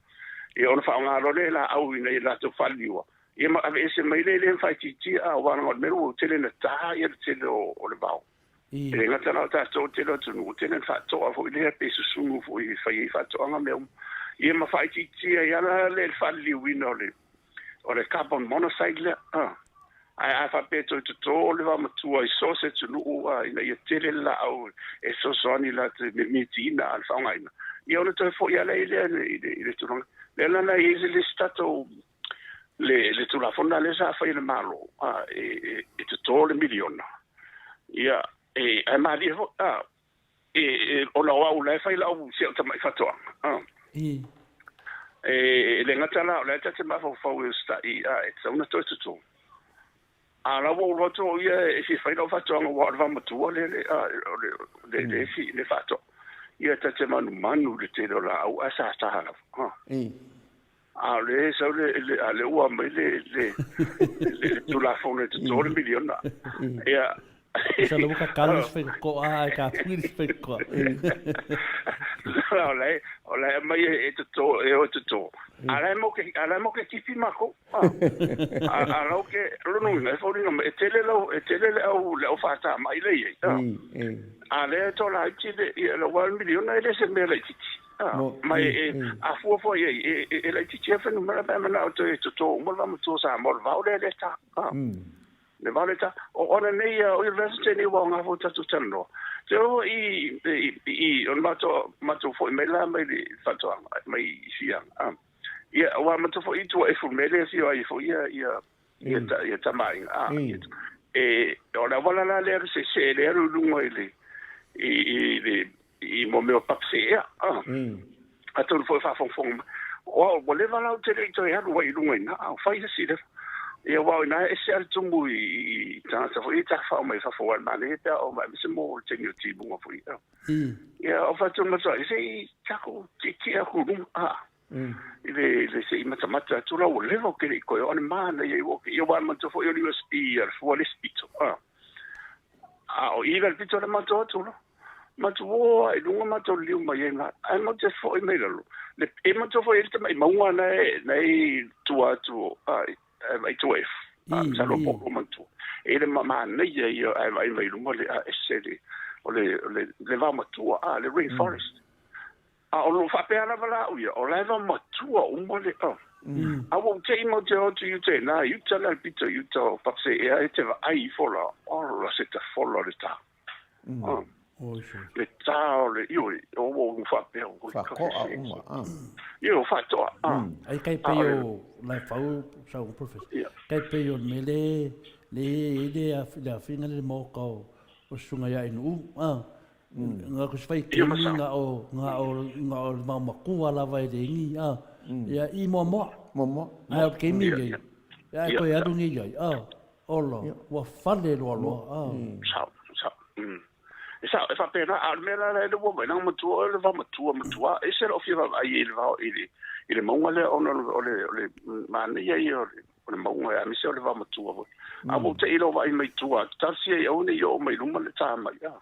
Ia ona faaaoga loa lea e laau ina ia latou faaliliua, ia ma aveese mai lea e le faaitiitia a aua leaga o le mea lea ua tele ina ta ia le tele o o le vao. E le gata la o tatou o le tele o atunuu ua tele ina faatoa foi lea pe susunu foi e fai ai faatoaga mea uma. Ia ma faaitiitia ai lava la le faaliliuina o le o le carbon monoxide lea, a. Ae a faapea e toe toto le vaomatua i so o se atunuu a, ina ia tele le laau e fesoasoani i le mimitiina a le faaaogaina, ia ona toe foi lava lea i le, i le, i le tulaga. Lea la na i ai le isi tatou, le, le Tulafono lea sa fai e le Malo, a, e, e, e toto le miliona. Ia, e, ae malie foi, a, E, e, ona o au la e fai lau si au tamai faatoaga. Ah. E, e le gata la, o la e ta te mafaufau e usitai, a, e tatau ona toe toto. A la ua ou loa atu au ia e fia fai lau faatoaga aua o le vaomatua le, le, a, o le, le, le, le, le faatoa. Ia ta te manumanu i le tele o laau ae sa ta lava. Ah. A o lea e sau le, le, a lea ua aumai le, le, le, le Tulafono e toto le miliona. Ia. Sa le waka kalu se whaikoa a ai ka pui se whaikoa. O la e, o la e aumai e toto, e o e toto. A la e mau ke, a la e mau ke tipi mākou. A, a lau ke, lona uiga, e foliga mai, e tele lau, e tele le au, le au whātāmai le i ai. A lea e tō laiti le, ia, le ua miliona e le se mea laititi. Ma e, a fua foi i ai, e, e, e laitiiti ai fuainumera pe a manao toe totō uma le vaomatua o Samoa, le vao lea le tā. Le vao lea tā. O ona nei ia, o university nei ua aoga foi tatou talanoa. Te oo i, i, i, o le matou, matou foi mai la mai le faatoaga, mai i Fiaga. Ia, ua matou foi i tua e full mea lea afio ai foi ia, ia, ia, ta, ia tamaaiga. A, ia, e, o le auala la lea le seesee lea alu i luga i le, i, i le, i mo mea o papaseea. A, atonu foi o faafogafoga mai. O au, ua leva la ou te le i toe alu ai i luga i ina, a o fai isi leva. Ia, aua o ina e ese lava le tumu i, i tagata foi ia e tafafao mai fafo, aua e manaia pe a oo mai, aemaise mo le taimi o timuga foi. A. Ia, o fatu matua, se i takou tietie atu i luga, a. I le, le se i matamata atu la ua leva ou te le i toe oo, a o le manaia ia ua, ia aua e manatua foi o le USB a le fua le isi pito, a. A o i la le pito le matou atu la. Matou o a i luga matou liliu mai ai ma, ae matou te foi mai lalo. Le, e matou foi ai le tamai mauga na e, na e i tua atu o, a, e vaai tua e, a, masalo po o manatua. E le manaia ia ae vaai mai luga le, a ese le, o le, o le, le vaomatua, a, le rainforest. A o lo o faapea lava la au ia, o la e vaomatua uma le, a. A ua ou te i mau te o atu i uta i na, i uta la le pito i uta o Papaseea e te vaai ifo la, ola se tafola o le tā. Le tā o le, ioe, o ua ou faapea, oi, ka Faatoa uma, a. Ioe, o faatoa, a. Ai kai pei o Laefau, sau professor, kai pei o le mea le, le i le afiga le maoka o Susuga ia Inuu, a. Nga ko se whai kemi nga o nga o nga o le maumatua lava e le ingi a ia i moamoa. Moamoa. Ai o kemi nei. Ia e koe alu nei ai a ola ua fale loa loa a. Sao sao. E sao e faapena a o le mea la la e le ua mai langa matua o le vaomatua matua ese lou fia vaavaai i le vao i le i le mauga lea ona o le o le manaia ia o le o le mauga aemaise o le vaomatua foi. A ua ou te i lou vaai mai tua atu talosia i aua ne i oo mai luma le ta mai a.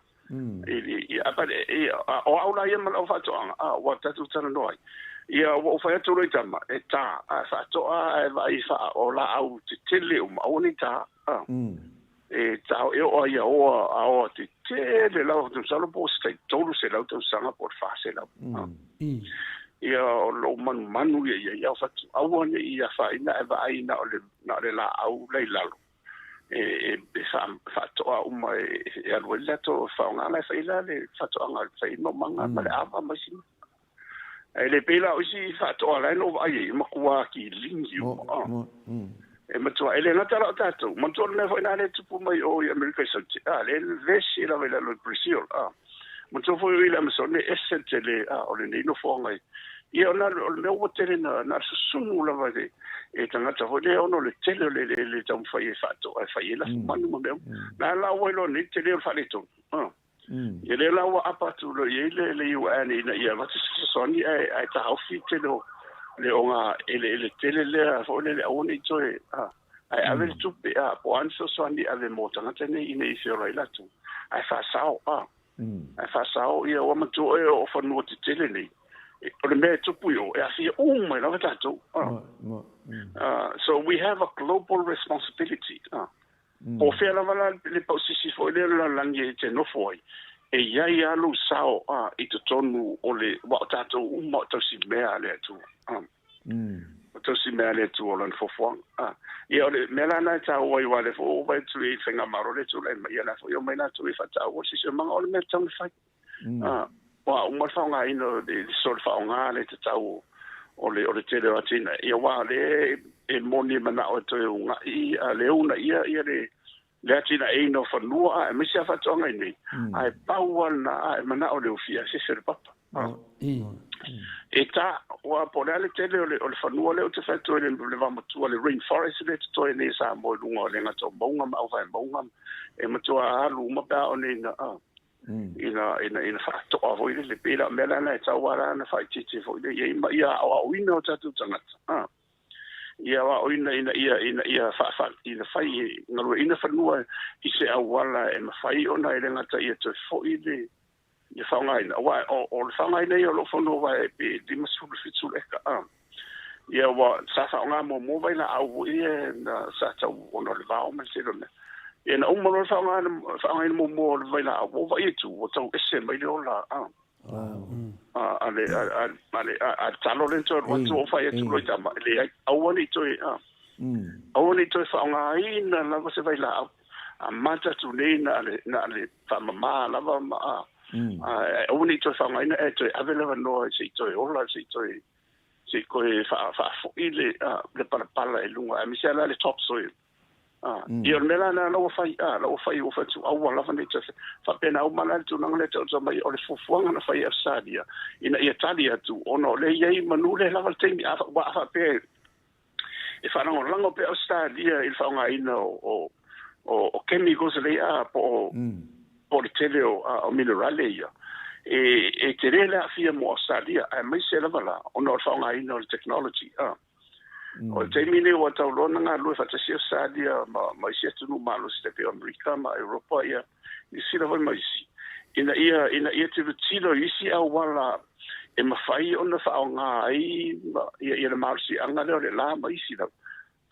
O au la ia ma lau faatoaga, a ua tatou talanoa ai. Ia, ua ou fai atu loa i tama, e tā, a faatoa ae vaai faa, o laau tetele uma, aua nei tā, a. E tā, e oo ai ia oa, a oa tetele lava, ou te masalo po o se tai 300 tausaga po o le 400, a. Ia, o lou manumanu ia i ai, a o fatu, aua ne i afaina ae vaai na o le, na o le laau la i lalo e, e, e faatoa uma e, e alu ai le latou faaaoga la e fai la le faatoaga e fai maumaga ma le ava ma isi mea. Ae le pei la o isi faatoa la e na ou vaai ai, e matua kiligi uma. E matua, e le gata la o tatou, manatua le mea foi lena lea e tupu mai o i Amerika i Saute, a, lea e vevesi lava i lalo i Brazil, a. Manatua foi o i le Amazon e ese le tele, a, o lenei nofoaga i, ia o, na, o le mea ua tele na, na susunu lava e, e tagata foi lea ona o le tele o le eleele e taumafai e faatoa e fai ai lafumanu ma mea uma. Na la ua iloa nei le tele o le faaletonu, a. Ia lea la ua apa atu loa i ai le, le UN ina ia avatu se fesoasoani ae, ae taofi le tele o le oga eleele tele lea foi lele aua ne i toe, a, ae ave le tupe, a, po o a ni fesoasoani e ave mo tagata nei ina ia feola ai latou. Ae faasao, a, ae faasao, ia ua matua oe o fanua tetele nei, o le mea e tupu i o, e aafia uma ai lava tatou, a. So we have a global responsibility, a. Po o fea lava la le pausisi foi lea o le lalolagi e te nofo ai, e i ai lava lou sao a, i totonu o le, aua o tatou uma o tausimea a le Atua. A. O tausimea a le Atua o Lana foafoaga. A. Ia o le mea la lena e taua ai, aua o lea foi ua ou vaai atu i le Faigamalo lea e tulai mai, ia o la foi e omai latou e faataua le siosiomaga, o le mea e tatau ona fai. A, ua uma le faaaogaina o le sole faaaoga le tatau o le o le tele o atinae. Ia aua o lea e moni e manao e toe uunai a le uunaia ia le le atinaeina o fanua a aemaise lava faatoaga i nei. Ae pau lava lena a e manao le ufia e fefe le papa. E ta, ua po o le a le tele o le o le fanua lea ou te fai atu ai le le vaomatua le rain forest lea e totoe nei e Samoa i luga o le gata o mauga ma auvae mauga e matua alu uma pe a oo nei ina ina, ina, ina faatoa foi lele. Pei la o mea la na e tau lava la ona faaitiitia foi lea i ai ma ia aoaoina o tatou tagata. Ah. Ia aoaoina ina ia, ina ia faa, faa, ina fai galueaiina fanua i se auala e mafai ona e le gata ia toe foi le, le faaaogaina. Aua o, o le faaaogaina ia o lou fanua aua e pe 57 eka. Ah. Ia ua sa faaaoga muamua vailaau foi ia na sa tau ona o le vao ma le tele o mea. Ia na uma loa le faaaoga faaaogaina muamua o le vailaau, ua ou vaai atu ua tau ese mai le ola a a le a a le a le talo lea na toe alu atu ou fai atu loa i tama, leai, aua ne i toe a aua ne i toe faaaogaina lava se vailaau. Amata atu nei na le na le faamama lava ma a aua ne i toe faaaogaina ae toe ave le avanoa se i toe ola se i toe se i toe faafoi le, le palapala i luga, aemaise lava la le top soil. Ia o le mea la lena la ua fai, la ua fai ua fai atu aua lava ne i toe faapena uma la le tulaga lea e taoto mai, o le fuafuaga na fai e Ausetalia ina ia tali atu ona o lea e i ai manu lea lava le taimi, a, aua a faapea e faalagolago pea Ausetalia i le faaaogaina o, o, o chemicals nei a po o, po o le tele o, o minerale ia, e, e tele le aafia mo Ausetalia, aemaise lava la ona o le faaaogaina o le technology. A. O le taimi nei ua tau loa ona galulue faatasi Ausetalia ma, ma isi atunuu malosi tai pei o Amerika ma Europa ia, Niu Sila foi ma isi, ina ia, ina ia tilotilo i isi auala e mafai ona faaaoga ai ma, ia, ia le malosiaga lea o le la ma isi lava,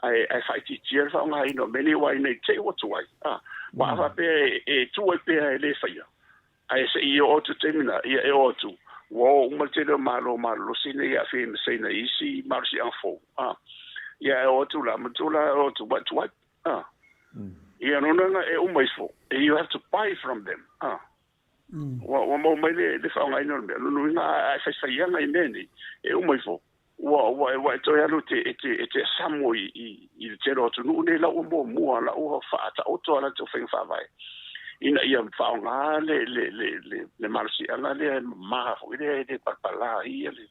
ae, ae faaitiitia le faaaogaina o mea nei aua ina i te i ua tuai, a, aua a faapea e, e tuu ai pea e le faia, ae se i oo atu i le taimi lena, ia e oo atu, ua o uma le tele o Malo malolosi nei e aafia ai ma Saina i isi malosiaga fou, a, ia e oo atu la, matua la e oo atu, ua tuai, a. Ia, lona uiga e uma ifo, you have to buy from them, a. Ua, ua maua mai le, le faaaogaina o le mea. Lona uiga a, a e faifaiaga i mea nei, e uma ifo, ua, ua, ua e toe alu e te, e te, e te asamo i, i, i le tele o atunuu nei la ua muamua, la ua faataoto a latou faiga faavae ina ia faaaoga le, le, le, le, le malosiaga lea e mama foi lea e le palapala ai ia le,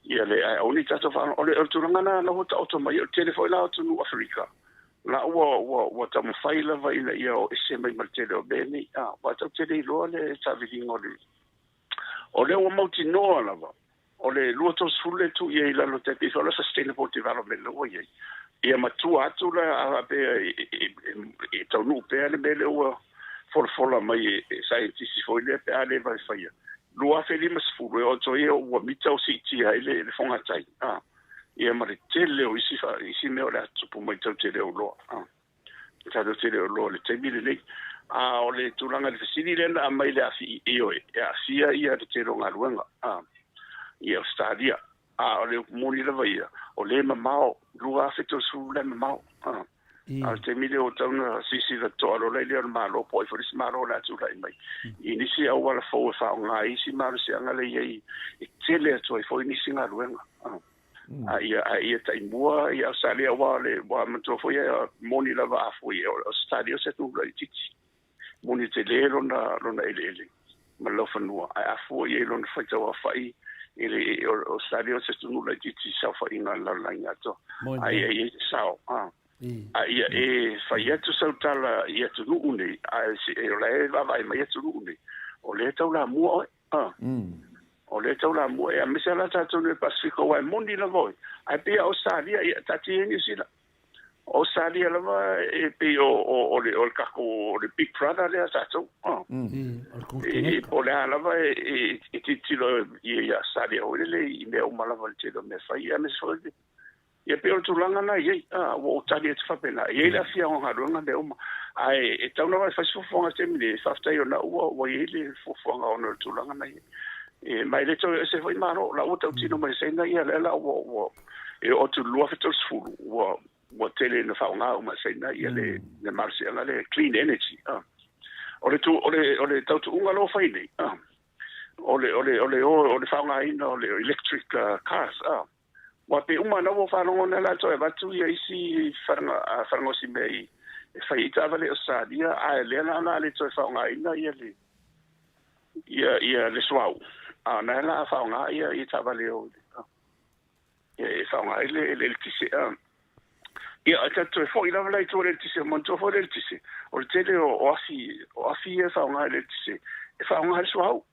ia le, ae aua ne i tatou faalogo. O le, o le tulaga lena la ua taoto mai, o le tele foi la o atunuu Aferika, la ua, ua, ua taumafai lava ina ia o ese mai ma le tele o mea nei, a, aua tatou te le iloa le taaviliga o le, o lea ua mautinoa lava, o le 20 lea e tuu i ai i lalo tai pei foi o le sustainable development lea ua i ai. Ia matua atu la a faapea e taunuu pea le mea lea ua folafola mai e saienitisi foi lea pe a le vave faia. 2050 e oo atu ai ua mita o siitia ai le fogatai, a, ia ma le tele o isi, isi mea o le a tutupu mai tatou te le o iloa, a. Tatou te le o iloa i le taimi lenei. A o le tulaga i le fesili lea na aumai i le afi, ioe, e aafia ia le tele o galuega. A. i Ausetalia. A o le upu moni lava ia, o lea e mamao, 2030 la e mamao. A o le taimi lea ua tatau ona silasila totoa loa lea o le Malo po o ai foi le isi Malo o le a tulai mai i nisi auala fou e faaaoga ai isi malosiaga lea e i ai e tele atu ai foi nisi galuega. A ia, a ia taimua i Ausetalia aua o le, ua manatua foi e moni lava a foi o Ausetalia o se atunuu laitiiti. Moni tele lona, lona eleele ma le laufanua, ae a fua i ai lona faitauaofai i le, o Ausetalia o se atunuu laitiiti i saofaiga a le lalolagi atoa. A ia i ai se sao, a. A ia e fai atu sau tala i atunuu nei, ae o la e vaavaai mai atunuu nei, o lea e taulamua oe. A. O lea e taulamua, aemaise lava tatou nei o le Pasefika, aua e moni lava oe, ae pei a Ausetalia, ia taatia ia Niu Sila. O Ausetalia lava e pei o, o, o le, o le tatou, o le big brother lea a tatou. A. E, po o le a lava e, e, e tilotilo i Ausetalia foi lele i mea uma lava i le tele o mea e fai, aemaise foi le Ia pei o le tulaga lena e i ai, a, ua ou tali atu faapena, e i ai le aafiaga o galuega mea uma, ae e tatau lava e fai se fuafuaga i le taimi nei, faafetai o lena ua ua i ai le fuafuaga ona o le tulaga lena e i ai. E, ma e le toe ese foi Malo, o la ua tautino mai e Saina ia lea la ua ua e oo atu i le 2030 ua ua tele ina faaaoga uma e Saina ia le le malosiaga lea clean energy, a. O le tu o le o le tautuuga lea ua fai nei, a, o le o le o le o o le faaaogaina o le electric cars, a. Ua pei uma na ua faalogo nei latou e avatu ia isi falegaosimea i e fai ai taavale i Ausetalia, ae lea la o le a le toe faaaogaina ia le ia ia le suauu, a o na la a faaaoga ia ia taavale o ia e faaaoga ai le le eletise. Ia, e tatou toe foi lava la i tua i le eletise, manatua foi le eletise, o le tele o o afi o afi ia e faaaoga i le eletise, e faaaoga ai le suauu.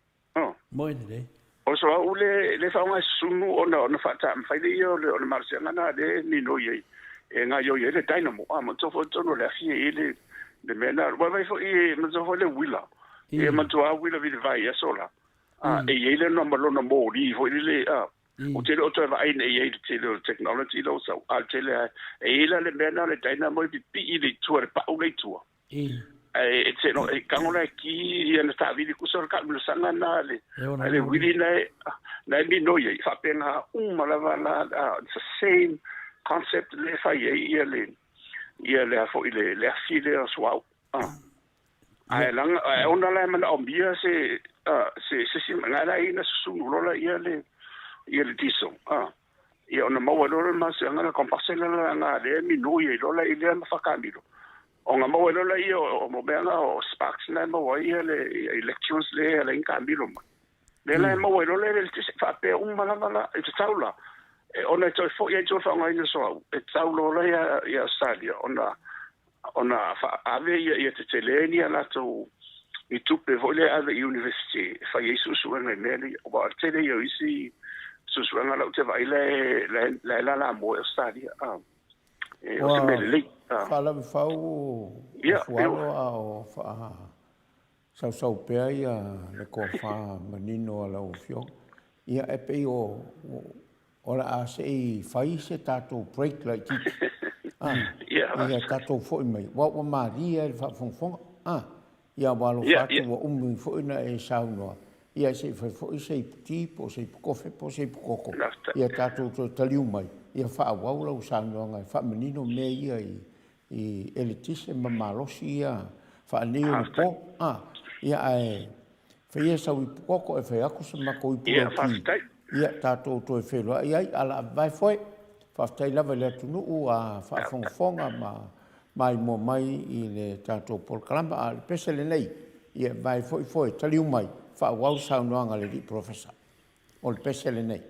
Moi lelei. O le suauu le le faaaoga e susunu ona ona faatamafai lea ia o le o le malosiaga lena lea e minoi ai e gaoioi ai le dynamo. A manatua foi totonu o le afi e i ai le le mea lena. Ua vaai foi manatua foi le uila. E manatua lava uila vilivai i aso la. A e i ai lona ma lona moli foi lele a. Ou te le o toe vaai nei i ai i le tele o le technology la ua sau, a o le tele lava e i ai la le mea lena o le dynamo e pipii i le tua i le pau lea i tua. Ae e te no e tango la ki ia na taavili kusa o le taamilosaga na le a le uili na e na e minoi ai faapena uma lava la it's the same concept le fai ai ia le ia le a foi le le afi lea o suauu ae laga ae ona la e manaomia se se se isi na la e na susunu loa ia le ia le diesel. Ia ona maua ai loa lea o le malosiaga lea, combustion lea na lea e minoi ai loa i lea mafakaamilo. Ona maua ai loa lea o mea na o sparks na e maua ai le electrons lea e ala ai ona taamilo mai. Lea la e maua ai loa le eletise faapea uma lava la, e tatau la ona e toe foi ai i tua i le faaaogaina o le suauu, e tatau loa la ia Australia ona ona ave ia ia tetele ni a latou ni tupe foi lea e ave i university e fai ai suesuega i mea nei aua o le tele ia o isi suesuega la ou te vaai la e la e lalamoa i Australia a e o se mea lelei a Faalavefau o Fualo a o faa sausau pea ia le tofa manino a lau Afioga. Ia e pei o O le a se i fai se tatou break laitiiti, a, ia tatou foi mai, aua ua malie ai le faafogafoga, a, ia ua alofa atu ua umi foi ona e saunoa, ia se i fai foi se ipu ti po o se ipu kofe po o se ipu koko, ia tatou toe taliu mai, ia faaauau lau saunoaga e faamanino mea ia i, i eletise ma malosi ia faaneionapo, a, ia ae Faia sau ipu koko e fai atu se matou ipu lauti. Ia tatou toe feiloai ai a la vae foe. Faafetai lava i le atunuu a faafogafoga ma maimoa mai i le tatou polokalama. A o le pese lenei, ia vae foi foe, taliu mai, faaauau le saunoaga a le alii Polofesa. O le pese lenei.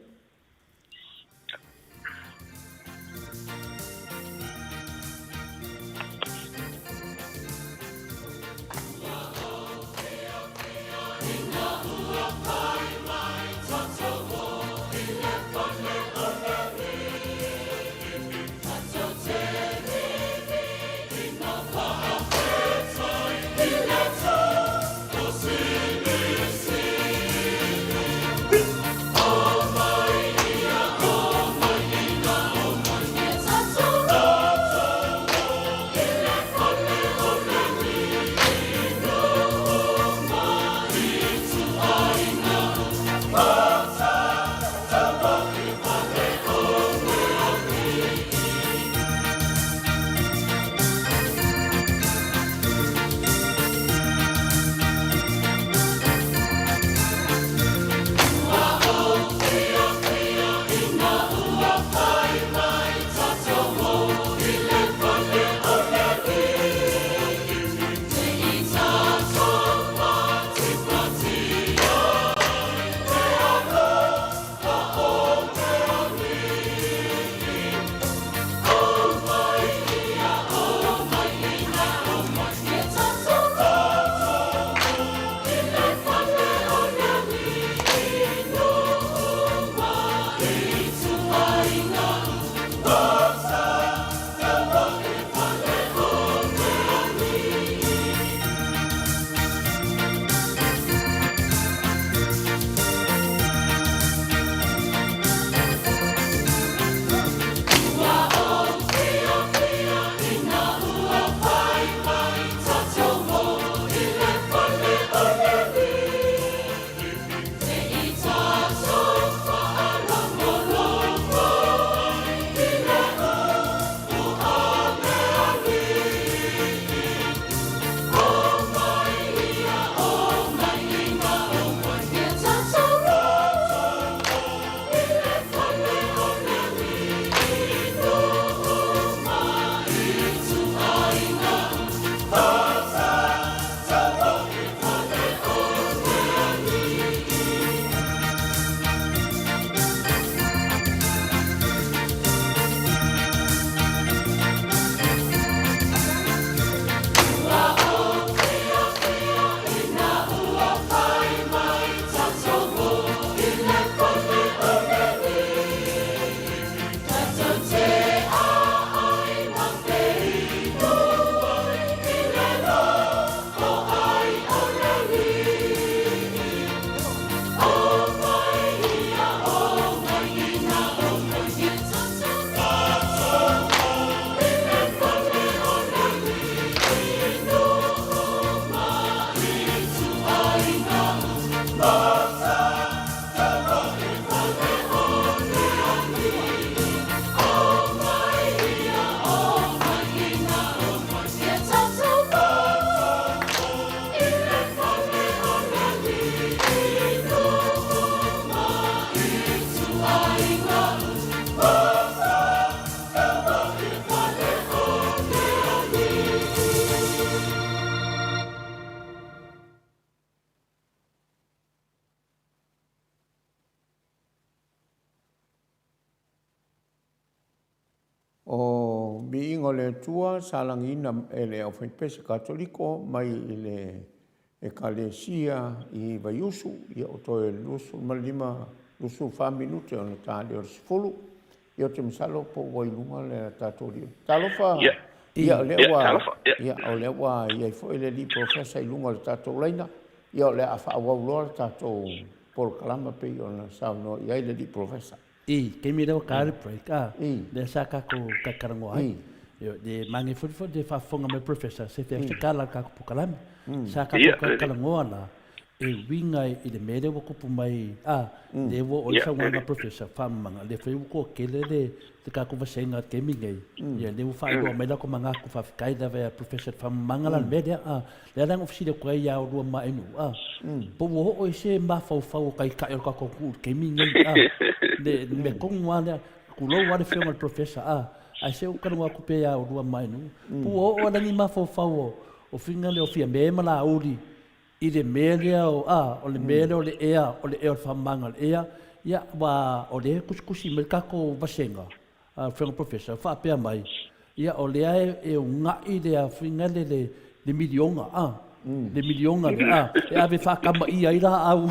O viiga o le Atua sa lagiina e le Aufaipese Katoliko mai i le Ekalesia i Vaiusu, ia ua toe 25, 24 minute ona ta lea o le 10. Ia ou te masalo po ua i luga le tatou alii. Talofa, ia o lea ua, ia o lea ua i ai foi le alii Professor i luga o le tatou laina. Ia o le a faaauau loa le tatou polokalama pei ona saunoa i ai le alii Professor. I taimi lea ua taea le break a, lea sa tatou talatalanoa ai. Le manaia foi foi le faafofoga mai Professor se fea se tala o le tatou polokalame. Sa tatou talatalanoa la e uiga i le mea lea ua tupu mai a, lea ua oo i ai saunoaga a Professor faamamaga, lea foi ua toatele le tatou vasega i le taimi nei, ia lea ua faailoa mai latou manatu faafetai lava ia Professor i le faamamaga la o le mea lea a. Lea la na ou fesili atu ai ia oulua ma Ainuu, a, po ua oo i se mafaufau o taitai o le tatou atunuu i le taimi lenei, a, le mea tonu lava lea, tulou lava le afioga i le Professor, a, ae se i ou talanoa atu pea ia oulua ma Ainuu, po ua oo lava ni mafaufau o, o fina lea o Fiame ma Laauli i le mea lea o, a, o le mea lea o le ea, o le ea o le faamamaga o le ea, ia, aua o lea e tusitusi mai le tatou vasega, Afioga Professor, faapea mai, ia o lea e una'i le afiga le le le miliona a, le miliona lea a, e ave faatamaia ai laau.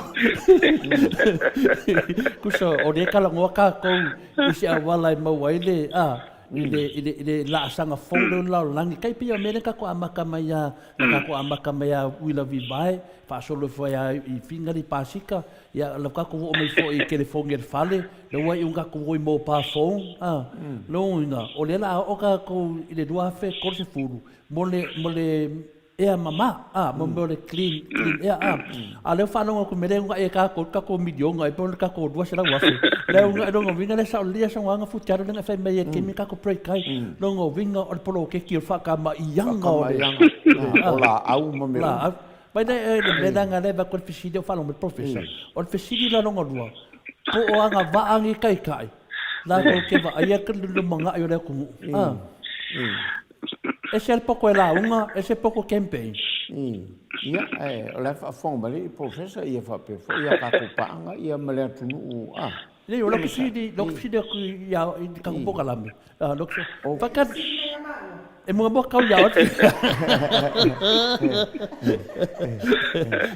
Tusa o lea e talanoa tatou i se auala e maua ai le a, i le i le i le laasaga fou lea o le lalolagi. Tai pei o le mea lea na tatou amata mai a, na tatou amata mai a uila vivae, faasolo ifo ai a i figa le i pasika, Ia, la tatou oo mai foi i telefoni a le fale, lea ua iu ina tatou o i mobile phone, a. Lona uiga, o lea o le a oo tatou i le 2030 mo le, mo le ea mama, a, mo mea o le clean, clean air, a. A o lea ua faalogo atu i mea lea e uunai e tatou le tatou miliona ai po o le tatou $200,000. Lea e uunai, lona uiga lea e sao lelei lava saunoaga Futialo lea na e fai mai ai i le taimi na tatou break ai. Lona uiga o le poloketi o le faatamaiaga o le, o laau ma mea uma. Laau. Mai lea e le mea leaga lea e avatu ai le fesili o faalogo mai le Professor. O le fesili la lona lua, po o agavaa nei taitai latou te vaaia le lumanai o le atunuu? A. Ese le poto e lauga, ese le poto campaign. Ia, ae o la e faafofoga mai le Professor ia faapea foi a tatou paaga ia ma le atunuu a. Leai, o lau fesili, lau fesili atu ia i le tatou polokalame. Faatali. E muamua tau ia oe.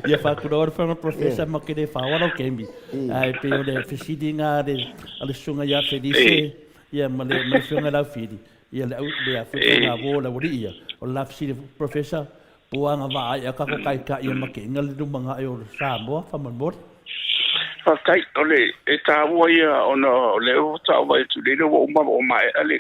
Ia faatulou le Afioga Professor ma ke le whaoa lau kemi. Ae pei o le fesili ngā a le, a le susuga ia Felice, ia ma le, ma le Afioga i Laufili, ia le au, le a foi ngā wō le aualii ia. O le la fesili Professor, Po agavaa ai a kako taitai ia makeʻina le lumanaʻi o Samoa faamolemole. Faafetai, o le e taua ia ona o lea ua faatoa vaai atu nei lea ua uma ua maea le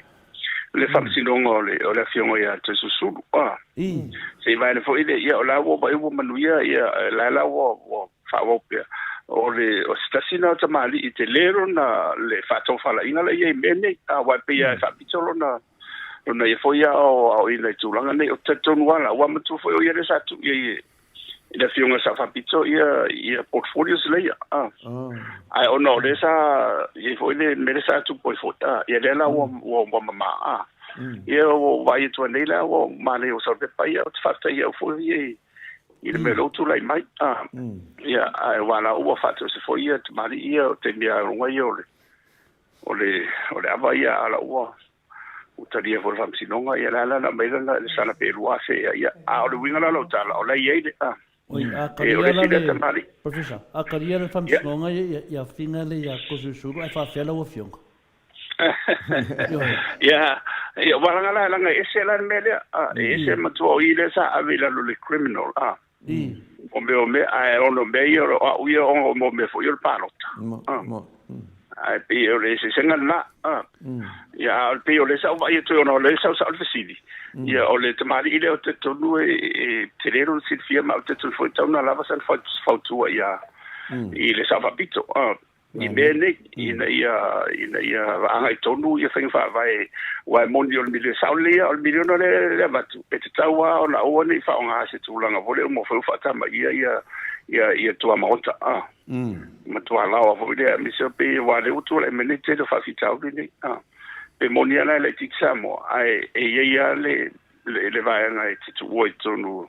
le faamasinoga o le o le afioga ia Toesulusulu a se i vaele foi le ia o la ua vaai ua manuia ia la la ua ua faaauau pea o le o se tasi na o tamalii tele lona le faatofalaiga la i ai i mea nei a aua e pei lava e faapito lona Ona ia foi aoaoina i tulaga nei. Ou te talitonu lava la, ua matua foi o ia lea sa tuu i ai e le Afioga Sao Faapito ia, ia portfolios lea ia. Ah. Ae ona o lea sa i ai foi le mea lea sa tupu ai foi, ah, ia lea la ua, ua, ua mamā. Ah. Ia ua vaai atu nei la ua manaia ua sau le pepa ia, ou te faafetai au foi ia i, i le mea o lea ua tulai mai. Ah. Ia, ae aua la ua faatoese foi ia tamalii ia o taimi a luga ia o le o le o le ava ia ala ua ua talia foi le faamasinoga ia la la na aumai lana le sana pe 2000 ea ia a o le uiga la o lau tala o la e i ai le a Oi, a e o talia le la isi lea le tamalii Professor, a talia le ia faamasinoga ia ia ia finga le ia Toesulusulu ae faafefea lau afioga? Ioe. Ia ia ua laga la laga e ese la le mea lea a e ese matua o i lea sa ave i lalo o le criminal a O mea o mea, ae ona o mea ia, o au ia ona o mea foi o le palota. Ae pei o le eseesega lena. Ia, a o le pei o lea sa ou vaai atu ai ona o lea sa sao le fesili, ia o le tamalii lea ou te talitonu e tele lona silafia ma ou te talitonu foi e tatau ona lava sana fautua ia i le Sao Faapito. I mea nei, ina ia, ina ia agai tonu ia faiga faavae, aua e moni o le miliona, sao lelei lava, o le miliona lea e avatu, e tatau lava ona aua ne i faaaoga i se tulaga foi lea ua mafai ona faatamaia ia, ia, ia tuamaota, a. Ma tualaoa foi lea, aemaise pei aua o lea ua tulai mai nei tele o faafitauli nei, a. Pe moni lava la e laitiiti Samoa, ae e i ai lava le, le, le vaega e te tuua i totonu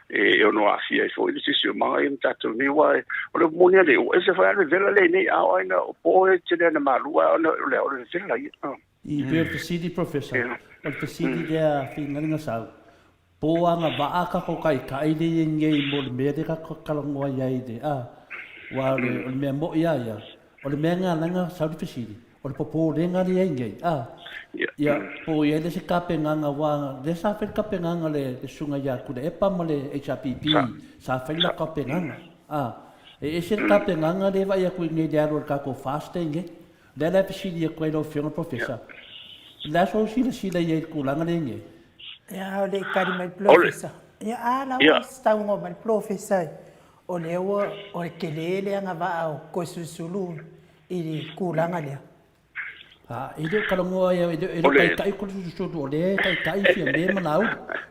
e ono aafia ai foi le siosiomaga ia ma tatou nei, aua o le moni lava nei, ua ese foi lava le vevela lea i nei, a o ai na o po e tele ana malu, a o le vevela ia. I pei o le fesili Professor, o le fesili lea Faigaluega Po o agavaa tatou taitai lea i ai nei mo le mea lea tatou te talanoa i ai i le, a, aua o le, o le mea moni lava ia, o le mea lena na ala ai ona sau le fesili, o le popolega lea i ai nei, a, ia, po o i ai lea se tapenaga, aua o lea sa fai le tapenaga a le Susuga ia Tuilaepa ma le HRPP, sa fai le latou tapenaga, a, e ese le tapenaga lea e vaai atu i nei i le alu a le tatou FAST lea i ai nei. O lea la e fesili atu ai lau Afioga Professor, o le a sou silasila i ai i le tulaga lea i ai nei? Ia, o le i tali mai le Polofesa. Ia, a la ua saunoa mai le Polofesa o lea ua, o le tele le agavaa o Toesulusulu i le tulaga lea. A, e le o talanoa e, e le o taitai Toesulusulu, o lea e taitai Fiame ma Laauli.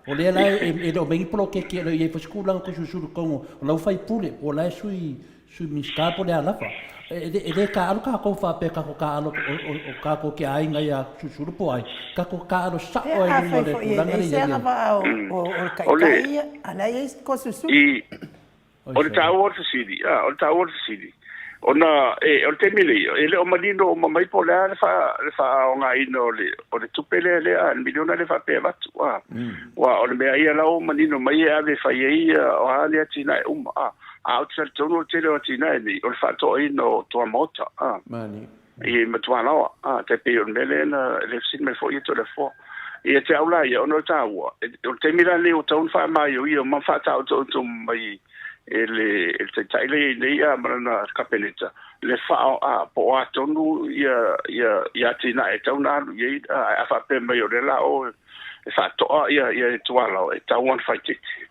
O lea la e le o aumai ni poloketi, e le o i ai foi se tulaga o Toesulusulu i totonu o lau faipule, po o la e sui Sui Minisita po o le a lava. E le taaalo tatou faapea tatou taaalo o tatou te aiga ia Sulusulu po o ai, tatou taaalo sao ai i luga o le tulaga lea i ai. Agavaa o le taitai ia, a la e i ai Toesulusulu. O le taua o le fesili, o le taua o le fesili, ona o le taimi nei, e le o manino uma mai po o le a le faaaogaina o le tupe lea, le miliona lea faapea e avatu. Aua o le mea ia la ua manino mai e ave e fai ai o a ni atinae uma. A ou te talitonu o le tele o atinae nei, o le faatoaina o tuamaota, i ma tualaoa, tai pei o le mea lea na le fesili mai foi ia Toleafoa. Ia te au la ia, ona o le taua, o le taimi la lenei ua tatau ona faamaioio ma faataotooto mai e le Taitai lea e i ai nei ma lana Kapeneta, le faa, a, po o a tonu ia, ia, ia atinae e tatau ona alu i ai, ae a faapea mai o lea la o e faatoa ia, ia tualaoa, e tatau ona faaitiiti.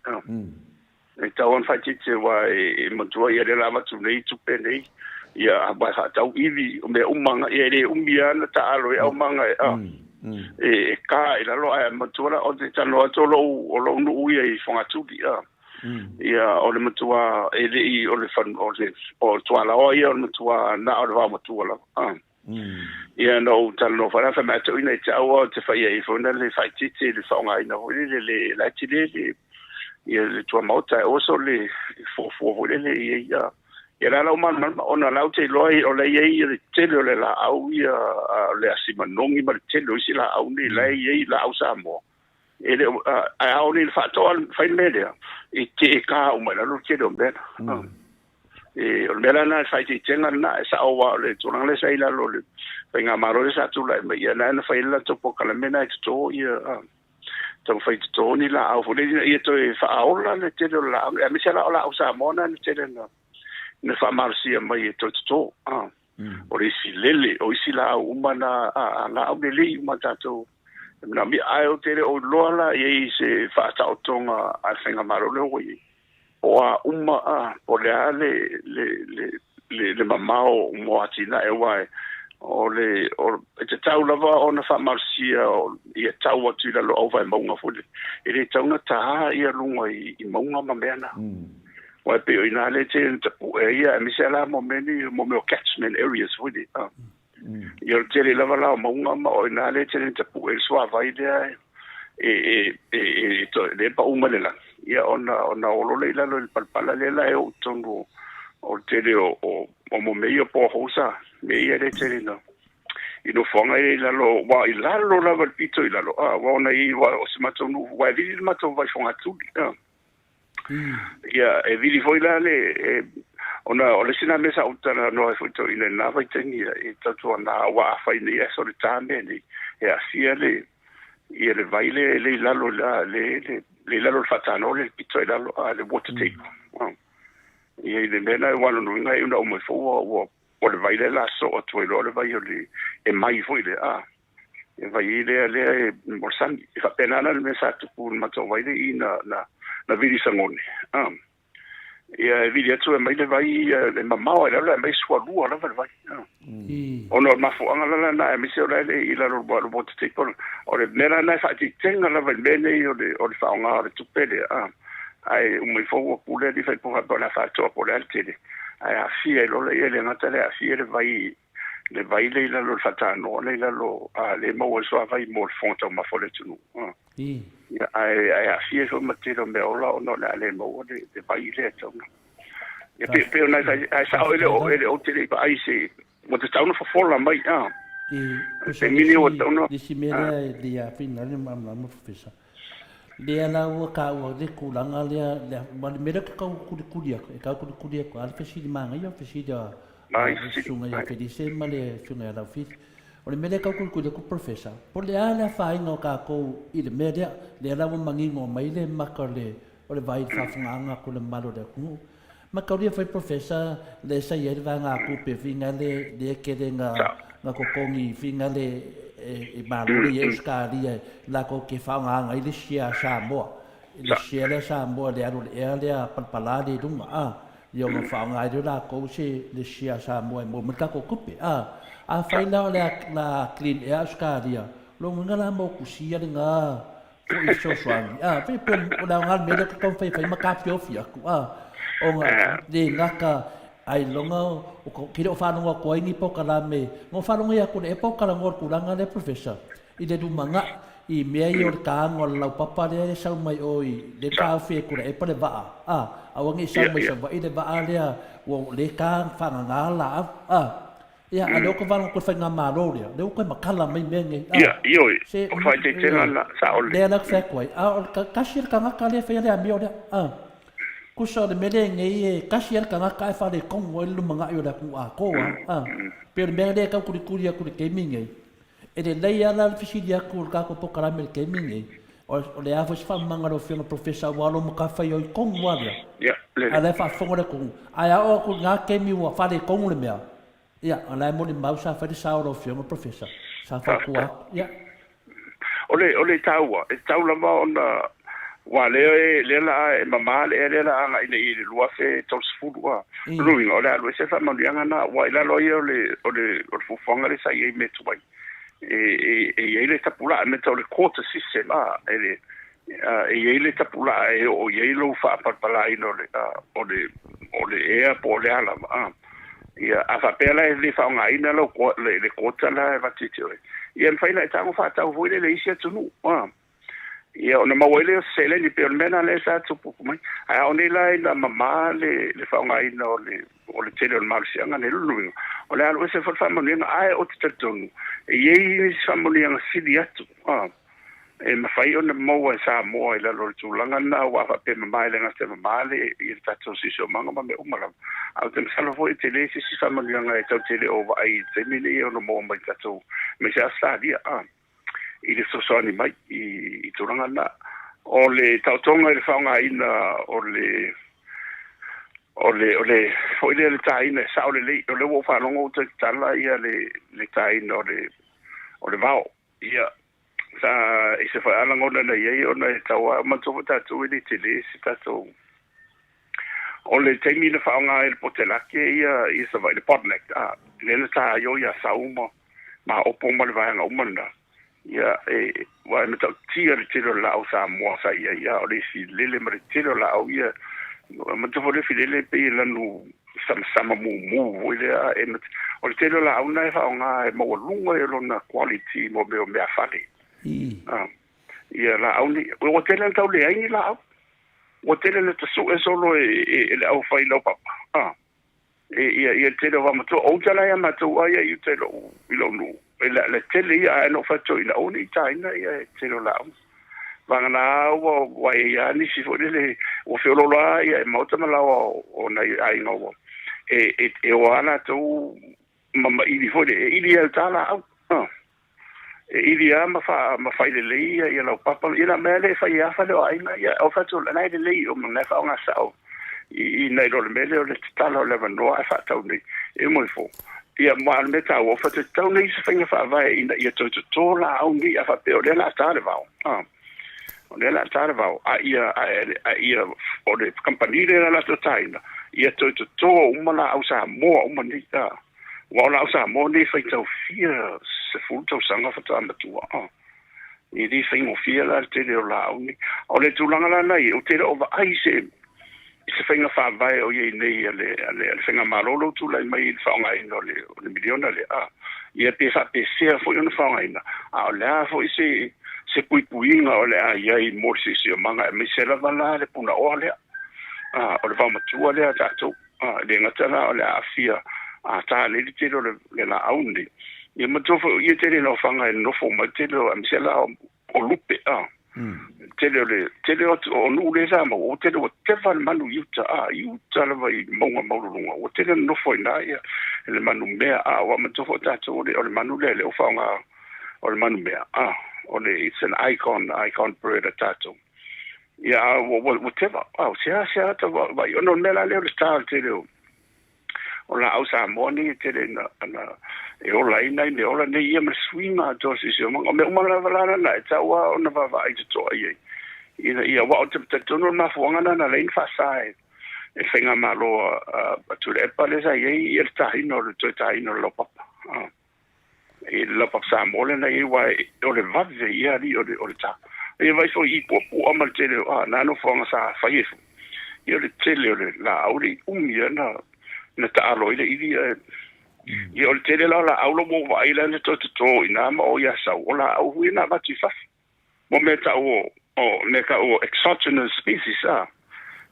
E tatau ona faaitiiti aua e manatua ia lea la avatu nei tupe nei, ia aua e faatau ivi o mea uma ia e le umi lava ona taaalo e aumaga e, e ka i lalo ae manatua la o te talanoa atu o lou o lou nuu ia i Fogatuli a ia o le matua e le i o le fan o le o tualaoa ia o le matua na o le vaomatua lava a Ia na ou talanoa foi la fai mai a toeaina i te au ou te fai ai foi na le faaitiiti i le faaaogaina foi lele le laiti le le ia le tuamaota e oso le fuafua foi lele i ai ia ia la lau malamalama ona la ou te iloa o la e i ai le tele o le laau ia le asi manogi ma le tele o isi laau nei la e i ai laau Samoa e le o ae a oo nei i le faatoa fai le mea lea e te e ka uma i lalo le tele o mea na. E, o le mea la lena, le faaeteetega lena, e sao aua o le tulaga lea sa i lalo o le faigamalo lea sa tulai mai, ia na na fai ai le latou polokalame lena e toto ia, taumafai e toto ni laau foi lea ina ia toe faaola le tele o le laau, aemaise la o laau Samoa na na tele na, na faamalosia mai e toe toto. O le isi lele, o isi laau uma na, a, laau lelei uma tatou e manaomia. Ae ou te le o iloa la i ai se faataotoga a le faigamalo lea ua i ai. O a uma, a, po o le a le, le, le, le, le mamao mo atinae, aua e, o le, o, e tatau lava ona faamalosia o, ia tau atu i lalo au vaemauga foi lele. E le tatau ona tā ia luga i, i mauga ma mea na. Aua e pei o i ina lea e tele ina tapue ai, ia, aemaise lava la mo mea nei, mo mea o catchment areas foi lea. A. Ia o le tele lava la o mauga ma o i ina lea e tele ina tapue ai le suavai lea e, e, e, e, e, lea e pau mai le lagi, ia ona, ona olo lea i lalo i le palapala lea la e oo i totonu o, o le tele o, o, o mo mea ia o boreholes a, mea ia lea e tele ina i nofoaga ia i lalo, aua i lalo lava i le pito i lalo, a, aua ona i, aua o si matou nuu, aua e vili le matou vai Fogatuli, a. Ia, e vili foi la le, e, ona o le isi lena mea sa ou talanoa ai foi toeaina i lena vaitaimi, ia, e tautuana aua afai nei ae solita mea nei, e aafia le, ia le vai lea le i lalo la, le, le, le i lalo o le faatanoa lea i le pito i lalo, a, le water table. Ia, i le mea lena aua o lona uiga e iu ina uma ifo ua, ua, o le vai lea o le a soo atu ai loa le vai o le, e mai foi lea, a. E vai ai lea lea e mo le sami. E faapena la le mea sa tupu i le matou vai lea i na, na, na vili sagone. Ah. Ia e vili atu e mai le vai e mamao ai lalo e mai sualua lava le vai. Ah. Ona o le mafuaaga la lena aemaise o la e le i lalo o le water table. O le mea la lena e faaeteetega lava i le mea nei o le, o le faaaoga o le tupe lea. Ah. Ae uma ifo ua pule alii faipule faapea o le a faatoa po o le a le tele. Ae aafia ai loa lea, e le gata lea aafia le vai le vai lea i lalo, le faatanoa lea i lalo, a lea e maua ai le suavai mo le fofoga taumafa o le atunuu. Ia, ae, ae aafia ai foi ma le tele o mea ola ona o le a le maua le, le vai lea e tatau ona. Ia, pei, pei ona e, ae sao e le o, e le o te le i vaai i se, ua tatau ona fofola mai, a. I, O le taimi lenei ua tatau ona. Le isi mea lea e le afai na le malamalama Professor. Lea la ua taua le tulaga lea, aua o le mea lea ou te tau kulikuli atu, e tau kulikuli atu lava le fesili manaia, o le fesili a le Susuga ia Felise ma le Afioga ia Laufili. O le mea lea e tau kulikuli atu Professor, po o le a le afaina o tatou i le mea lea, lea la ua manino mai le mata o le vai i le faafofogaaga atu i le mamalu o le atunuu. Mataulia foi Professor lea sa i ai le vaegatupe fina le lea tele na na totogi fina le e malo le i ai Ausetalia latou te faaaogaina ai le share a Samoa le share lea a Samoa le alu i le ea lea palapala lea i luga a ia ona faaaoga ai lea o latou se le share a Samoa e maua mai le tatou tupe a afai la o le a clean air Ausetalia lona uiga la motusia lena foi fesoasoani, a, pei po o le aoga le mea lea ou te taumafai e fai ma taofiofi atu, a, ona le gata ailoga o ke le o faalogo atu ai ni polokalame, na ou faalogo atu i le epa o talanoa i le tulaga lea Professor, i le lumanai, i mea ia o le taga o le laupapa lea e sau mai o i le taofi ai Tuilaepa le vaa, a, aua ne i sau mai Savaii le vaa lea ua le ta fagaga laau, a. Ia, a o lea ua toe valogo atu e le faigamalo lea, lea ua toe matala mai mea nei. A, Ia, ioe, se, o le faaeteetega ioe, lena, sao lelei. Lea la ou te fai atu ai, a o le tasi le tagata lea e faia le amio lea. A, tusa o le mea lea nei e tasi lava le tagata ae faaletonu ai le lumanai o le atunuu atoa. A, pei o le mea lea e tau tulituli atu i le taimi nei, e lelei lava la le fesili atu o le tatou polokalame i le taimi nei, o le a foi se faamamaga a lau Afioga Professor aua o lou matafaioi tonu lava lea. Ia, A o lelei. la e faafofoga le atunuu. Ae a oo atu i lena taimi ua faaletonu le mea, ia, o la e molimau sa fai le sao o lau Afioga Professor, sa fautua Faafetai. atu. Ia. O le, o le taua, e tatau lava ona, aua lea e, lea la a e mama le ea lea la a agai nei i le 2030, a. O lona uiga, o le a alu ese le faamanuiaga lena, aua i lalo ia o le, o le, o le fuafuaga lea sa i ai i mea tuai, e, e, e i ai le tapulaa, mea tau le quota system, a, e le, e i ai le tapulaa e oo i ai lou faapalapalaina o le, o le, o le ea po o le a lava, a. Ia, a faapea la e le faaaogaina lau, le, le quota la e avatu ia te oe, ia e mafai ona e tago faatau foi lele i isi atunuu, a. Ia, ona maua ai lea o se seleni, pei o le mea lena lea sa tupu mai. Ae a oo nei la ina mama le, le faaaogaina o le, o le tele o le malosiaga nei, lona uiga, o le a alu ese foi le faamanuiaga, ae ou te talitonu, e i ai nisi faamanuiaga sili atu, a. E mafai ona maua e Samoa i lalo o le tulaga lena aua a faapea e mama e le gata e mama le ia le tatou siosiomaga ma mea uma lava. Ae ou te masalo foi e tele se isi faamanuiaga e tatou te le o vaai i le taimi lenei e ono maua mai i tatou aemaise Ausetalia a i le fesoasoani mai i tulaga lena. O le taotoga i le faaaogaina o le o le o le foi lea le taina e sao lelei o lea ua ou faalogo ua toe tatala ia le le taina o le o le vao. Ia, sa i se foi lava lagona na i ai ona e tau lava, manatua foi tatou e le tele se tatou. O le taimi na faaaoga ai e le Potelake ia ia Savaii le Bottleneck, a, lea na ta ai o i Asau ma Maopo ma le vaega uma lena. Ia, e, aua e matautia le tele o laau Samoa sa i ai, a o le isi lele ma le tele o laau ia, manatua foi le filele e pei e lanu samasama mumu foi lea, e, o le tele o laau na e faaaoga e maualuga ia lona quality mo mea o meafale. Ah, ia laau nei, ua tele na tau leai ni laau. Ua tele na tasue solo e, e, e le au fai laupapa. Ah, e, ia, ia le tele o vaomatua, o uta la ia matou a ia i uta i lou, i lou nuu. E le, le tele ia, ae na ou fai atu ina aua ne i taina ia e tele o laau. Vagana ua, ua i ai lava nisi foi lele, ua feoloolo lava ia e maota ma laoa o nai aiga ua, e, e, e o lava latou ma, ma ili foi lele, e ili ai i uta laau. Ah. E ili lava ma faa, ma fai lelei ia, ia laupapa. Ia na mea lea e fai ai lava fale o aiga, ia, o fai atu, na e lelei, o na e faaaoga sao i, i nai lo le mea lea o le tatala o le avanoa ae faatau nei. E uma ifo. Ia, ma o le mea taua, o fai atu, e tatau nei se faiga faavae ina ia toe toto laau nei a faapea o lea o le a ta le vao. Ah. O lea o le a ta le vao, a ia, a, a ia, o le kamupani lea o le a latou taina, ia toe toto uma laau Samoa uma nei. Ah. Aua o laau Samoa nei e faitau fia sefulu tausaga faatoa matua. Ah. E le faigofie la le tele o laau nei. O le tulaga la na i ai, ou te le o vaai i se, i se faiga faavae o i ai nei a le, a le, a le faigamalo lea ua tulai mai i le faaaogaina o le, o le miliona lea. Ah. Ia pe faapefea foi ona faaaogaina, a o le a foi se, se puipuiga o le a i ai mo le siosiomaga, aemaise lava la le punaoa lea. Ah, o le vaomatua lea a tatou. E le gata la o le aafia a ta nei le tele o le laau lenei, Ia manatua foi o i e tele ina ofaga e nonofo uma ai le tele o aemaise la o lupe a. Tele o le tele o o nuu lea sa maua ua tele ua teva le manu i uta a i uta lava i mauga maualuluga ua tele nonofo ai i ina ia le manu mea a. Aua manatua foi tatou o le o le manu lea lea ua faaaoga o le manu mea a o le it's an icon icon bird a tatou. Ia a ua ua ua teva a seasea ata vaai ona o le mea la lea o le star o le tele o o laau Samoa nei e tele ina na e ola ai nai mea ola nei ia ma le suiga atoa o le siosiomaga. O mea uma lava la lana e tatau lava ona vaavaai totoa i ai ina ia aua ou te talitonu o le mafuaaga lena na ala ai ona faasa e le faigamalo a Tuilaepa lea sa i ai ia le taina o le toe taina o le laupapa. I le laupapa Samoa lea na i ai aua o le vave ia alii o le o le ta. Ia vaai foi i puapua ma le tele o a na nofoaga sa fai ai foi. Ia o le tele o le laau le i umi lava na na taalo ai le ili ae ia o le tele la o laau la ua ou vaai la na toe toto i ina ma o i Asau o laau foi ia na avatu i fafo. Mo mea tau o o mea tau o exogenous species a.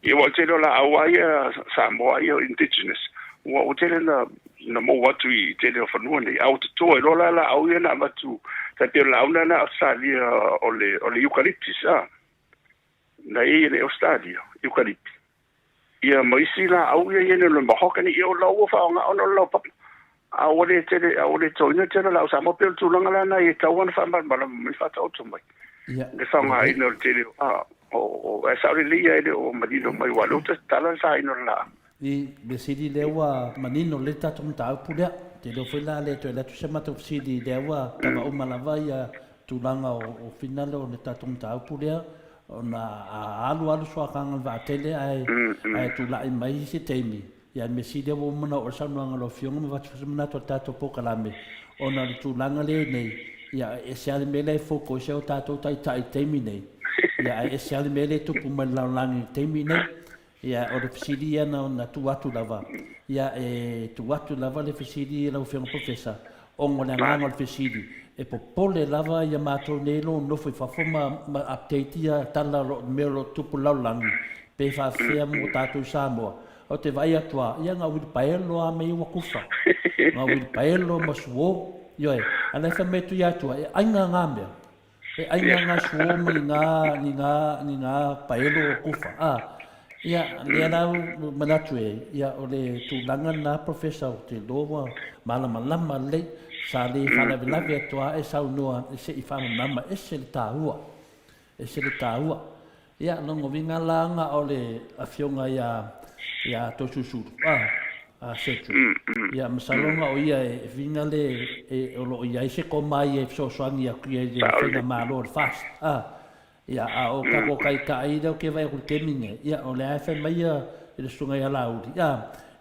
Ia ua tele o laau a ia Samoa ia o indigenous ua ua tele na na mou atu i tele o fanua nei a ua toto ai loa la laau ia na avatu tai pei o le laau lena na Australia o le o le eucalyptus a. Na i ai i le Australia eucalyptus. Ia ma isi laau ia i ai o le mahogany ia o la ua faaaoga ona o le laupapa. A ua le tele, a ua le totoina le tele o laau Samoa pei o le tulaga la lena e tatau ona faamalamalama mai faataoto mai. Ia, Le faaaogaina o le tele o, a, o, o, ae sao lelei lava e le o manino mai aua o lea ua tatala le saina o le laau. I mea sili lea ua manino lelei le tatou mataupu lea. Ou te iloa foi la le toe alu atu se matou fesili lea ua kava uma lava ia tulaga o finalo o le tatou mataupu lea ona a alu alu suakaga o le vaatele ae ae tulai mai se taimi, ia le mea sili ua uma ona oo le saunoaga a lau Afioga ma avatu foi se manatu a le tatou polokalame ona o le tulaga lea i nei, ia e ese lava le mea lea e focus ai o tatou taitai i le taimi nei, ia ae ese lava le mea lea e tupu mai i le lalolagi i le taimi nei. Ia, o le fesili ia na, na tuu atu lava, ia, e tuu atu lava le fesili i lau Afioga Professor, ona o le agaga o le fesili, e popole lava ia matou nei lo nofo i fafo ma, ma update ia tala o lo, mea o lo o tupu i le lalolagi, pe faafefea mo tatou i Samoa. Ou te vaai atu lava, ia na o uilipaelo lava mea ia ua kufa, na o uilipaelo ma suo, ioe, a o la e fai mai atu ia Atua, e aiga na mea. E ʻai ngā ngā suo ma ni ngā, ni ngā, ni ngā paelo o kufa. A, ia, lea la au manatu e, ia, o le tulaga lena, Professor, ou te iloa ua malamalama lelei, sa le faalavelave atu lava e saunoa se i faamalamalama, ese le taua, ese le taua. Ia, lona uiga la na o le afioga ia, ia Toesulusulu, a, a Cedric. Ia, masalo na o ia e uiga le, e, o lo o i ai se koma ia e fesoasoani atu ia i le faigamalo o le FAST, a. Ia, a o tatou taitai lea ou te vaai atu i le taimi lenei, ia, o lea lava e fai mai ia le susuga ia Laauli, a,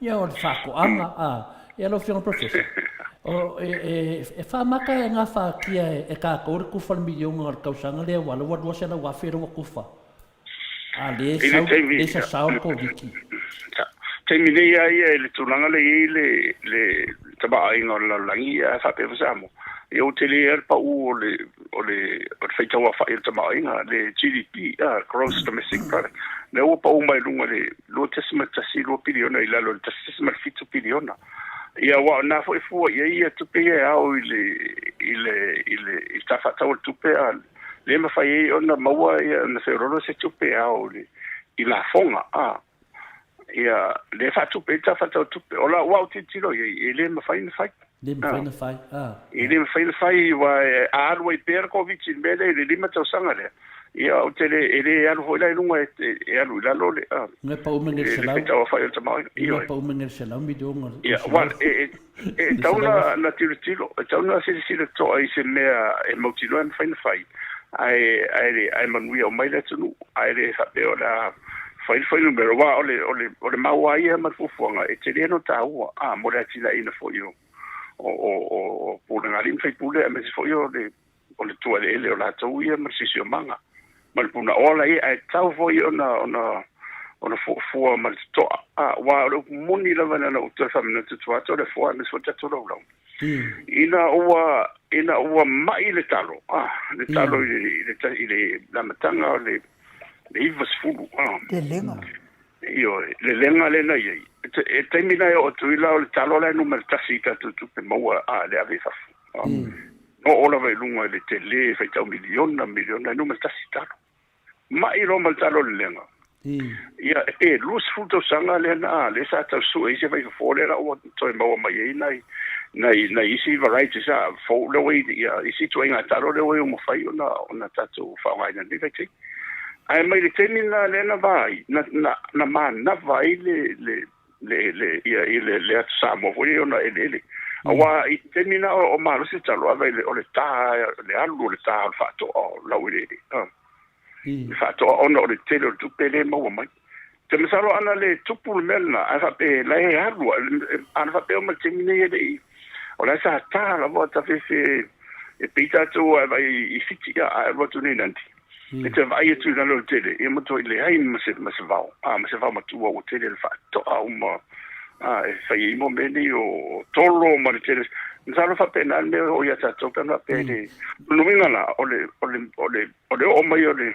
ia, o le faatoaga, a. Ia, lau Afioga i le Professor, o, e, e, e faamata e gafatia e tatou le tufa o le miliona o le tausaga lea aua o lea ua $200,000 lea ua tufa, a lea e I le sau, taimi, lea e sasao le Koviti. Taimi nei lava ia i le tulaga lea e i ai le, le tamaoaiga o le lalolagi ia faapea foi Samoa, ia ua tele lava le pau o le, o le, o le faitauaofai o le tamaoaiga, le GDP, Gross Domestic Product, lea ua pau mai luga i le 2.12 piliona i lalo i le 1.7 piliona. Ia, aua o lena foi e fua i ai ia tupe ia e ao i le, i le, i le, i le tala faatatau o le tupe, a le mafai ai ona maua ia, ona feoloolo se tupe e ao i le, i lafoga, a. Ia, lea e faatupe ai le tala faatatau o le tupe. O lau au tilotilo i ai, e le mafai ona fai. Le mafai ona fai, a. E le mafai ona fai, aua a alu ai pea le Koviti i le mea lea i le 5 tausaga lea, ia, ou te le, e le alu foi la i luga, e alu i lalo le, a, le faitauaofai o le tamaoaiga. Ioe. Pau mai nei le $100 miliona. Ia, aua e, e tatau ona tilotilo, e tatau ona silasila totoa i se mea e mautinoa e mafai ona fai, ae, ae, ae manuia uma ai le atunuu, ae le faapea o le a fai le fuainumera, aua o le, o le, o le mau lava ia ma le fuafuaga, e tele lona taua, a, mo le atinaeina foi o, o, o, o pulega a alii ma faipule, aemaise foi o le, o le tuaeleele o latou ia ma le siosiomaga ma le punaoa la ia, ae tatau foi ona, ona, ona fuafua ma le totoa. A, aua o le upu moni lava na ona ou toe faamanatu atu atu o le foa aemaise foi le tatou laulau. Ina ua, ina ua mai le talo, a, le talo i le, i le, i le amataga o le 90, a. Lelega. Ioe, lelega lea na i ai. E taimi la e oo atu ai la o le talo la e numera tasi i tatou tupe maua, a, le ave i fafo. Na oo lava i luga i le tele e faitau miliona miliona e numera tasi talo. Mai loa ma le talo o le lega. Ia, pe 20 tausaga lea na, lea sa tau sue ai se vaifofo lea la ua toe maua mai ai nai, nai, nai isi varieties a fou lea ua i, ia, isi ituaiga talo lea ua i mafai ona, ona tatou faaaogaina i lenei vaitaimi. Ae mai le taimi lena lea na va ai, na, na, na manava ai le, le, le, le, ia, i le, le atu Samoa foi ia ona eleele. Aua i te taimi na o, o malosi talo, a vai o le tā, le alu o le tā o le faatoa o laueleele. Le faatoa ona o le tele o le tupe lea e maua mai. Te masalo ana le tupu le mea lena, ae faapea la e alu, ana faapea o ma le taimi nei e le i, o la e sa tā lava tafefe e pei tatou ae vai i Fiti, ae alu atu nei Nandi. E te vaai atu i lalo o le tele, ia matua i leai ma se, ma se vao, a, ma se vao matua ua tele le faatoa uma, a, e fai ai mo mea nei o tolo ma le tele. Masalo faapena le mea o ia tatou, pe ana faapea le, lona uiga la, o le, o le, o le, o le oo mai o le,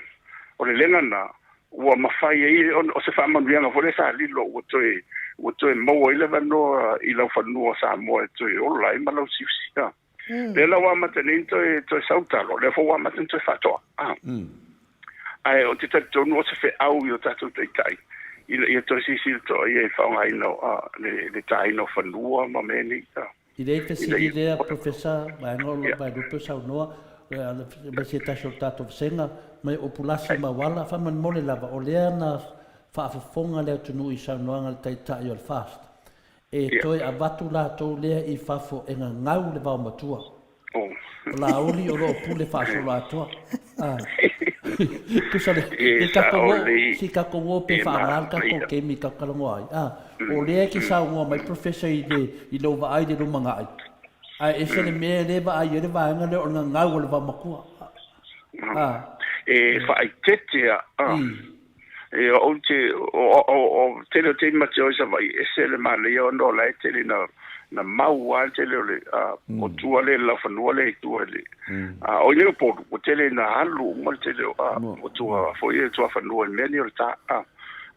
o le lega lena, ua mafai ai ona, o se faamanuiaga foi lea sa lilo ua toe, ua toe maua ai le avanoa i lau fanua Samoa e toe ola ai ma lausiusi. A. Lea la ua amata nei ona toe, toe sau talo, lea foi ua amata ona toe faatoa. A. Ae ou te talitonu o se feau i o tatou taitai, ina ia toe silasila totoa ia i le faaaogaina o, a, le, le tāina o fanua ma mea nei. A. I le fesili lea Professor, vaega o lo Vaelupe o saunoa, mai se tasi o le tatou vasega, mai Opulasi ma Uala, faamolemole lava, o lea na faafofoga le atunuu i saunoaga a le Taitai o le FAST, e toe avatu latou lea i fafo e gagau le vaomatua. O Laauli o lo o pule faasoloatoa. Tusa le, le tatou o, si tatou o pe faaaoga le tatou taimi e tatou talanoa ai. A, o lea e te saunoa mai Professor i le, i lou vaai i le lumanai, ae ese le mea e le vaai ai le vaega lea o le gagau o le vaomatua. A. E faaeteete a. E ou te, o, o, o tele o taimi ma te o i Savaii, ese le manaia ona o la e tele na, na mau lava le tele o le, a, o tua lea i le laufanua lea i tua i le, a, o i nei Upolu, ua tele ina alu uma le tele o, a, o tua foi ia tuafanua i mea nei o le tā, a.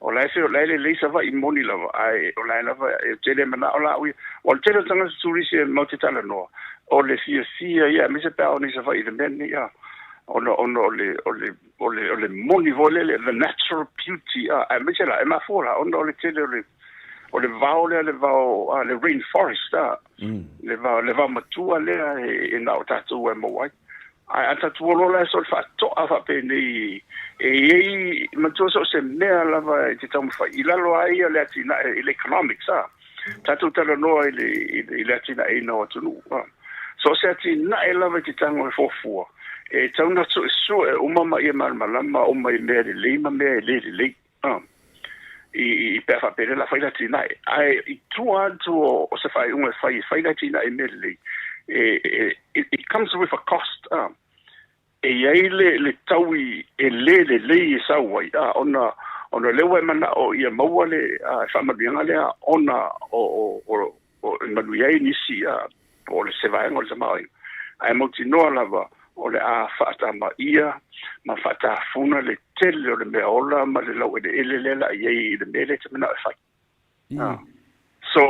O la e fe, o la e lelei Savaii moni lava, ae o la e lava, e tele manao la au ia, o le tele o tagata turisi e matou te talanoa, o le fiafia ia, aemaise pe a o nei Savaii i le mea lenei, a, ona, ona o le, o le, O le, o le moni foi lele, the natural beauty, a, aemaise la, e mafua la, ona o le tele o le, o le vao lea, le vao, a, le rain forest, a, le vao, le vao matua lea e, e na o tatou e maua ai. Ae a tatou o loa la e so le faatoa faapenei, e i ai, manatua so o se mea lava e te taumafai, i lalo lava ia o le atinae, i le economics, a, tatou talanoa i le, i le, i le atinaeina o atunuu, a. So o se atinae lava i te tago e fuafua, e tatau ona suesue uma ma ia malamalama uma i mea lelei ma mea e le lelei, a, i, i, pe a faapea o le a fai le atinae. Ae i tua atu o, o se faaiuga e fai e fai le atinae i mea lelei, e, e, it, it comes with a cost, a. E i ai le, le taui e le lelei e sau ai, a, ona, ona o lea ua e manao ia maua le a, faamanuiaga lea ona o, o, o, o e manuia ai nisi, a, po o le se vaega o le tamaoaiga. Ae mautinoa lava o le a faatamaia ma faatafuna le tele o le mea ola ma le laueleele lea o le a i ai i le mea lea e te manao e fai. So,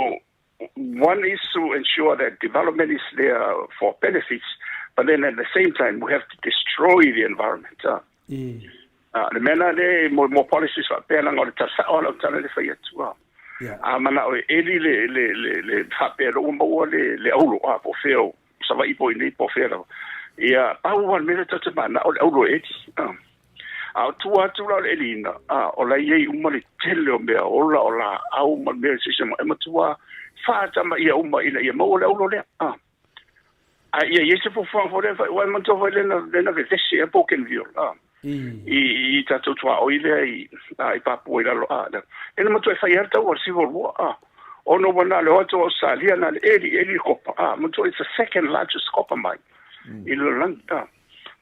one is to ensure that development is there for benefits, but then at the same time, we have to destroy the environment. Le mea lena lea mo, mo policies faapea leaga o le tala sao lava o lau tala lea e fai atu. A manao e eli le, le, le, le faapea loa ua maua le, le aulo, a, po o fea o Savaii po o i inei po o fea lava. Ia, pau lava le mea lea tatou te manao o le aulo e eli. A o tua atu la o le eliina, a, o la e i ai uma le tele o mea ola, o laau ma mea silasila mai, e matua faatamaia uma ina ia maua le aulo lea. A, a ia i ai se fuafuaga foi lea, aua e manatua foi lea na, lea na vevesi ai Bougainville, a, i, i tatou tuaoi lea i, a, i Papua i lalo, a, lea. E na matua e fai ai le taua, le Civil War, a, ona ua na o le o atu o Ausetalia, na o le eli, eli le kopa, a, manatua it's the second largest copper mine i le lalolagi, a.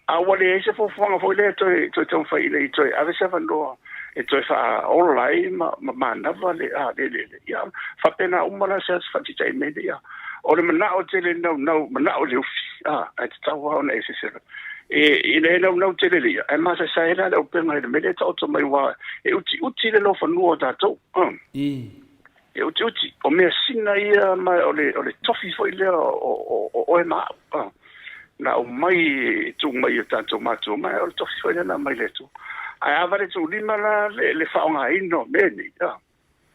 A ua leai se fuafuaga foi lea e toe, toe taumafai ina ia toe ave se avanoa e toe faaola ai ma, ma manava le, a, le, le, le, ia, faapena uma la se aso faatita'i mai nei, a. O le manao tele naunau, manao i le ufi, a, ae tatau lava ona e silasila. E, ina e naunau tele le ia, ae masaesae la le auupega i le mea lea e taoto mai, aua e utiuti le laufanua o tatou, a. E utiuti, o measina ia ma o le, o le tofi foi lea o, o, o oe ma au. Ah. Na aumai e tuu mai i o tatou matua, ma o le tofi foi lea na aumai le Atua. Ae a vale tuulima la le, le faaaogaina o mea nei, ah.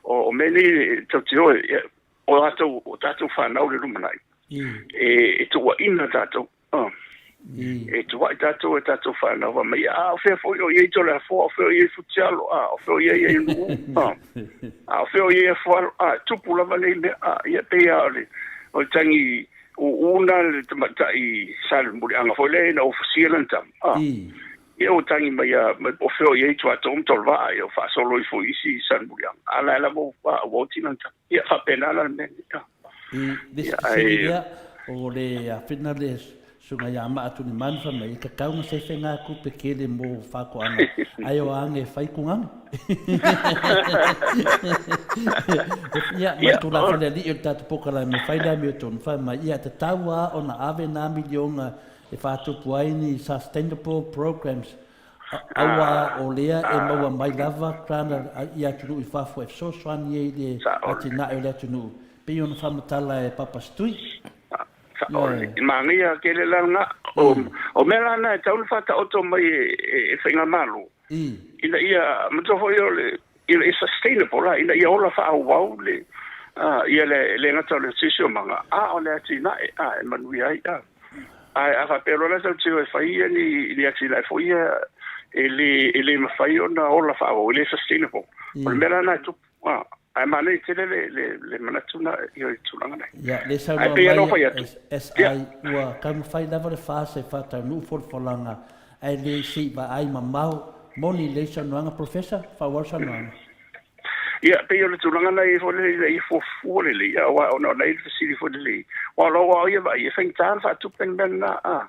O, o mea nei e tatou te o e, o atou, o tatou fanau le lumanai. E, e tuuaina tatou. Ah. E tuuai tatou e tatou fanau fai mai, a o fea foi o i ai Toleafoa, o fea o i ai Futialo, a o fea o i ai Ainuu, a, a o fea o i ai Afualo, a, tupu lava nei mea, a, ia pei lava o le, o le tagi ūū lena a le tamaitai sa le muliaga foi lea ina ua fusia lana tama, a, ia ua tagi mai lava, o fea o i ai Tuatou ma Tolevaa, ia ua faasolo ifo i isi Salemuliaga, a la e lava ua, a, ua oti lana tama. Ia, faapena la le mea nei. A. I le isi fesili lea, o le afena le susuga ia Maa Tulimanu fai mai, e tatau ona sefe nga tupe tele mo faatoaga, ae o age e fai tugane. Ia, ma le tulafono le alii o le tatou polokalame, fai le amiotonu, fai mai, ia, e tatau lava ona ave na miliona e faatupu ai ni sustainable programs Aua o lea e maua mai lava grant i atunuu i fafo e fesoasoani ai i le atinae o le atunuu, pei ona faamatala e Papa Stui. Ioe. I manaia tele la lena. O mea la na e tatau ona faataoto mai e Faigamalo ina ia manatua foi o le ina ia sustainable la, ina ia ola faaauau le ia le le gata o le siosiomaga a o le atinae a e manuia ai a. Ae a faapea loa la tatou te o e fai ia ni ni atinae foi ia e le e le mafai ona ola faaauau, e le sustainable. O le mea la lena e tupu a, ae manaia tele le le le manatu na i le tulaga lea. Ia, le Ae saunoa pei lava mai ona fai atu, ia. SI ua taumafai lava le FAST e faataunuu folafolaga ae le se i vaai mamao. Moni lelei saunoaga Professor, faaauau le saunoaga. Ia, pei o le tulaga na i ai foi lele ina ia fuafua lelei, aua ona o la e i ai le fesili foi lele, aua o lou ao ia vaai, e faigata ona faatupe le mea lena, a.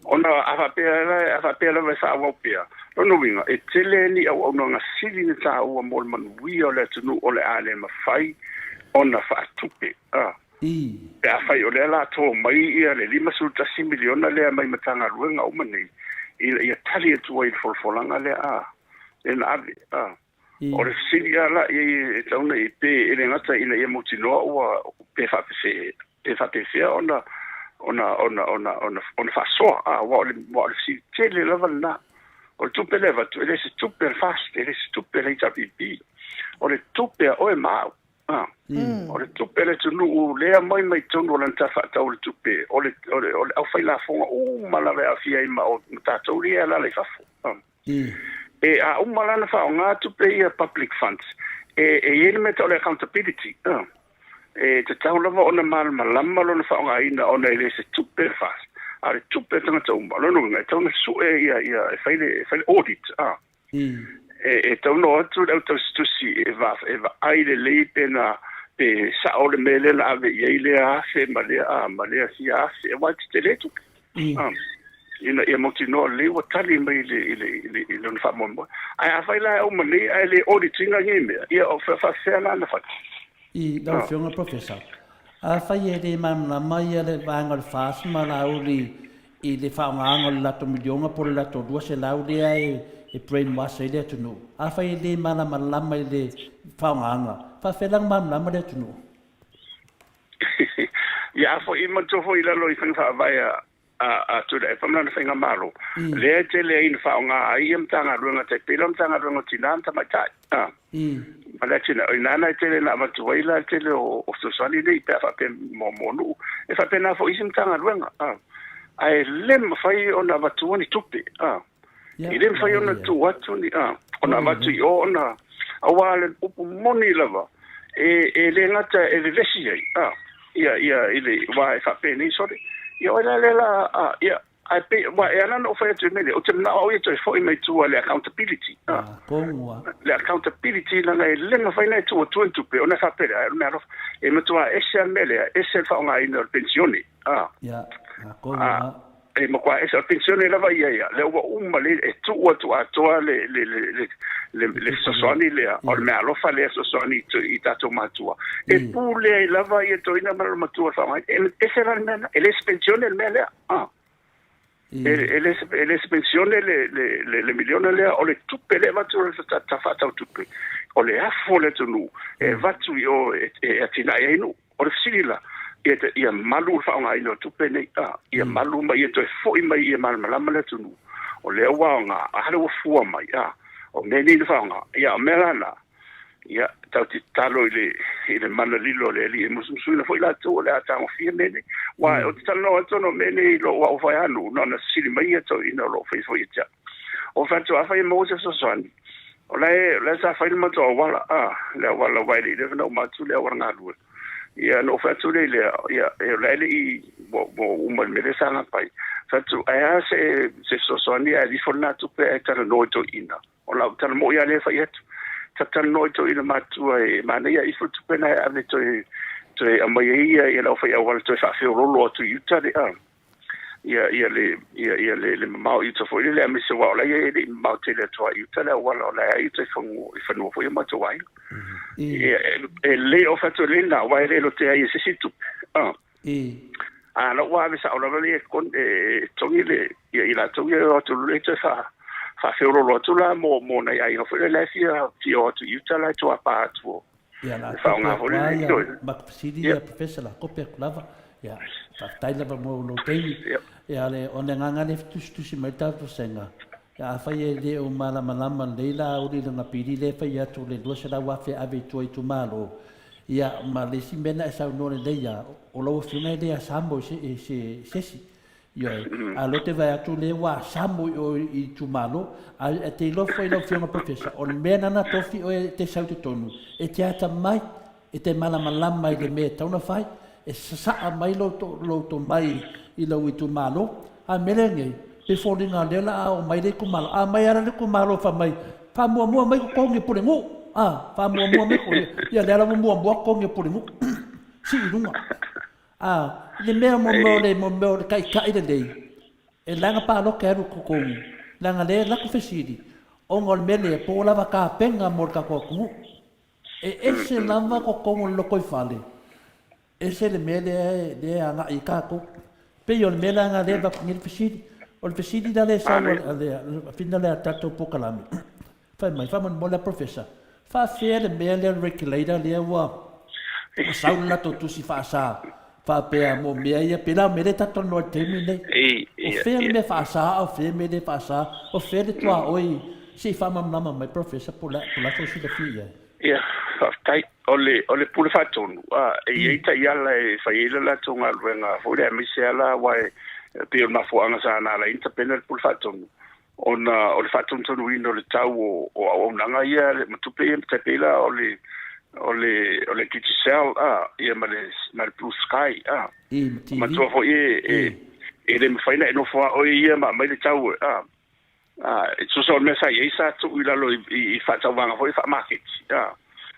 Ona a faapea la, a faapea lava e faaauau pea, lona uiga, e tele ni auaunaga sili ona taua mo le manuia o le atunuu o le a le mafai ona faatupe, a. Pe afai o lea o le a to mai ia le $51 miliona lea mai Matagaluega uma nei ina ia tali atu ai i le folafolaga lea, a, lea na ave, a. O le fesili lava la i ai e tatau ona i pe e le gata ina ia mautinoa ua pe faapefea pe faapefea ona ona ona ona ona ona faasoa a aua o le aua o le fesili tele lava lena. O le tupe lea e avatu e le se tupe a le FAST, e le se tupe a le HRPP. O le tupe a oe ma au. A. O le tupe a le atunuu lea aumai mai totonu o lana Tala Faatatau o le Tupe, o le o le o le aufailafoga uma lava e aafia ai ma o ma tatou lea e alaala i fafo. A. E a uma la ona faaaoga tupe ia public funds, e e i ai le mea e tau o le accountability, e tatau lava ona malamalama lona faaaogaina ona e le se tupe a le FAST, a o le tupe a tagata uma. O lona uiga, e tatau ona sue ia ia e fai le e fai le audit, e e tatau ona o atu le au tausitusi e va e vaai lelei pe na pe sao le mea lea na ave i ai lea afe ma lea ma lea fia afe, aua e tetele tupe. Ina ia mautinoa lelei ua tali mai i le, i le, i le, i lona faamoemoe. Ae afai la e uma nei ae le audit ina nei mea, ia o faafefea la ona fai? I lau Afioga Professor, afai e le malamalama ia le vaega o le FAST ma Laauli i le faaaogaina o le latou miliona po o le latou 200 lea e brainwash ai le atunuu, afai e le malamalama i le faaaogaina, faafefea la ona malamalama le atunuu? Ia a foi manatua foi i lalo i faiga faavae a a Tuilaepa ma lana faigamalo, lea e tele ai ina faaaoga ai ia Matagaluega tai pei la o le Matagaluega o Tina ma Tamaitai, a, ma le atinae. O i ina la e tele ina avatu ai la le tele o fesoasoani nei pe a faapea mo nuu. E faapena foi isi Matagaluega, a, ae le mafai ona avatua ni tupe, a. E le mafai ona tuu atu ni, a, ona avatu i o ona, aua le upu moni lava, e, e le gata e vevesi ai, a, ia, ia, i le wā e faapenei sole. Ia oe la lea la, a, ia, ae pei, aua e ala ona ou fai atu i le mea lea, ou te manao au ia toe foi mai tua le accountability, a. Le accountability leaga e le mafai ona e tuu atua ni tupe ona e faapea lea, ai o le meaalofa. E matua ese lava le mea lea, ese le faaaogaina o le penisione, a. A. E matua ese, o le penisione lava ia ia, lea ua uma le, e tuu atu atoa le, le, le, le, le, le fesoasoani lea, o le meaalofa lea e fesoasoani i, i tatou matua. E pule ai lava ia toeaina ma lona matua i le faaaogaina. E ese la le mea lena, e le se penisione le mea lea. Ah. E le e le se pensione le le le le miliona lea, o le tupe lea e avatu o le faatau tupe, o le afu o le atunuu e avatu i o e atinae ai nuu. O le fesili la, ia ia malu le faaaogaina o tupe nei, a, ia malu ma ia toe foi mai ia malamalama le atunuu, o lea ua aoga, a lea ua fua mai, a, o mea nei na faaaoga. Ia, o mea la na, Ia, tatou te tatalo i le, i le mana lilo o le Alii e musumusuina foi latou o le a tagofia mea nei. Aua ou te talanoa atu ona o mea nei i lou au fai anu, na ona sili mai ia toeaiina o lo o fai foi ia te au. O fai atu, afai e maua se fesoasoani, o la e, o la e sa fai le matou auala, a, le auala aua e le i leva ona uma atu le auala galue. Ia, ona ou fai atu lea i lea, ia, o la e le i, ua, ua uma i le mea lea sa gapai. Fai atu, ae a se, se fesoasoani ae ave ifo lena tupe ae talanoa i toeaiina. O lau tala moi lava lea e fai atu. Ta talanoa i toeaina matua e manaia ifo le tupe na e ave toe toe aumai ai ia ia lau fai auala toe faafeololo atu i uta le a ia ia le ia ia le le mamao i uta foi lele aemaise aua o la ia e le i mamao tele atu lava i uta le auala o la e i uta i fanua i fanua foi o matou aiga. Ia e le o fai atu e le na aua e le lotea ai e se isi tupe. A. A na ua ave sao lava le kon e togi le ia i latou ia o atu le toe fa faafeololo atu la mo mo nai aiga foi lele e fia fia o atu i uta la e tuapā atu o Ia la e kope faaaoga atu foi lava le ia ioe. maku fesili Ia ia Professor la kope atu lava. Ia faafetai lava mo lou taimi. Ia. Ia le o le agaga lea e fetusitusi mai le tatou vasega. Ia afai e le o malamalama lelei la auli i lana pili lea e fai atu le 200,000 e ave i tua i itumalo, Ia, ma le isi mea na e saunoa lelei lava, o lau Afioga e le asamo i se, i se, se isi. Ioe. A o lea ou te vaai atu o lea ua asamo i o i itumalo. A e te iloa foi lau Afioga Professor, o le mea lena na tofi oe e te sau i totonu, e te atamai, e te malamalama i le mea e tatau ona fai, e sasaa mai lou, lou tomai i lou itumalo. A o le mea lea nei, pei foliga o lea o le a oo mai le itumalo, a aumai lava la le itumalo fai mai, faamuamua mai totogi o Pulenuu, a, faamuamua mai totogi, ia lea la ua muamua totogi o Pulenuu, sii i luga. A, i le mea mo mea o le, mo mea o le taitai lelei, e leaga palota e alu i totonu, leaga o lea e alu atu fesili, ona o le mea lea, po ua lava tapena mo le tatou atunuu. E ese lava totonu o le lotoifale, Ese le mea lea lea e agai ai tatou. Pei o le mea lea lea e avatu nei le fesili. O le fesili la lea e sau a le afina lea a tatou polokalame, fai mai, faamolemole a Professor, faafefea le mea lea o le regulator lea ua ua sau le latou tusi faasa faapea mo mea ia, pei la o mea lea tatou talanoa i le taimi lenei. O fea le mea faasa a o fea le mea le faasa, o fea le tuaoi, se i faamalamalama mai Professor po o le a sou silafia i ai. Ia, faafetai. O le, o le Pule Faatonu, a, e i ai taiala e fai ai le latou galuega foi lea, aemaise lava la aua e pei o le mafuaaga sa na ala ai ona tapena le Pule Faatonu, ona o le faatonutonuina o le tau o, o auaunaga ia ma tupe ia, tai pei la o le, o le, o le Digicel, a, ia ma le, ma le Blue Sky, a. Manatua foi e, e, e le mafai ona e nofo lava oe ia ma aumai le tau, a. A, e tusa o le mea sa i ai sa tuu i lalo i, i, i faatauvaga foi faamaketi, a,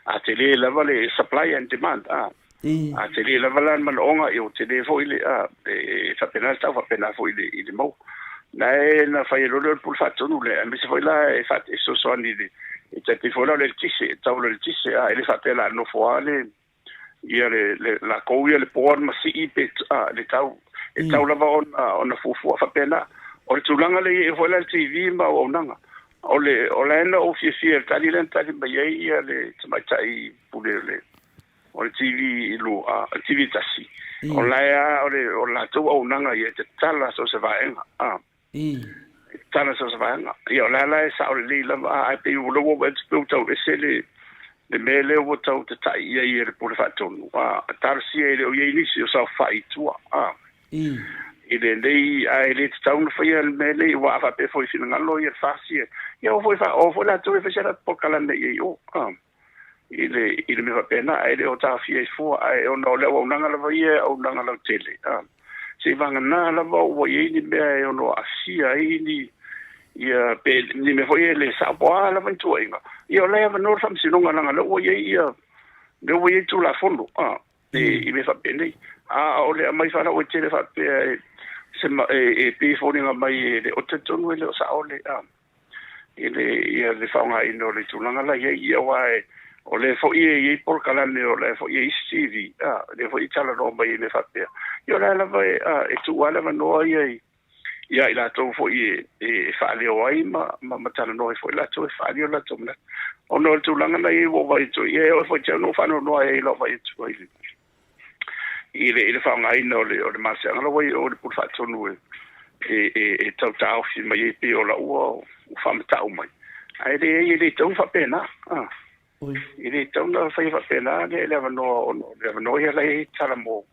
a tele lava le supply and demand, a, a tele lava la le manaoga, ia ua tele foi le, a, e, e faapena le tau, faapena foi i le, i le maua. Na e na fai ai loa lea o le pule faatonu lea, aemaise foi la e, fa, e fesoasoani i le, e tai pei foi la o le eletise, e tau o le eletise, a, e le faapea la nofo lava le, ia le, le latou ia le board ma sii pe a, le tau e tau lava ona ona fuafua faapena. O le tulaga lea i ai foi la le TV ma auaunaga, o le o la e na ou fiafia i le tali lea na tali mai ai ia le tamaitai pule o le o le TV i lu a TV tasi. O la e a o le o latou auaunaga ia e tatala so o se vaega a. Tala so o se vaega. Ia, o la la e sao lelei lava, a, ae pei ua ua ua pei ua tau ese le, le mea lea ua tau tata'i i ai e le Pule Faatonu, a, talosia e le o i ai nisi o saofai i tua, a, i lenei, ae le tatau ona faia le mea lenei, aua a faapea foi i finagalo ia le FAST, ia, ia o foi, o foi latou e fai se latou polokalame i ai i o, a. i le, i le mea faapena, ae le o taofia ai fua, ae ona o le auaunaga lava ia e auaunaga lautele, a, seivagana lava ua i ai ni mea e ono aafia ai ni, ia, pe ni mea foi e le sao po o a lava ni tuuaiga, ia o la e avanoa le Faamasinoga leaga o lea ua i ai ia, lea ua i ai Tulafono, a, i mea faapenei. A o le aumai faalauaitele faapea e, se, e, e pei e foliga mai e le o talitonu e le o sao le, a, i le, ia le faaaogaina o le tulaga la i ai, ia aua e, o lea foi e i ai polokalame, o la foi e i ai isi TV, a, lea foi e talanoa mai i mea faapea. Ia o la lava e, a, e tuu lava le avanoa ia i, ia i latou foi e e faaleo ai ma ma talanoa ai foi latou e faaalia o latou manatu. Ona o le tulaga na i ai ua ou vaai atu ai, ia e oo foi te au na ou faanoanoa ai i lau vaai atu ai i le i le faaaogaina o le o le malosiaga la ua i o le Pule Faatonu e e e, e tau taofi mai ai pei o lau ua faamatau mai. Ae leai e le tatau ona faapena. Ah. E le tatau ona faia faapena le le avanoa ona o le avanoa ia la e i ai tala mo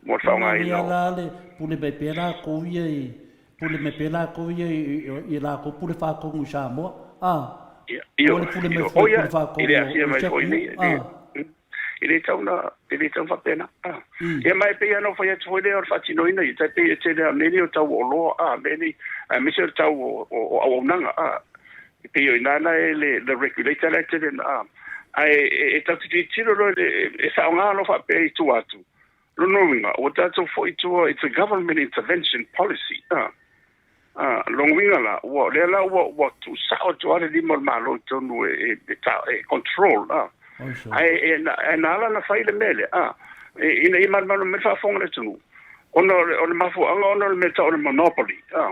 mo le faaaogaina o. la le pule mai pea lakou ia i pule mai pea lakou ia i lakou pule faatonu i Samoa a o le pule mai foi pule faatonu i le aafia mai foi nei e le tatau ona e le tatau ona faapena a ia ma e pei lava ona ou fai atu foi lea o le faatinoina ia tai pei e tele lava mea nei o tau o oloa a mea nei aemaise o le tau o auaunaga a E pei o i ina la e le the regulator la e tele ina a ae e tatou te tilotilo loa e faaaoga loa faapea i tua atu. Lona uiga ua tatou foi i tua, it's a government intervention policy a. A lona uiga la ua o lea la ua ua tuusao atu lava le lima o le Malo i totonu e e e control a. Ae e na ala ona fai le mea lea a ina ia malamalama mai le faafofoga a le atunuu ona o le mafuaaga ona o le mea e tau o le monopoly a.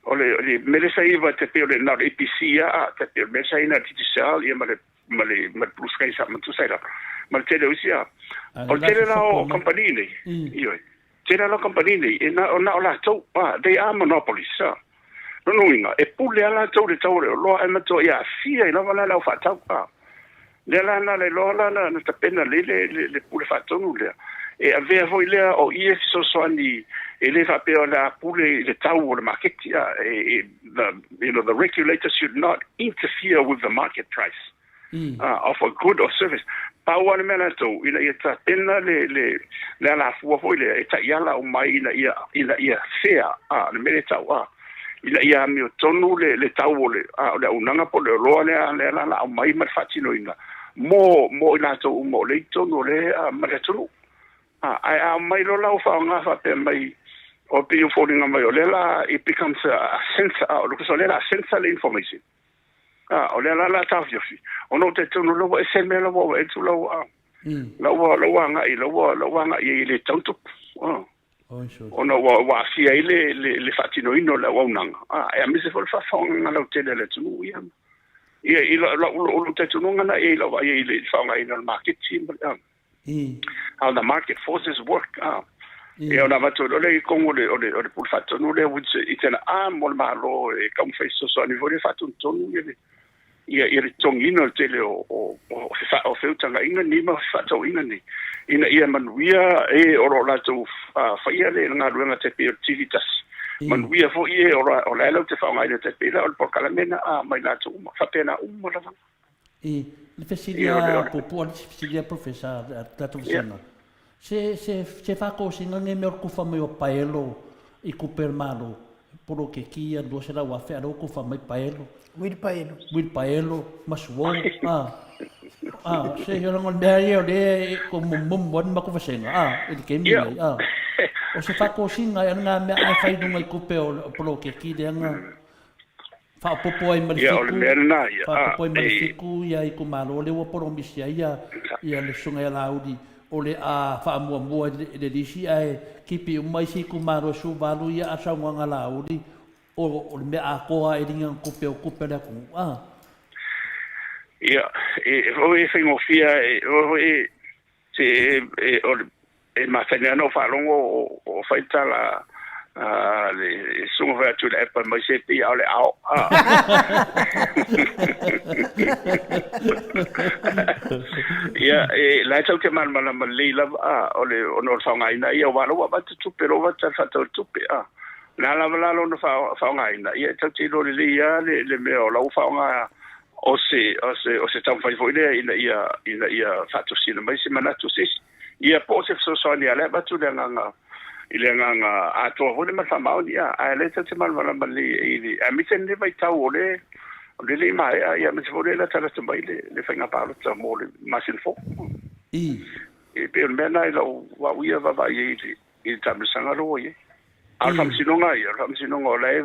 O le o le mea lea sa i ai te pei o le na o le APC lava a tai pei o le mea sa i ai na o le Digicel ia ma le ma le ma le Blue Sky sa matusa ai lava ma le tele o isi a. O le tele la o kamupani nei, ioe, tele la o kamupani nei e na o na o latou a, they are monopolies a. Lona uiga e pule lava latou i le tau o le oloa ae matuai aafia ai lava la le aufaatau a. Lea la na iloa la na tapena lelei le, le, le pule faatonu lea. E avea foi lea o i e fesoasoani e le faapea o le a pule i le tau o le maketi. A, e, e, the, you know, the regulator should not interfere with the market price of a good or service. Pau lava le mea latou, ina ia tapena le, le, le alafua foi lea e taiala uma ai ina ia, ina ia fair, a, le mea lea e tau, a, ina ia amiotonu le, le tau o le, a, o le auaunaga po o le oloa lea, lea la la aumai ma le faatinoina mo, mo i latou uma o lea i totonu o le, a, ma le atunuu. A, ae a aumai loa la ua faaaoga faapea mai, o pei ua foliga mai o lea la it becomes a censor, a, o le o lea la censor le information. A, o lea la la taofiofi, ona ou talitonu la ua ese le mea la ua atu la ua, la ua, la ua agai, la ua, la ua agai ai i le tatau ona tupu. A. Ona ua, ua aafia ai le, le, le faatinoina o le auaunaga, a, e aemaise foi le faafofogaaga lautele a le atunuu, ia, ia, i lou, lou, lou talitonuga lena i lau vaai i le faaaogaina o le maketi ma le, how the market forces work, a. Ia, ona avatu ai loa lea i totonu o le, o le, o le Pule Faatonu lea, which it's an arm o le Malo e taumafai e fesoasoani foi lea e faatonutonu ia le, ia, ia le totogiina o le tele o, o, o, o feutagaiga nei ma fefaatauaiga nei, ina ia manuia e o lo o latou faia le galuega tai pei o le TV tasi, manuia foi e o, o la e latou te faaaogaina tai pei la o le polokalame na a mai latou uma, faapena uma lava. I le fesili a puupuu a le isi fesili a Professor a tatou vasega. Se, se, se faatosina lenei mea o le tufa mai o paelo i tupe a le Malo, poloketi ia 200,000 a o lea ua tufa mai paelo. Uili paelo. Uili paelo ma suo, a. A, se leaga o le mea ia o lea e momomo ai le matou vasega, a, i le taimi lenei, a. O se faatosina ea lena mea ae fai i luga i tupe o poloketi lea na Faaopoopo ai ma le fitu, faaopoopo ai ma le fitu ia itumalo lea ua polomisi ai ia ia le Susuga ia Laauli o le a faamuamua i le lisi ae kipi uma isi itumalo e 18 ia a saunoaga a Laauli o o le mea atoa e liga tupe o tupe a le atunuu a. Ia, e foi e faigofie e foi e Se e, o le, e masani lava ona ou faalogo o, o fai tala a le susuga foi a Tuilaepa mai se pei a o le ao. A. Ia, e, la e tau te malamalama lelei lava, a, o le, ona o le faaaogaina ia, aua o la ua avatu tupe, o la ua avatu tala faatatau i le tupe, a. Na lava la lona faaaogaina, ia e tau te iloa lelei lava le, le mea o la ua faaaoga o se, o se, o se taumafai foi lea ina ia, ina ia faatosina mai se manatu o se isi. Ia, po o se fesoasoani a o lea e avatu le agaga, i le agaga atoa foi lea ma le faamaoni, a, ae o lea tatou te malamalama lelei i le, aemaise lenei vaitau o lea, o lea e le i maea, ia, aemaise foi o lea e latalata mai le, le faiga palota mo le masina fou. E pei o le mea lena i lau, au ia vaavaai ai i le, i le taamilosaga lea ua i ai. A o le faamasinoga ia, o le faamasinoga o la e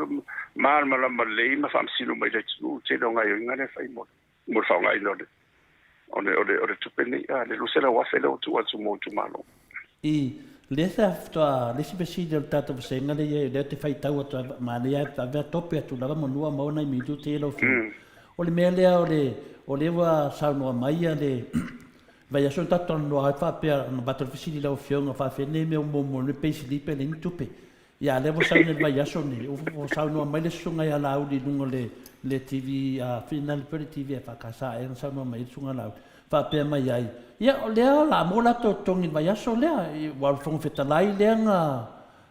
malamalama lelei ma faamasino mai le atunuu le tele o gaoioiga lea e fai mo le faaaogaina o le o le o le o le tupe nei, a, le 200,000 lea ua tuu atu mo itumalo. I. Lea sa faatoa le isi fesili o le tatou vasega lea i ai, o lea ou te faitau atu ai, manaia lava ave tope atu lava manu a maua nai minute ia lau Afioga. O le mea lea o le, o lea ua saunoa mai le vaiaso na tatou talanoa ai faapea, na avatu le fesili i lau Afioga faapefea nei mea ua muamua mai le pay slip e leai ni tupe. Ia a lea ua sau nei i le vaiaso nei, ua saunoa mai le susuga ia Laauli i luga o le le TV a Finali po o le TV EFKS ea na saunoa mai ai le susuga Laauli, faapea mai ai, ia o lea o le a maua latou totogi i le vaiaso lea, aua o le Fofoga Fetalai lea na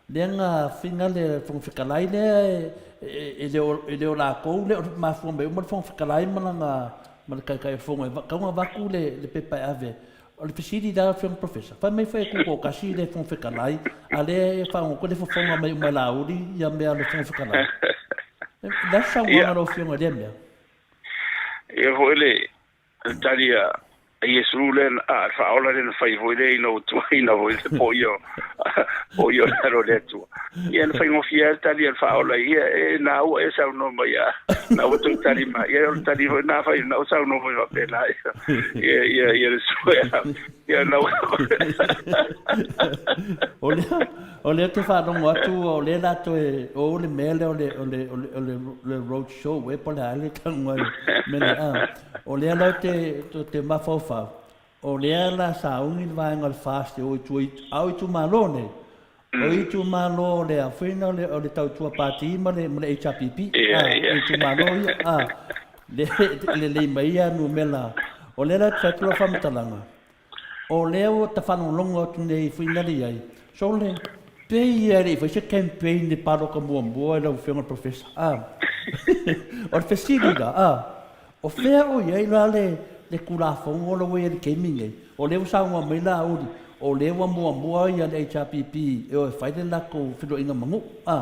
lea na fina le Fofoga Fetalai lea e le o e le o latou lea o mafua mai uma le Fofoga Fetalai ma lana ma le Taitai o le Fono e tatau ona avatu le le pepa e ave. O le fesili la Afioga Professor, fai mai foi e tutoatasi le Fofoga Fetalai, a lea e faagogo le fofoga mai uma e Laauli ia mea a le Fofoga Fetalai. O le a se saunoaga a lau Afioga i lea mea? Ia foi le tali a Iesu lea, a le faaola lea na fai foi lea ina ua tuaina foi le poia poia o lalo o le Atua. Ia na faigofie ai le tali a le faaola ia, e na ua e saunoa mai a, na ua toe tali mai. Ia o le tali foi na fai, na ua saunoa foi faapena ia, ia, ia, ia le sue a, ia na ua. O lea, o lea ou te faalogo atu o lea la toe o le mea lea o le, o le, o le, o le, le road show e po o le a le tago ai mea nei, a. O lea la ou te, ou te mafaufau, o lea la sauni le vaega o le FAST e o i tua i, a o itumalo nei, O itumalo o le afuina o le, o le tautua pati ma le, ma le HRPP. Ia, Ah, ia. o itumalo ia. Ah, le, lelei mai ia numera. O lea la fai atu lau faamatalaga, o lea ua ta faalogologo atu nei fuina le i ai, sole, pei ia e le i fai se campaign i le paloka muamua i lau Afioga i le Professor. Ah, o le fesili la, ah, O fea o i ai la le, le Tulafono la ua i ai i le taimi nei? O lea ua saunoa mai Laauli, o lea ua muamua ia le HRPP e o e fai le latou feiloaiga ma nuu, a,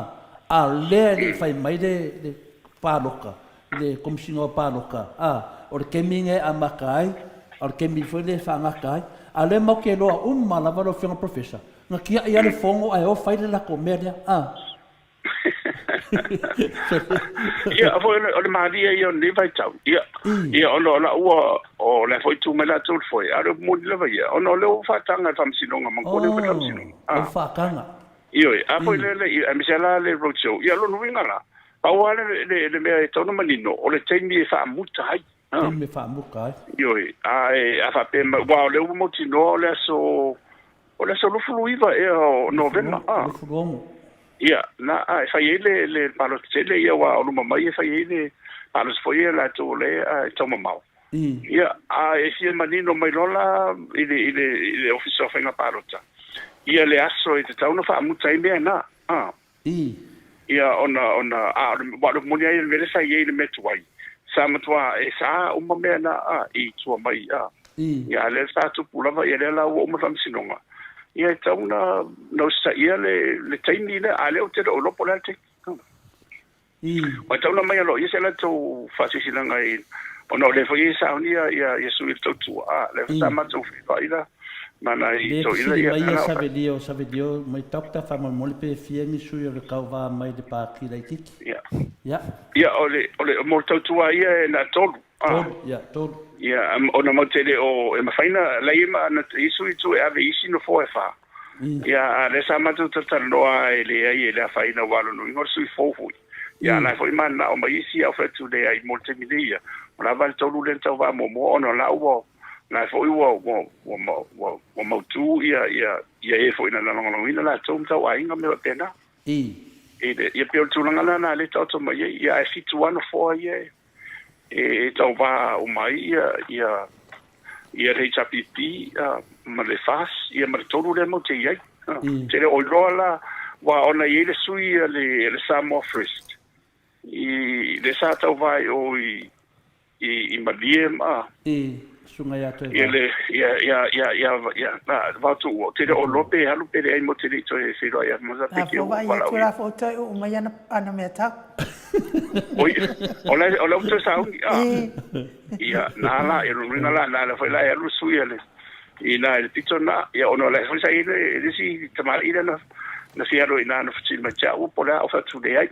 a o lea e le i fai mai le, le palota, le Komesina o Palota, a, o le taimi lea e amata ai, a o le taimi foi lea e faagata ai. A o lea matou te iloa uma lava lau Afioga i le Professor, na tiai lava le fono ae o fai le latou mea lea, a. Ia, foi o le malie ia o lenei vaitau. Ia, ia ona o la ua, o le a foi tu mai latou le foe, a o le upu moni lava ia, ona o lea ua faataga e le Faamasinoga, manatua lea ua fai le Faamasinoga. Oh, ua faataga. Ioe, a foi lea, aemaise lava la le road show. Ia, o lona uiga la, pau lava le, le mea e tatau ona manino, o le taimi e faamuta ai. Taimi e faamuta ai. Ioe, a, a faapea mai, aua o lea ua mautinoa o le aso, o le aso 29 ea o Novema. 26. Ia, na, a e fai ai le, le palota tele, ia, aua o luma mai e fai ai le palota foi ia latou o lea e taumamao. Ia, a e fia manino mai loa la i le, i le, i le Ofisa o Faiga Palota, ia le aso e tatau ona faamuta ai mea na, a. Ia, ona, ona, a, o le, aua o le moni lava ia o le mea lea sa i ai i le mea tuai, sa matua e sa uma mea na, a, i tua mai, a. Ia, a o lea sa tupu lava, ia lea la ua uma le faamasinoga, ia e tatau ona, ona usitaia le, le taimi lea, a o lea ou te le o iloa po o le a le taimi. Ua tatau ona aumai aloaia se latou faasilasilaga i, ona o lea foi e sauni ia, ia, ia sui o le tautua, a, lea foi sa matou feiloai la, ma nai Le toeaiina, fesili ia, mai na ia na o Savelio, Savelio mai Doctor faamolemole pe fia ni sui o le tauva mai le Pati laitiiti. Ia. Ia. Ia, o le, o le, mo le tautua ia e na tolu, a. Tolu, ia, tolu. Ia, ona matou te le o, e mafai na, lai e ma, na, i sui tu e ave i isi nofoa e fa. Ia, a o lea sa matou talatalanoa e leai e le afaina aua o lona uiga o le sui fou foi. Ia, a o la e foi mananao mai isi au fai atu leai mo le taimi nei ia. O la va le tolu lea na tau faamuamua ona o la ua, la foi ua, ua, ua, ua, ua mautu ia, ia, ia e foi na lagolagoina latou ma tauaiga ma mea faapena. I le, ia pei o le tulaga lena lea e taoto mai ai, ia ae fitu lava nofoa ia e, e tauva uma ai ia, ia, ia le HRPP ma le FAS, ia ma le tolu lea matou te i ai. Te le o iloa la, aua ona e i ai le sui a le, le Samoa First, i le sa tauva i o i, i, i Malie ma. I, Susuga ia Toevao. Ia le, ia, ia, ia, ia, ia, na, Vaotuua, ou te le o iloa pe alu pe leai matou te le i toe feiloai atu ma sa pe ke ua valaaulia. Vaai atu la foi toe uu mai ana, ana mea tau. Oi, o la, o la ua toe sauni, a. Ia, na la, ia lona uiga la, na ala foi la e alu le sui a le, i ina i le pito lena, ia ona o la foi sa i ai le, le isi tamalii lea na, na fia alu i ina na fesili mai ia te au po o le a ou fai atu leai.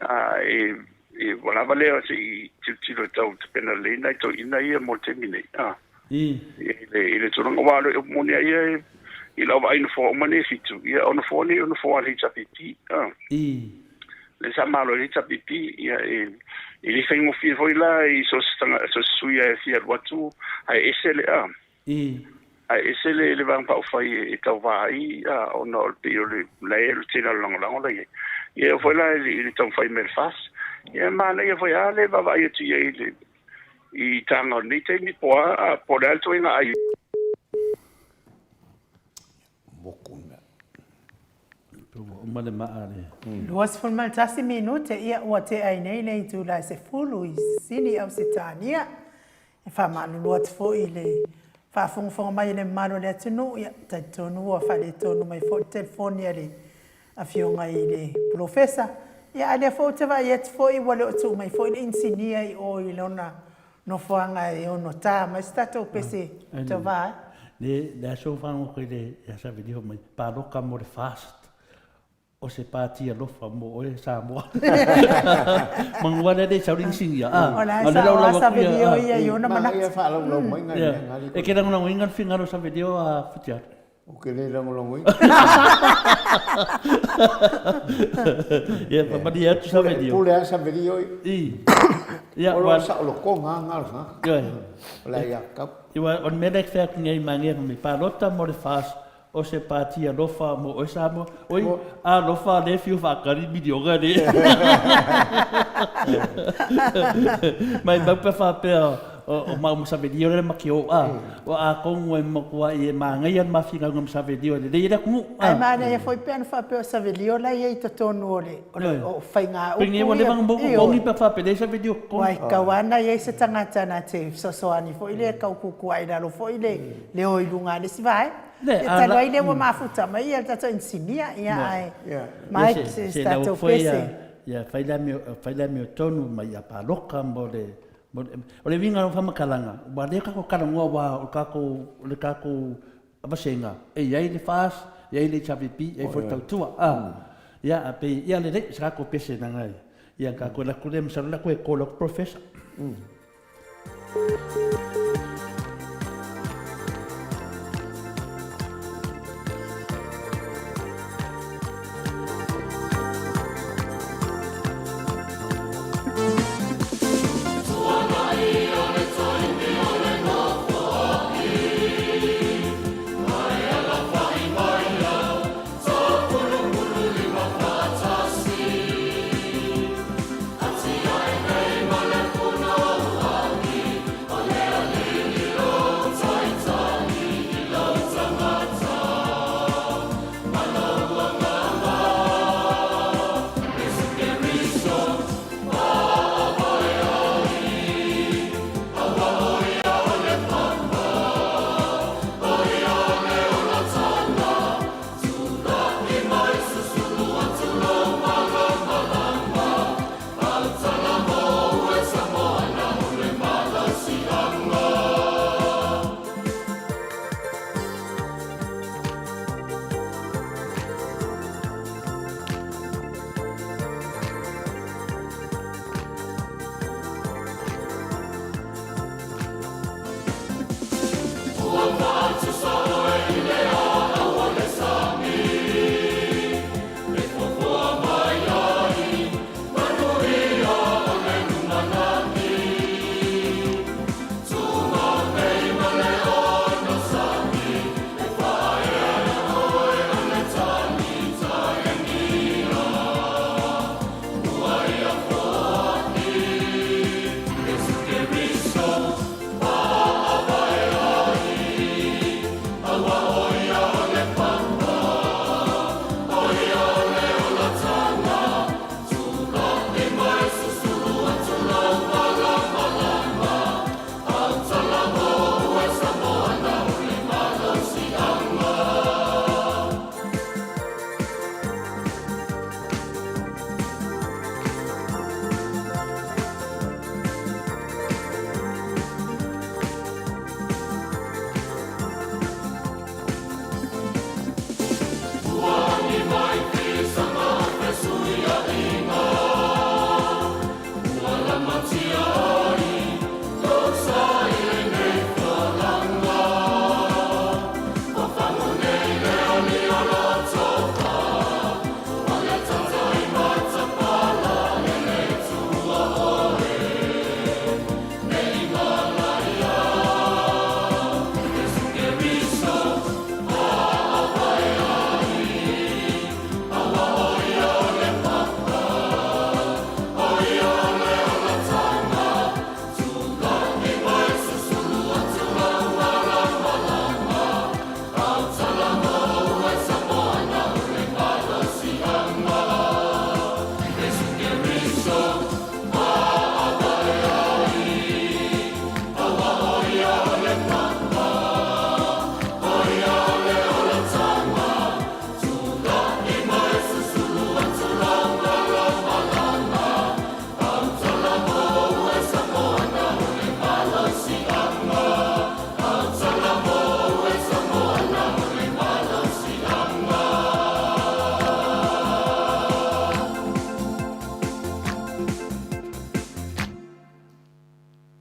A, e, e, ua lava lea se i tilotilo e tau tapena lelei nai toeaiina ia mo le taimi nei, a. I le, i le tulaga, aua o le moni lava ia e, I lau vaai nofoa uma nei e fitu, ia o nofoa nei o nofoa a le HRPP. Lea sa malo ai le HRPP, ia e e le faigofie foi la i so o se tagata so o se sui e fia alu atu ae ese le a. Ae ese le le Vaega Faaupufai e tauva ai ona o le pei o le la e le tele o le lagolago la e i ai. Ia e oo foi la i le taumafai mai o le FAST, ia e manaia foi lava le vaavaai atu i ai i le i taga o lenei taimi po o a po o le a le ituaiga ai. Moku le mea. Ua uma le maa le. 21 minute, ia ua tea ai nei le itula e 10 i Sini Ausetalia. E faamalulu atu foi i le faafogafoga mai a le mamalu o le atunuu, ia talitonu ua faaletonu mai foi le telefoni a le Afioga i le Polofesa, ia a o lea foi ou te vaai atu foi ua le o tuu mai foi le inisinia i o i lona nofoaga e ono ta mai se tatou pese tauva ai. Le le aso fagota i le ia Savelio mai, paloka mo le FAST o se pati alofa mo oe Samoa. Manu ale le sau le inisinia. O la e sao a Savelio ia i ona manatu. Manaia faalaulau mai nai mea ngali. E ke lagolagoina le finagalo o Savelio a Futialu. Ou te le lagolagoina. Ia, faamalie atu Savelio. Pule lava Savelio ia. I. Ia, O lou saolotoga lava na o le tagata. Ioe. O le aiatatau. Ia, o le mea lea e fai atu nei i Magea nei, palota mo le FAST o se pati alofa mo oe Samoa. Oi, alofa lea e fiu faatali miliona nei. Maimau pe faapea o maua ma Savelio lea ma ke oa. Ua atonu e matuai e manaia le mafinauga ma Savelio e lelei ai le atunuu. Ae manaia foi pe ana faapea o Savelio la e i ai i totonu o le o faiga upu ia. Ua leva ona moni pe a faapea e leai Savelio i totonu. Aua e tatau lava ona i ai se tagata na te fesoasoani foi lea e tau tuutuuai i lalo foi le o i luga a le isi vaega. Ia talu ai lea ua mafuta mai le tatou inisinia, ia ae Mike se tatou pese. Ia fai le amiotonu ma ia paloka mo le O le uiga o lau faamatalaga, ua lea tatou talanoa aua o le tatou, o le tatou vasega, e i ai le FAST, e i ai le HRPP, e i ai foi le Tautua. A, ia, a pei, ia lelei, se tatou pese leaga e, ia tatou alu atu lea, masalo o le a toe call atu Professor.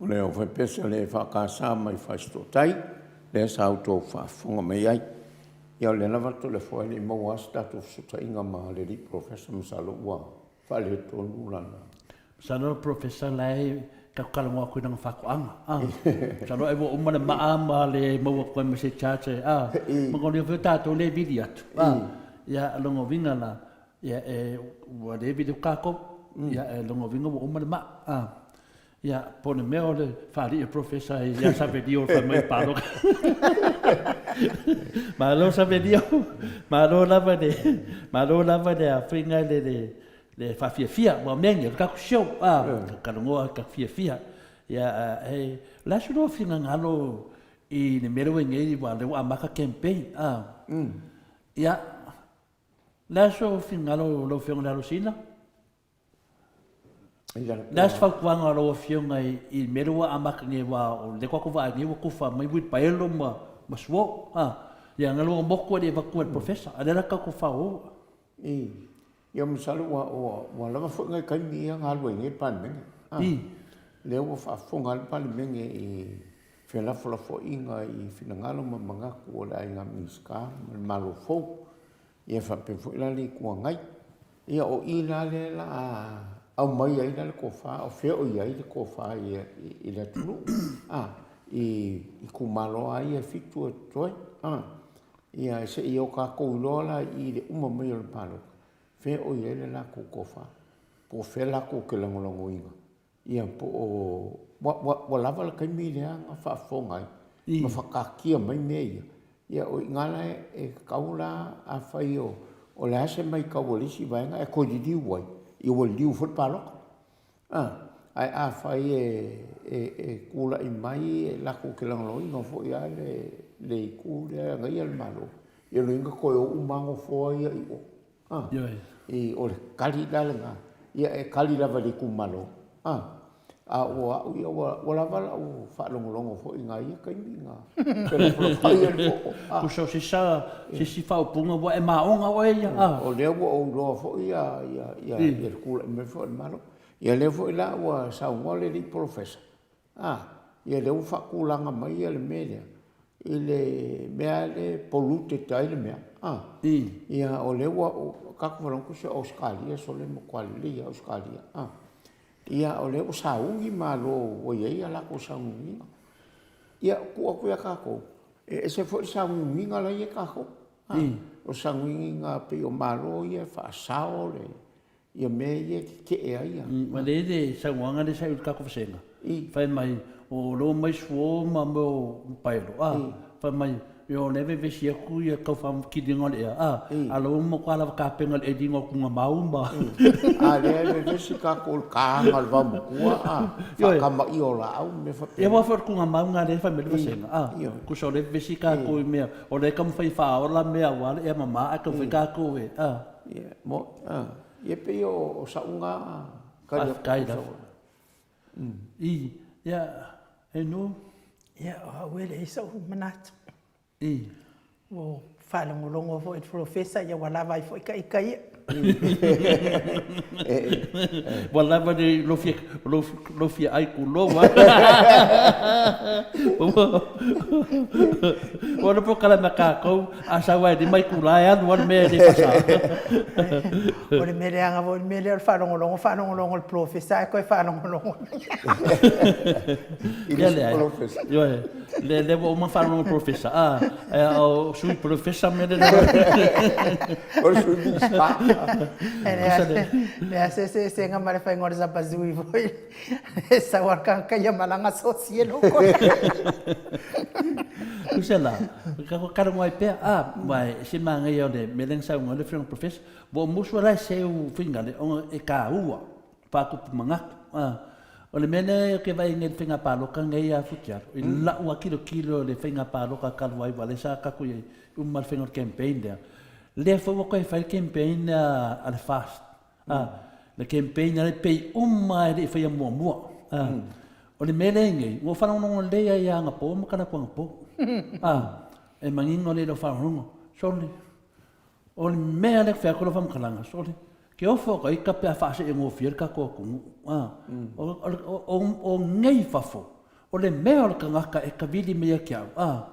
O le aufaipese a le EFKS mai Fasitootai, lea sa outou faafofoga mai ai. Ia o lea lava Toleafoa e le i maua lava se tatou fesootaiga ma le alii Polofesa masalo ua faaletonu lana. Masalo o le Polofesa la e tatou talanoa atu i lana faatoaga a. Masalo ai ua uma le maa ma le maua atu ai ma se charge a. Manaia foi o tatou lea e vili atu a. Ia o lona uiga la, ia e ua le vili atu tatou, ia o lona uiga ua uma le maa a. Ia, po o le mea o le faalii o Professor ia Savelio fai mai palota. Malo Savelio, malo lava le, malo lava le afiga le, le, le faafiafia, ua mea nei, o le tatou show, a, talanoa tatou fiafia. Ia, e, o le a se lua finagalo i le mea lea ua i nei, aua o lea ua amata campaign, a. Ia, o le a sou finagalo lau Afioga i le Alosina? O le a se fautuaga a lau Afioga i le mea lea ua amata nei aua o lea tatou vaai nei ua tufa mai uilipaelo ma suo, a, ia na lua motu e le i avatua e le Professor, a o lea la tatou faaoo. I, ia masalo ua, ua, ua lava foi nai taimi ia galue ai nei le Palemene. A, I. Lea ua faafofoga lava le Palemene i felafolafoaiga i finagalo ma manatu o le Aiga Minisita ma le Malo fou. Ia faapea foi la le Itu Agai. Ia o i la lea la a aumai ai la le tofa, o fea o i ai le tofa i le atunuu, a, i itumalo lava ia e fitu e totoe, a. Ia se i o tatou iloa la i le uma mai o le palota, fea o i ai le latou tofa, po o fea latou te lagolagoina. Ia po o ua, ua, ua lava le taimi lea na faafofoga ai ma faataatia mai mea ia. Ia o i ina la e tatau la afai o, o le a se matau a le isi vaega e toe liliu ai, ia ua liliu foi le palota. A, ae afai e, e, e tulai mai latou te lagolagoina foi lava le, le itu lea e agaia le Malo, ia lona uiga toe o uma lava nofoa ia i o. A, i, o le tali la lena, ia e tali lava i le itumalo. A, a o au ia, ua, ua lava lau faalogologo foi i nai ia taimi na felafolafoai ai le popo. A. Tusa o se sa, se isi faaupuga ua e maoga oe ia, a. O lea ua ou iloa foi ia, ia, ia, ia le tulai mai foi o le Malo. Ia lea foi la ua saunoa le alii polofesa, A, ia lea ua faatulaga mai le mea lea i le mea lea e polluted ai le mea, a. Ia o lea ua tatou faalogo tusa o Ausetalia sole e matua lelei lava Ausetalia, a. Ia o lea ua sauni malo ua i ai a latou sauniuniga. Ia tuu atu ia tatou, e ese foi le sauniuniga la e i ai tatou, a. O sauniuniga pei o malo ia e faasao le ia mea ia e tetee ai ia. Ua lelei le saunoaga lea sa i le tatou vasega, fai mai o lea ua omai suo ma mea o paelo, a, fai mai o lea e vevesi atu ia tau faamutiliga o le ea, a, a o lea ua matua lava tapena i le eliga o tuugamau ma. A lea e vevesi tatou i le taga o le vaomatua, a, faatamaia o laau ma mea faapena. Ia aua foi o le tuugamau lena lea e fai mai ai le vasega, a, tusa o lea e vevesi tatou i mea, o lea e taumafai e faaola mea aua le ea mama ae taumafai tatou e, a. Ia, mo, a, ia pei o, o sa'u na tali atu. Faafetai lava. I, ia, e nu. Ia, o au e leai so'u manatu. I. Ua faalogologo foi i le Polofesa, ia ua lava ai foi ta ita ia. Ua lava le lou fia, lou, lou fia ai tulou a. Ua le polokalame a tatou, a sau lava e lima itula e alu lava le mea e le fasa. O le mea leaga foi le mea lea o le faalogologo, faalogologo i le polofesa ae toe faalogologo I le isi polofesa. Ioe, lea, lea ua uma ona faalogologo i le polofesa, a, a o sui polofesa mea lea. O le sui Minisita. E leai se eseesega ma le faiga o le sapasui foi. E sau lava le tagata ia malaga sosi e loko. Tusa la, tatou talanoa ai pea, a, aua e ese manaia o le mea lea na saunoa ai le Afioga i le Professor, ua ou musu la e seu finagalo ona e taua faatupu manatu. A, o le mea lea ou te vaai nei i le faiga palota nei a Futialo, i lau lava tilotilo i le faiga palota talu ai aua o lea sa tatou i ai uma i le faiga o le campaign lea, lea foi ua toe fai le campaign lea a le FAST, A, le campaign lea pei uma lava e le i faia muamua. A, o le mea lea e i ai nei, ua ou faalogologo lelei lava ia anapo ma talaatu anapo. A, e manino lelei i lau faalogologo, sole, o le mea lea ou te fai atu lau faamatalaga, sole, Ke ofo ka ika pe a faaseegofie le tatou atunuu, a. O nei i fafo, o le mea o le tagata e tavili mai ia te au, a,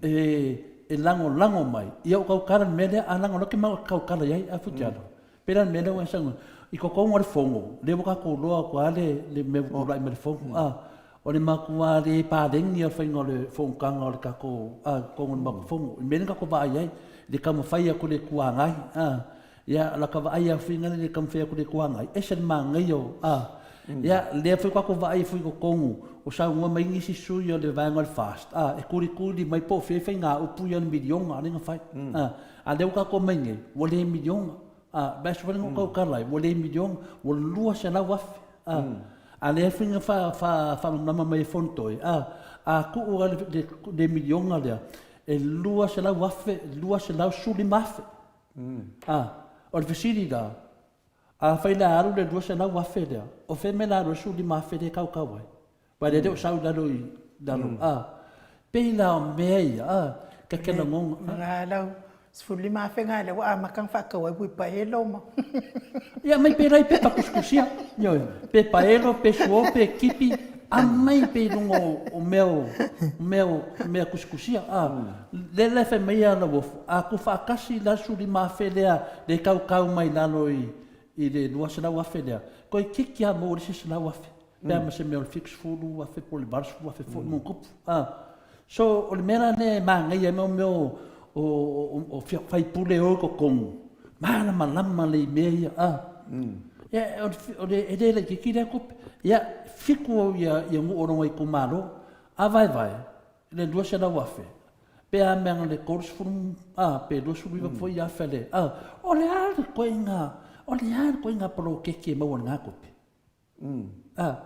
e lagolago mai, ia ou tautala i le mea lea, a lagolago ke mau tautala i ai, a Futialo. Pei la o le mea lea ua e saunoa, i totonu o le fono, lea ua tatou iloa atu lava le mea ua tulai mai le fono, a. O le matua le paleni lava o le faiga o le fonotaga o le tatou, a, i totonu o le Maota Fono. I mea lea na tatou vaai ai, i le taumafai atu o le Itu Agai, a. Ia, o lata vaai lava foi lea i le taumafai atu o le Itu Agai, ese le manaia o, a. Ia, lea foi ua tatou vaai foi i totonu, o saunoa mai nisi sui o le vaega o le FAST, a, e tulituli mai po o fea faigaupu ia o le miliona lea na fai, a. A o lea ua tatou omai nei, ua le miliona, a. Vaiaso foi lea na ou tautala ai, ua le miliona, ua $200,000, a. A o lea foi na faamalamalama mai e Fonotoe, a, a tuu lava le miliona lea, e $200,000, $215,000. A, o le fesili la, afai o le a alu le $200,000 lea, o fea le mea o le a alu ai le $15,000 lea e tautau ai? Aua o lea e le o sau i lalo i lalo, a, pei la o mea ia, a, ta te lagona. Na lau 15,000 na lea ua amata ona faatau ai uipaelo ma. Ia aumai pea la i pepa tusitusia, ioe, pe paelo, pe suo, pe kipi, aumai pea i luga o mea o mea o mea tusitusia, a. Lea la e fai mai ia Lauofo, a tuufaatasi la le 15,000 lea le tautau mai lalo i le 200,000 lea, toeitiiti lava maua le isi 100,000 pe a ma se mea o le 70,000 po o le 80,000 foi ma ona tupu. So, o le mea la lea e manaia ai mea o o sui usufono e o i totonu, malamalama lelei i mea ia. Ia, e le laitiiti lea tupe. Ia, 7 nuu o lona itumalo, a vaevae, le 200,000, pe a mea na o le 30 a, pe 29 foi afe le, a, o le a le ituaiga, o le a le ituaiga poloketi e maua i lena tupe? A,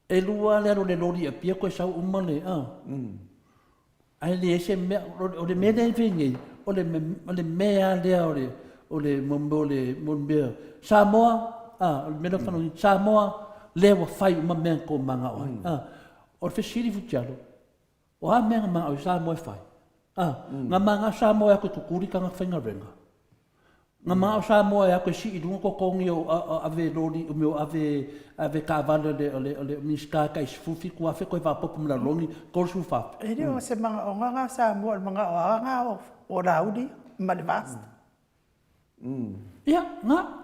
e lua le alu a le loli i Apia toe sau uma le, a, ae leai se mea, o le mea lea e fai nei, o le, o le mea lava lea o le, o le, mo le, mo le mea, Samoa, a, o le mea lea o Samoa, lea ua fai uma mea na tou manao ai, a. O le fesili Futialo, O a mea na manao ai Samoa e fai? A, na manao Samoa e atu e tutuli tagata faigaluega. Na manao Samoa e atu e sii i luga totogi o ave loli, o mea o ave, ave taavale o le, o le, o le Minisita e tai 17,000 toe faaopoopo ma le alologi 34,000. E le o se manaoga na o Samoa, o le manaoga lava na o Laauli ma le FAST. Ia, na.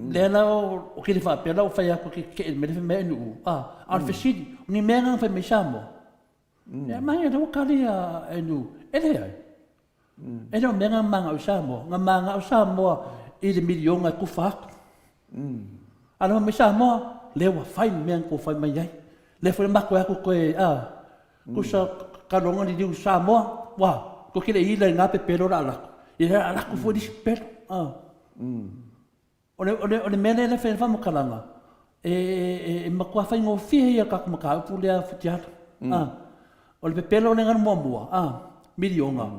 Lea la ou te le faapea la ua fai atu e te tetee i le mea lea e fai mai ai Nuuu, a, a o le fesili, o ni mea na na fai mai Samoa? Ia, manaia o lea ua tali a Nuuu, e leai. E le o mea na na manao i Samoa, na manao Samoa i le miliona e tufa atu. A na fai mai Samoa, lea ua fai le mea na tou fai mai ai. Lea foi na matou o atu toe, a, Tusa kaloga liliu i Samoa, ua, tou te le i ila i na pepelo o le a alu atu. Ia le a alu atu foi le isi pepelo. O le, o le, o le mea lea e fai ai le faamatalaga, e, e, e matua faigofie ia le tatou mataupu lea Futialo. O le pepelo lea na muamua, a, miliona,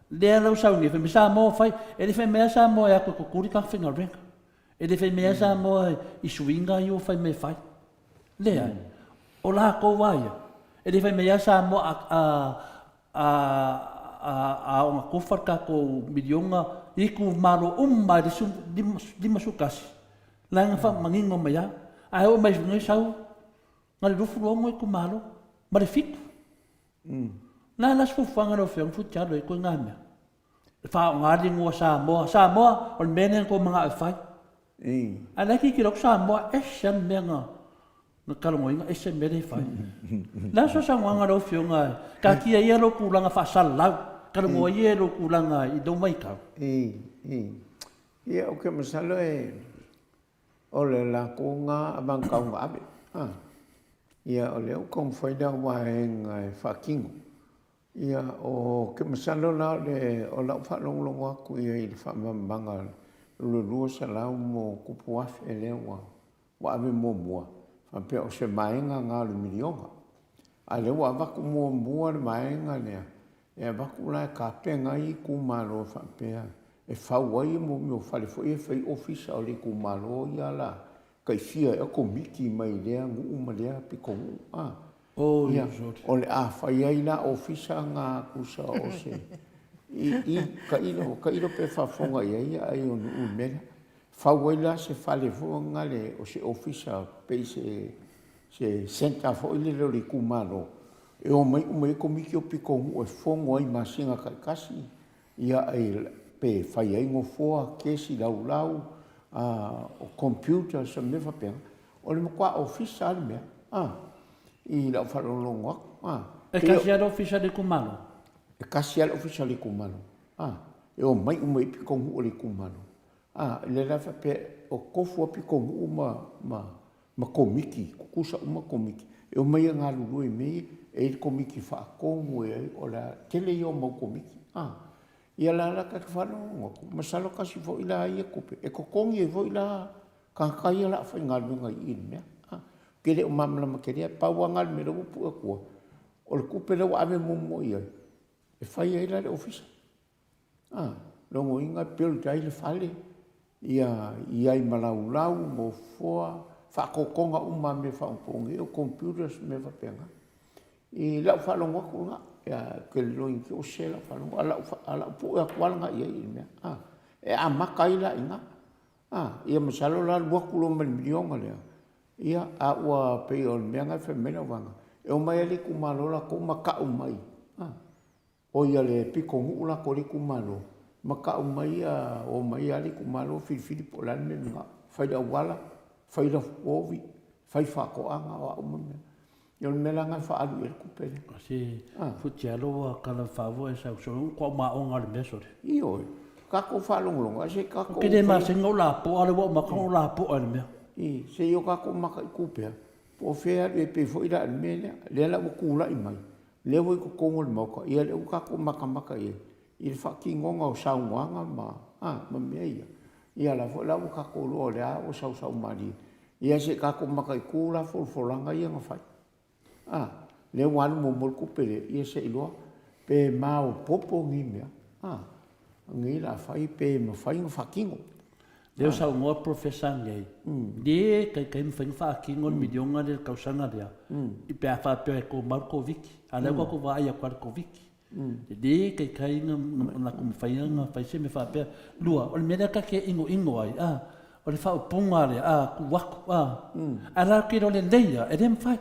lea la ua sau nei, fai mai Samoa fai, e le fai mai lava Samoa e atu e tutuli tagata faigaluega. E le fai mai lava Samoa i suiga ia ua fai mai e fai. Leai. O latou lava ia, e le fai mai lava Samoa a, a, a, a, a ona tofa le tatou miliona i itumalo uma e 51, la e na faamanino mai lava. Ae oo mai i sau na le 26 itumalo ma le 7. Na la se fuafuaga lau Afioga Futialo i ituaiga mea. E faaaoga le igoa Samoa. Samoa, o le mea lea na tou manao e fai. Ae la e tilotilo atu Samoa, ese lava le mea na na talanoaina, ese le mea lea e fai. O le a se saunoaga a lau Afioga, taatia ia lou tulaga faasalalau, talanoa ia i lou tulaga i lou matau. Ia, ou te masalo e o le latou na avagataua na ave. Ia, o lea ua taumafai lea vaega e faatino. Ia, ou te masalo la o le, o lau faalogologo atu i ai i le faamalamalamaga o le 200 ma ona tupu afe lea ua ua ave muamua, faapea o se vaega lena o le miliona. A o lea ua avatu muamua le vaega lea, e avatu la e tapena ai itumalo faapea e fau ai mea o fale foi ia e fai ai ofisa o le itumalo ia la tai fia ea komiti mai lea nuu ma lea pitonuu a. Oh, Ia, o le a fai ai la ofisa na tusa o se i i tailo tailo pe faafofoga i ai ai o Nuu i le mea lea. Fau ai la se fale foi gale o se ofisa pei se se centre foi lele o le itumalo e omai uma ai Komiti o Pitonuu e fono ai i masina taitasi, ia pe fai ai nofoa, kesi laulau, o computers ma mea faapena. O le matua ofisa lava le mea a, i lau faalogologo atu a. E tasi lava le ofisa o le itumalo? E tasi lava le ofisa o le itumalo a, e omai uma i ai pitonuu o le itumalo. A, lea la faapea o tofu lava pitonuu ma, ma, ma komiti, tutusa uma komiti, e omai e galulue i mea ia. E i ai le komiti faatonu, e i ai, o le tele ia o mau komiti. A, ia la la ta te faalogologo atu, masalo tasi foi la ia tupe e totogi ai foi la tagata ia o le a faigaluega i i i le mea. A, ou te le o malamalama tele, ae pau lava lena o le mea lea ua pue atua, o le tupe lea ua ave muamua i ai, e fai ai la le ofisa. A, lona uiga e build ai le fale, ia i ai ma laulau, nofoa, faatotoga uma lava o mea faaonaponei, o computers ma mea faapena. I lau faalogo atu lena, ia ou te le iloa ne i te i ua sese lau faalogo, a o lau pue atu lava lena i ai i le mea, a. E amata ai la i ina, a, ia masalo la alu atu loa ma le miliona lea, ia, a ua pei o le mea lena e fai mai lau vaega, e omai lava le itumalo latou ma tau mai, a. ʻO ia le pitonuu latou o le itumalo, ma tau mai ia, omai lava le itumalo filifili po o le a le mea e manao, fai le auala, fai lafu povi, fai faatoaga, o a uma mea. Ia o le mea la lena e faaalu i ai le tupe lea. O se futialo ua kalafaua e sau solo ua maoga o le mea sole. Ioe, tatou faalogologo ae se i tatou. Ou te le masani ona ou lapoa, lea ua ou maka ona ou lapoa i le mea. I, se i o tatou mataitu pea, po o fea e alu i ai, pei foi la o le mea lea, lea la ua tulai mai, Lea ua i totonu o le Maota, ia lea ua tatou matamata i ai i le faatinoga o saunoaga ma, a, ma mea ia. Ia la foi la ua tatou iloa o lea ua sausau malie. Ia se i tatou mataitu la folafolaga ia na fai. A, lea ua alu muamua le tupe lea, ia se i iloa pe maopoopo nei mea, a, nei la fai pe mafai ona faatino. Lea ua saunoa le Professor nei, le taitai mafai ona faatino le miliona lea i le tausaga lea, pe a faapea e tumau le Koviti. A o lea ua tatou vaai atu lava i le Koviti. E le taitai ona latou mafai ona fai se mea faapea. Lua, o le mea lea ta te inoino ai, a, o le faaupuga lea, a, tuu atu, a. Ae latou te iloa lelei lava, e le mafai.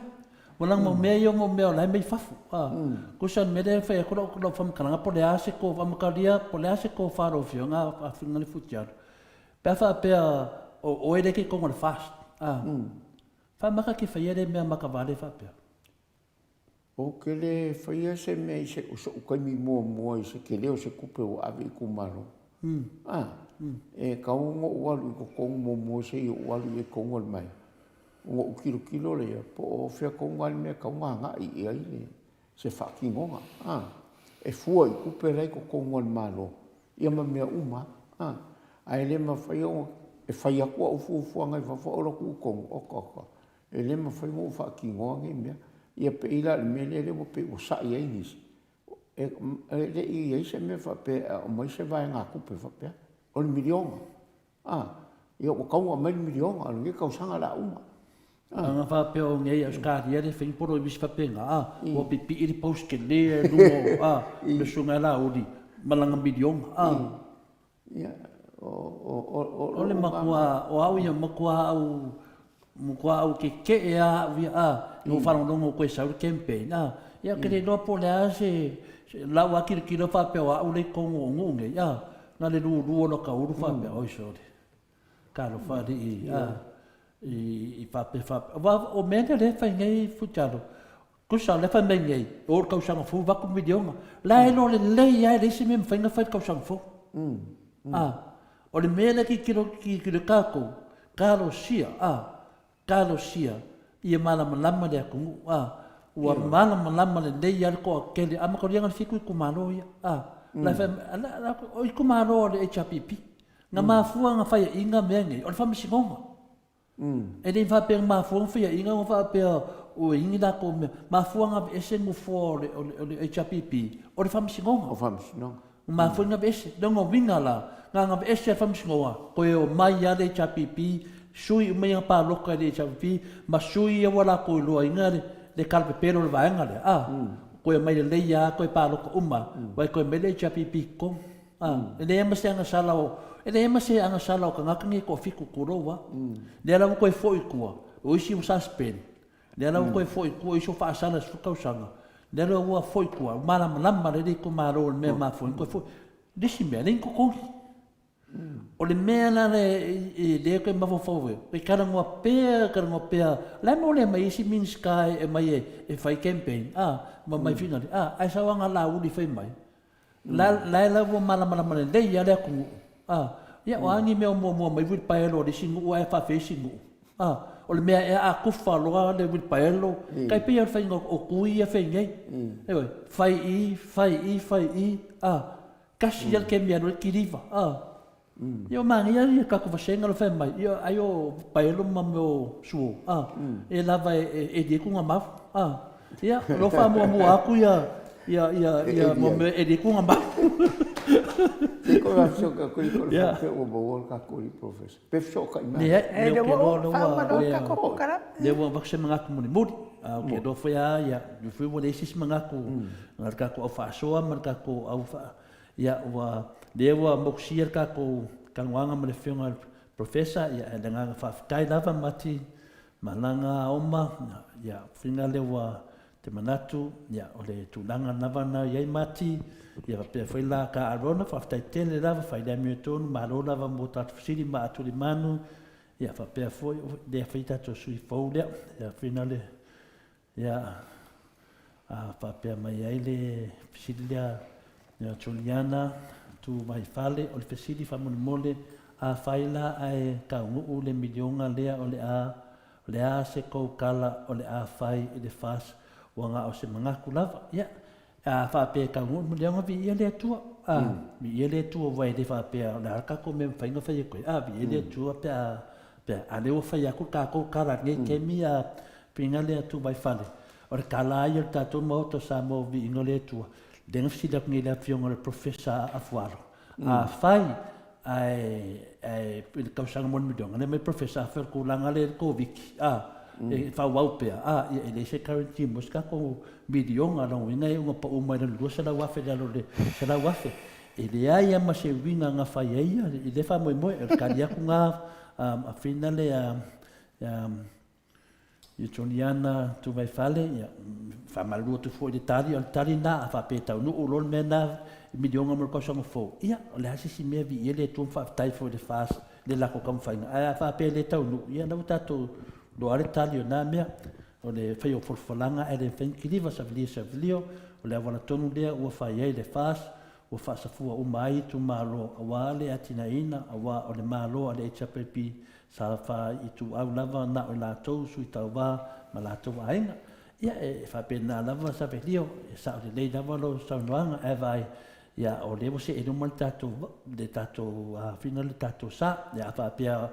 Ua leaga o mea ia o mea o la e mai fafo. A, tusa o le mea lea e fai atu lau, lau faamatalaga po o le a se tofa, amatalia po o le a se tofa a lau Afioga a Afioga i le Futialo, pe a faapea o oe lea e te i totonu o le FAST, a, faamata e te faia lea mea matavale faapea? Ou te le faia se mea i se, o so'u taimi muamua i se tele o se tupe ua ave i itumalo. A, e tatau ona ou alu i totonu muamua se i ou alu i totonu o le maea, ona ou tilotilo lea po o fea tonu lava le mea e tatau ona agai i ai le, se faatinoga, a, e fua i tupe la e i totonu o le Malo, ia ma mea uma lava, a. Ae le mafai ona e fai atu au fuafuaga i fafo ae ou alu atu i totonu, oka oka, e le mafai ona ou faatinoa nei mea. Ia pei la o le mea lea lea ua pei ua sa'i ai nisi, e le i i ai se mea faapea e aumai se vaegatupe faapea, o le miliona. A, ia ua tatau ona aumai le miliona o lenei tausaga o le a uma. A. Ana faapea o nei Ausetalia le fai ni poloimisi faapena, a, ua pipii le post tele i luga o, a, le Susuga ia Laauli ma lana miliona, a. Ia, o, o, o, o, O le matua, o au ia, matua au, matua au keke'e lava au ia, a, i lou faalogologo ua toe sau le campaign, a, ia ou te le iloa po o le a se, lau lava tilotilo faapea o au lea i totonu o nuu nei, a, na o le lulu o lota ulu faapea, oi sole, talofa alii, a, i faapea faapea. Aua o mea na lea e fai nei Fuitalo, tusa o lea e fai mai nei, o le tausaga fou vaku miliona. La e iloa lelei lava e leai se mea e mafai ona fai i le tausaga fou. A, o le mea lea e tilotilo tilotilo tatou, talosia, a, Talosia ia malamalama le atunuu, a, ua malamalama lelei lava le toatele, a mataulia na fitu itumalo ia, a, la e fai mai, la, la, o itumalo a le HRPP, na mafua na faiaina mea nei, o le faamasinoga. E le i faapea na mafua na faiaina ona faapea ua i ai ni latou mea, mafua na aveese nofoa o le, o le, o le HRPP, o le faamasinoga. O faamasinoga. Ua mafua ona aveese. Lona uiga la, na ona aveese lava le Faamasinoga, toe omai lava le HRPP, sui uma ia palota i le HRPP ma sui ia ua latou iloaina le talapepelo o le vaega lea, a, toe omai lelei lava toe palota uma, aua e toe omai le HRPP i totonu. A, e leai lava ma se agasala o… E leai ma se agasala o tagata nei e toafitu tulou a. Lea la ua toe foi i tua, o isi ua suspend, lea la ua toe foi i tua, o isi ua faasala i le 10 tausaga, lea la ua foi i tua, ua malamalama lelei itumalo i le mea e mafua ai ona toe foi. O le isi mea, e leai ni totogi. O le mea la lea e mafaufau ai, e talanoa pea, talanoa pea, o le a le mea ua le aumai ai isi Minisita e aumai e fai campaign, a, ma aumai finagalo, a, ae sau lava na Laauli fai mai, la e la ua malamalama lelei lava le atunuu, a, ia o a ni mea o muamua mai uilipaelo a le isi nuu ae faafia isi nuu, a, o le mea ea a tufa loa le uilipaelo, tai pei lava o le faiga o tui ia e fai nei, ioe, fai i, fai i, fai i, a, Tasi lava le taimi e alu ai le kiliva, a. Ia ua manaia le tatou vasega lea fai mai, ia ai o paelo ma mea o suo, a, e lava e li ai tuugamau, a. Ia, o lea ua faamuamua atu ia, ia, ia, ia mo mea e li ai tuugamau. Ia. Leai, lea ou te iloa lea ua, lea ua avatu se manatu mulimuli, a ou te iloa foi lava, ia, ua leai se isi manatu Na o le tatou au faasoa ma le tatou au faa... Ia, ua, lea ua motusia le tatou talanoaga ma le Afioga i le Professor, ia, e le agaga faafetai lava Mati Malaga Oma, ia, fina lea ua te manatu, ia, o le tulaga lava na i ai Mati, ia faapea foi la ka Arona, faafetai tele lava, fai le amiotonu, malo lava mo tatou fesili ma atulimanu, ia, faapea foi, lea foi tatou sui fou lea, ia, fina lea, Ia, a faapea mai ai le fesili lea ia Juliana Tuvaifale, o le fesili faamolemole, afai la ae taunuu le miliona lea o le a, o le a se tou tala o le a fai i le FAS ua na o se manatu lava. Ia, a faapea e taunuu le miliona, viia le Atua. A, viia le Atua aua e le faapea o le a le tatou mea e mafai ona fai atu ai. A, viia le Atua pe a, pe a, a lea ua fai atu le tatou tala i lenei taimi, a, Piga le atu Vaifale, o le tala a ia o le tatou Maota o Samoa o viiga o le Atua, lea na fesili atu nei le afioga i le Professor a Afualo, afai ae ae i le tausaga mo le miliona, lea mai Professor afai o le tulaga lea i le Koviti a e faaauau pea, a ia e leai se guarantee mo se tatou miliona, o lona uiga e uma pau mai le 200,000 i lalo o le 100,000. E leai lava ma se uiga na fai ai ia i lea faamoemoe, o le tali atu lena a Fina lea Ia Juliana Tuvaifale, ia, faamalulu atu foi i le tali, o le tali lena, a faapea e taunuu loa le mea lena i miliona mo le tausaga fou, ia, o le a se isi mea viia le Atua ma faafetai foi i le FAST i le latou taumafaiga. Ae a faapea e le taunuu, ia, o lena ua tatou iloa le tali o lena mea, o le fai o folafolaga ae le mafai ona kiliva, savilia savilio, o le auala tonu lea ua fai ai le FAST, ua faasafua uma ai itumalo aua le atinaeina, aua o le Malo a le HRPP Sa faaituau lava na o i latou sui tauva ma latou aiga. Ia, e faapena lava Savelio, e sao lelei lava lou saunoaga, ae vaai, ia, o lea ua see luma le tatou, le tatou fina le tatou sa. Ia, a faapea,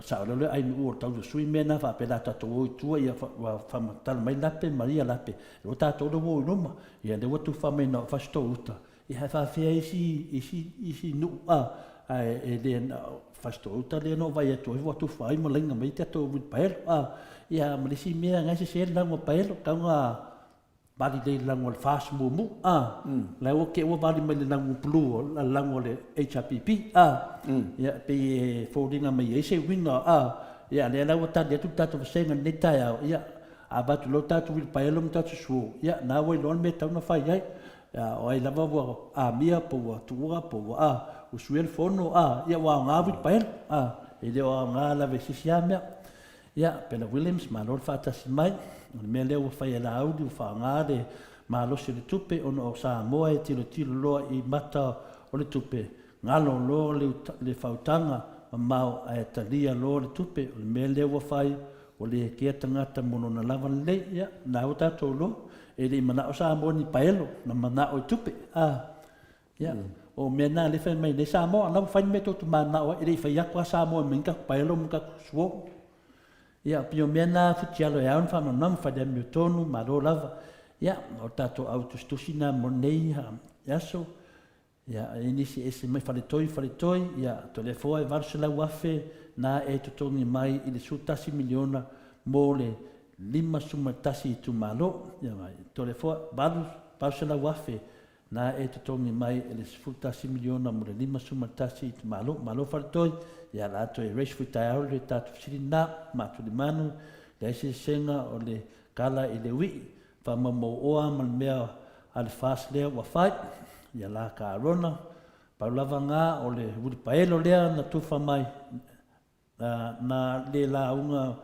sao lea le ainuu o le taulusui mea na faapea la tatou o i tua, ia, ua faamatala mai lape ma ia lape, lea ua tatou le ua o i luma, ia, lea ua tufa mai na o Fasitoo-uta, Ia ae faafefea isi, isi, isi nuu a, ae e le na o Fasitoo-uta lea na ou vaai atu ai ua tufa ai ma laina mai tatou uilipaelo a. Ia ma le isi mea na e sese le laga o paelo, tau na vali lelei i le laga o le FAST muamua a, la ua te ua vali mai le laga blue o le laga o le HRPP a. Ia e pei e foliga mai ai se uiga a, ia lea la ua tali atu le tatou vasega i lenei taeao, ia a avatu loa le tatou uilipaelo ma tatou suo, ia na ua iloa le mea e tatau ona fai ai. Ia, o ai lava ua amia po ua tuua po ua a, ua suia le fono a, ia ua aoga uilipaelo a, e le o aoga lava i se isi a mea. Ia, Bella Williams, malo le faatasi mai. O le mea lea ua fai e Laauli ua faaaoga le malosi o le tupe ona o Samoa e tilotilo loa i mata o le tupe, galo loa le, le fautaga mamao ae talia loa le tupe. O le mea lea ua fai, Ua le kea tagata mo lona lava lelei, ia, na ua tatou iloa, e le i manao Samoa ni paelo, na manao i tupe, a, ia, o mea na lea fai mai nei Samoa, la ua fai le mea tou te manao ai, e le i fai atu lava Samoa e aumai ni tatou paelo ma tatou suo. Ia, pei o mea na futialo e ao ona faamalamalama, fai le amiotonu, malo lava. Ia, o le tatou au tusitusi na mo lenei aso. Ia, e nisi ese mai faletoi, faletoi, ia, Toleafoa e 800,000 na e totogi mai i le 11 miliona mo le 51 itumalo. Ia, Toleafoa, 800,000 Na e totogi mai e le 11 miliona mo le 51 itumalo. Malo faletoi, ia la toe raise foi taeao le tatou fesili lena. Matulimanu, leai se sesega o le kala i le uii, faamaumauoa ma le mea a le FAST lea ua fai. Ia la ka Arona, pau lava nga o le uilipaelo lea na tufa mai Na le lauga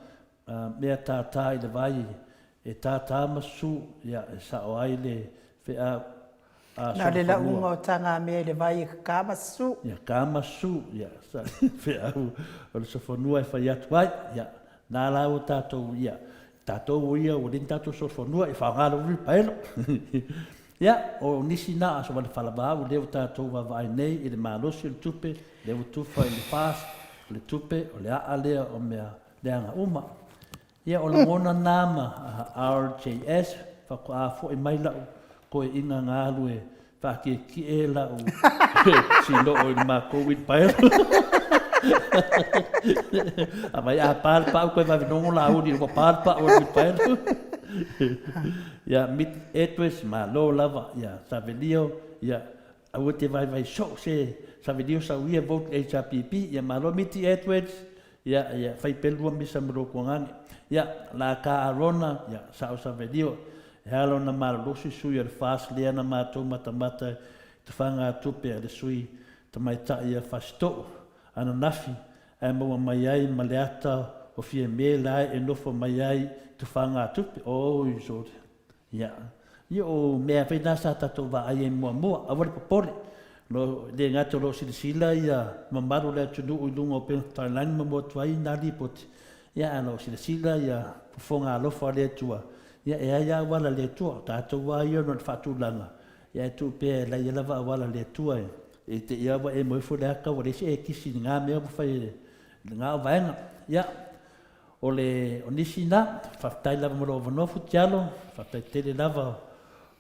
mea tātā i le vai e tātā ma susu, ia, e sao ai le feau a Na le solofanua. lauga o tagamea i le vai e kakā ma susu. Ia, kā ma susu, ia, sa feau o le sofonua e fai atu ai, ia, na la ua tatou, ia, tatou o ia ua le ni tatou solofanua, e faaaoga le uilipaelo. Ia, o nisi na aso wale falavau lea ua tatou vaavaai nei i le malosi o le tupe, lea ua tufa i le FAST, o le tupe, o le a'a lea o mea leaga uma. Ia, o lagona na ma RJS, faatoa foi mai la'u toeaiina na alu e faatietie la'u siloo i le matou uilipaelo. A vai a pa le pa'u toe vave nogo lauli ua pa le pa'u o le uilipaelo. Ia Mit Edwards, malo lava, ia Savelio, ia aua te vaivai soo se Savelio sau ia vote HRPP, ia malo Miti Edwards, ia ia fai pea lua misa ma lou tuagane. Ia la ka Arona, ia sao Savelio, e ala ona malolosi sui o le FAST lea na matou matamata i tafagatupe a le sui tamaitai ia Fasito'u ananafi ae maua mai ai ma le ata o Fiame la e nofo mai ai i tufagatupe. Oi sole. Ia. Ia o mea foi na sa tatou vaai ai muamua. Aua le popole. Lo, le gata o lo o silasila ia mamalu o le atunuu i luga o upega tafailagi ma mua atu ai na lipoti, ia ae o lo o silasila ia fofoga alofa o le Atua, ia e ai lava auala a le Atua. O tatou lava ia ona o le faatulaga, ia e tuu pea e laia lava auala a le Atua e E te ia ua e moe ifo le ata ua leai se e kisi i lena mea ua fai e lena vaega. Ia, o le o nisi na, faafetai lava mo lou avanoa Futialo, faafetai tele lava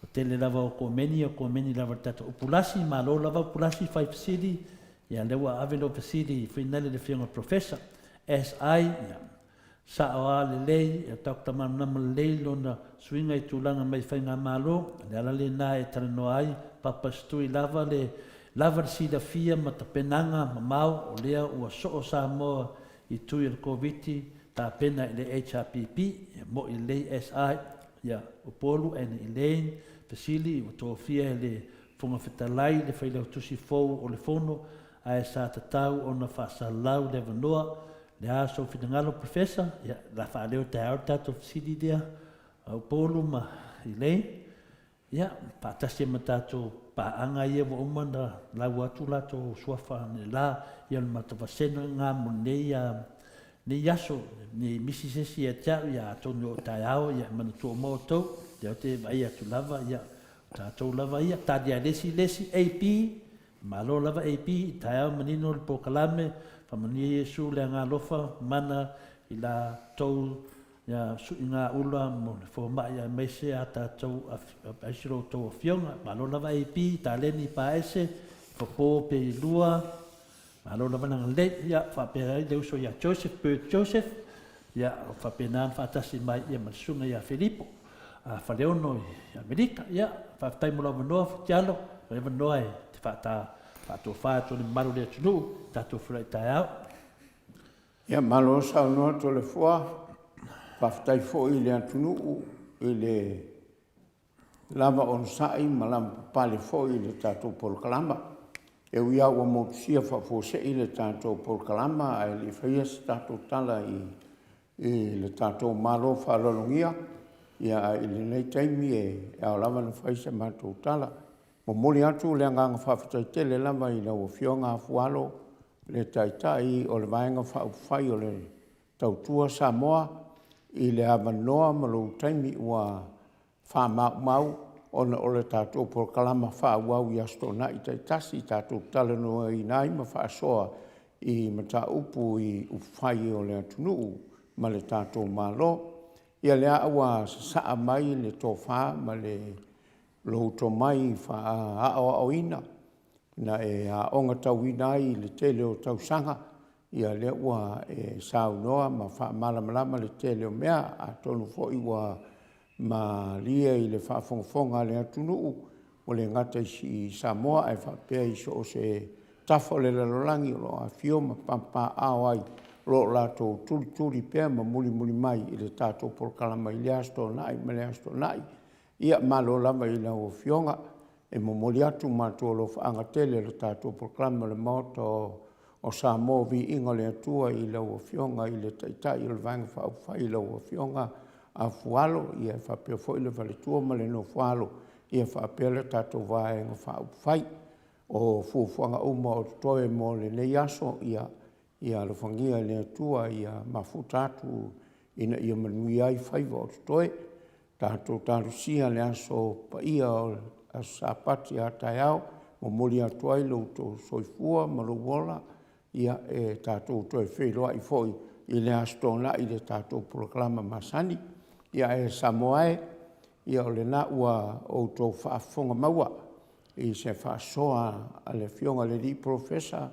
o tele lava o komeni, o komeni lava le tatou Upulasi, malo lava Upulasi fai fesili, ia lea ua ave lou fesili finale i le afioga i le Professor. SI, ia, Sao a lelei, e Doctor Malamalama lelei lona suiga i tulaga mai faigamalo, o le ala lena e talanoa ai, Papa Stui lava le lava le silafia ma tapenaga mamao o lea ua soo Samoa i tui o le Koviti tapena i le HRPP, ia mo'i lelei SI, ia Upolu and Elaine, fesili ua tofia e le Fofoga Fetalai le Failautusi fou o le Fono ae sa tatau ona faasalalau le avanoa Le a sou finagalo Professor, ia, la faaleo taeao le tatou fesili lea a Upolu ma Elaine, ia, faatasi ai ma tatou paaga ia ua uma ona lau atu latou suafa analeila, ia o le matou vasega lena mo lenei, lenei aso, ne i misi se isi ia te au, ia atonu e oo taeao, ia e manatua uma outou, lea ou te vaai atu lava, ia, o tatou lava ia, tali lava e le isi le isi, AP, Malo lava AP, i taeao manino le polokalame, faamanuia Iesu le aga alofa mana i la tou ia suiga ula mo le fomai aemaise a tatou aemaise lo outou afioga. Malo lava AP, taleni paese, popo pe i lua, malo lava le agalelei. Ia faapea ai le uso ia Joseph, Bert Joseph, ia faapena ona faatasi mai ia ma le susuga ia Filipo. a Faleono i Amerika. Ia, faafetai mo lou avanoa, Futialo, o le avanoa e te faata, faatofa atu ai le mamalu o le atunuu, tatou feiloai taeao. Ia, malo saunoa Toleafoa, faafetai foi i le atunuu i le lava onosai ma lava papale foi i le tatou polokalama. E ui lava ua motusia faafuasei le tatou polokalama ae le i faia se tatou tala i i le tatou Malo faaaloalogia, ia ae i lenei taimi e ao lava ona fai se matou tala. Momoli atu le agaga faafetai tele lava i lau Afioga Afualo, le Taitai o le Vaega Faaupufai o le Tautua Samoa i le avanoa ma lou taimi ua faamaumau ona o le tatou polokalama faaauau i Aso Toonai taitasi tatou te talanoaina ai ma faasoa i mataupu i upufai o le atunuu ma le tatou Malo. Ia lea ua sasaa mai le tofa ma le lou tomai faaaoaoina na e aoga tauina ai i le tele o tausaga, ia lea ua e saunoa ma faamalamalama le tele o mea. Atonu foi ua malie i le faafogafoga a le atunuu Ua le gata i Samoa ae faapea i so o se tafa o le lalolagi o lo o afifio ma papaaao ai, o lo o latou tulituli pea ma mulimuli mai i le tatou polokalama i lea Aso Toonai ma lea Aso Toonai. Ia, malo lava i lau Afioga. E momoli atu matou alofaaga tele i le tatou polokalame o le Maota o Samoa, Viiga i le Atua i lau Afioga i le Taitai o le Vaega Faaupufai lau Afioga Afualo, ia faapea foi le faletua ma le nofoaalo, ia faapea le tatou Vaega Faaupufai. O fuafuaga uma o totoe mo lenei aso, ia alofagia e le Atua ia mafuta atu ina ia manuia ai faiva o totoe. Tatou talosia le aso paia o le aso Sapati a taeao, momoli atu ai lo outou soifua ma lou ola, ia e tatou toe feiloai foi i le Aso Toonai i le tatou polokalama masani. Ia ae Samoa e, ia o lena ua outou faafofoga maua i se faasoa a le Afioga i le Polofesa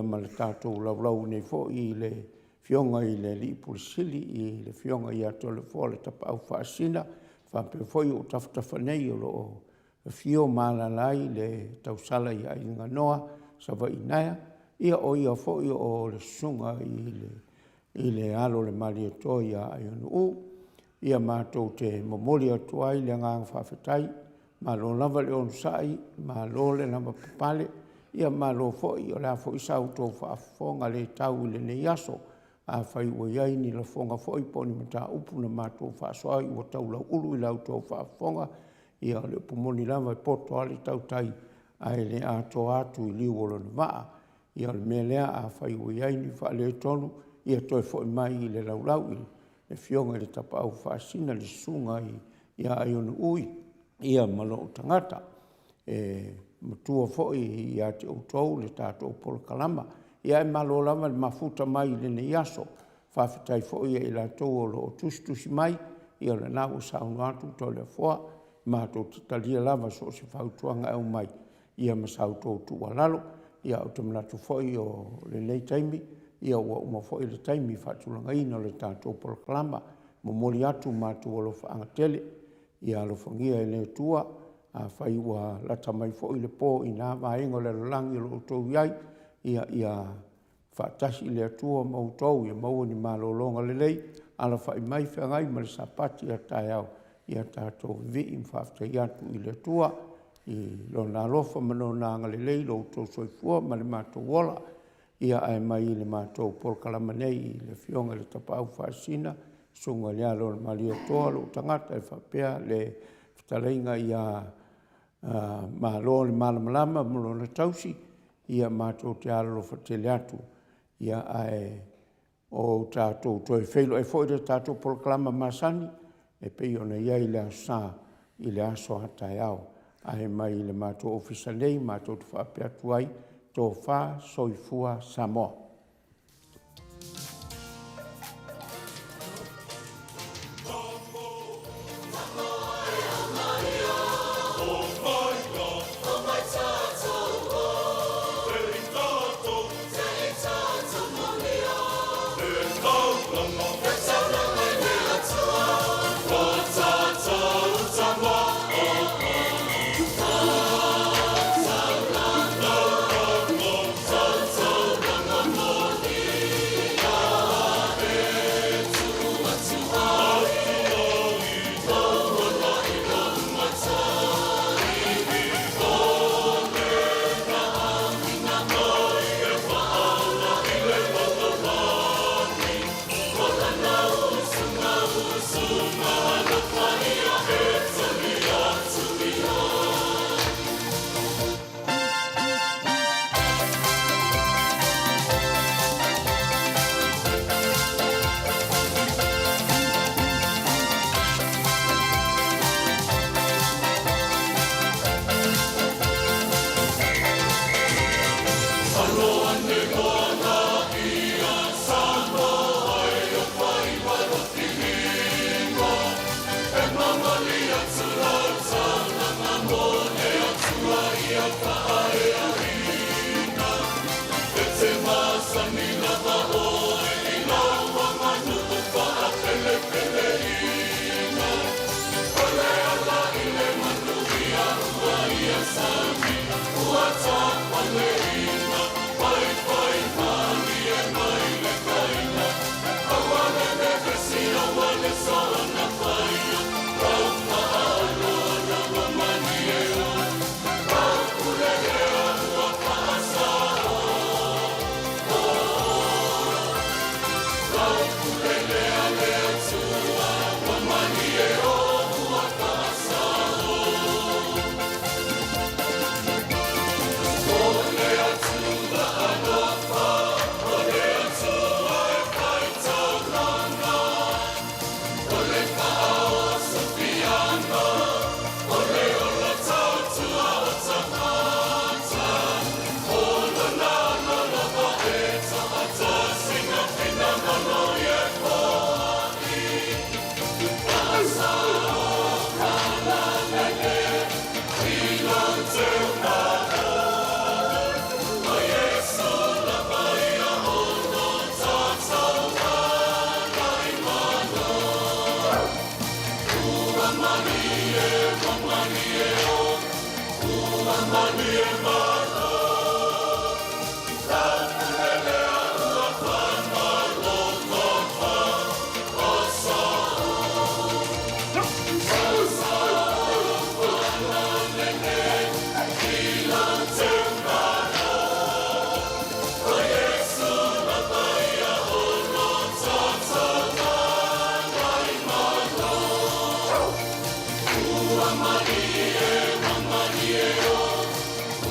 ma le tatou laulau nei foi i le Afioga i le alii Pule Sili i le Afioga ia Toleafoa le Tapaau Faasisina, faapea foi o ou tafatafa nei o lo o afio ma alaala ai le tausala ia Aiga Noa Savaii Naea, ia o ia foi o le susuga i le alo o le Malietoa ia Aiono. Ia matou te momoli atu ai le agaga faafetai, malo lava le onosai, malo le lavapapale, ia malo foi. O le a foi sa outou faafofoga le tau i lenei aso, afai ua i ai ni lafoga foi po o ni mataupu na matou faasoa ai ua tau lauulu i la outou faafofoga, ia o le upu moni lava, e poto lava le tautai ae le atoa atu i liu o lona vaa. Ia o le mea lea, afai ua i ai ni faaletonu, ia toe foi mai i le laulau i le Afioga i le Tapaau Faasisina, le Susuga ia Aiono Ui ma lou tagata. E matua foi ia te outou le tatou polokalama. Ia ae malo lava le mafuta mai i lenei aso. Faafetai foi ia i latou o lo o tusitusi mai, ia o lena ua saunoa atu Toleafoa, matou te talia lava so o se fautuaga e aumai, ia ma sa outou tuualalo. Ia ou te manatu foi o lenei taimi, ia ua uma foi le taimi faatulagaina o le tatou polokalama. Momoli atu matou alofaaga tele, ia alofagia e le Atua. Afai ua lata mai foi le po i na vaega o le lalolagi o lo o outou i ai, ia faatasi le Atua ma outou, ia maua ni malologa lelei, alafai mai feagai ma le Sapati a taeao, ia tatou vivii ma faafetai atu i le Atua i Lona alofa ma Lona agalelei i lo outou soifua ma le matou ola. Ia ae mai le matou polokalama nei i le Afioga i le Tapaau Faasisina, Susuga i le Alo o le Malietoa, lou tagata e faapea le fetalaiga ia Malo le Malamalama ma lona tausi, ia matou te alolofa tele atu. Ia ae o tatou toe feiloai foi i le tatou polokalama masani e pei ona i ai le Aso Sa i le aso a taeao. Ae mai le matou ofisa nei matou te faapea atu ai, tofa soifua Samoa.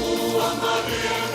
Ua malie,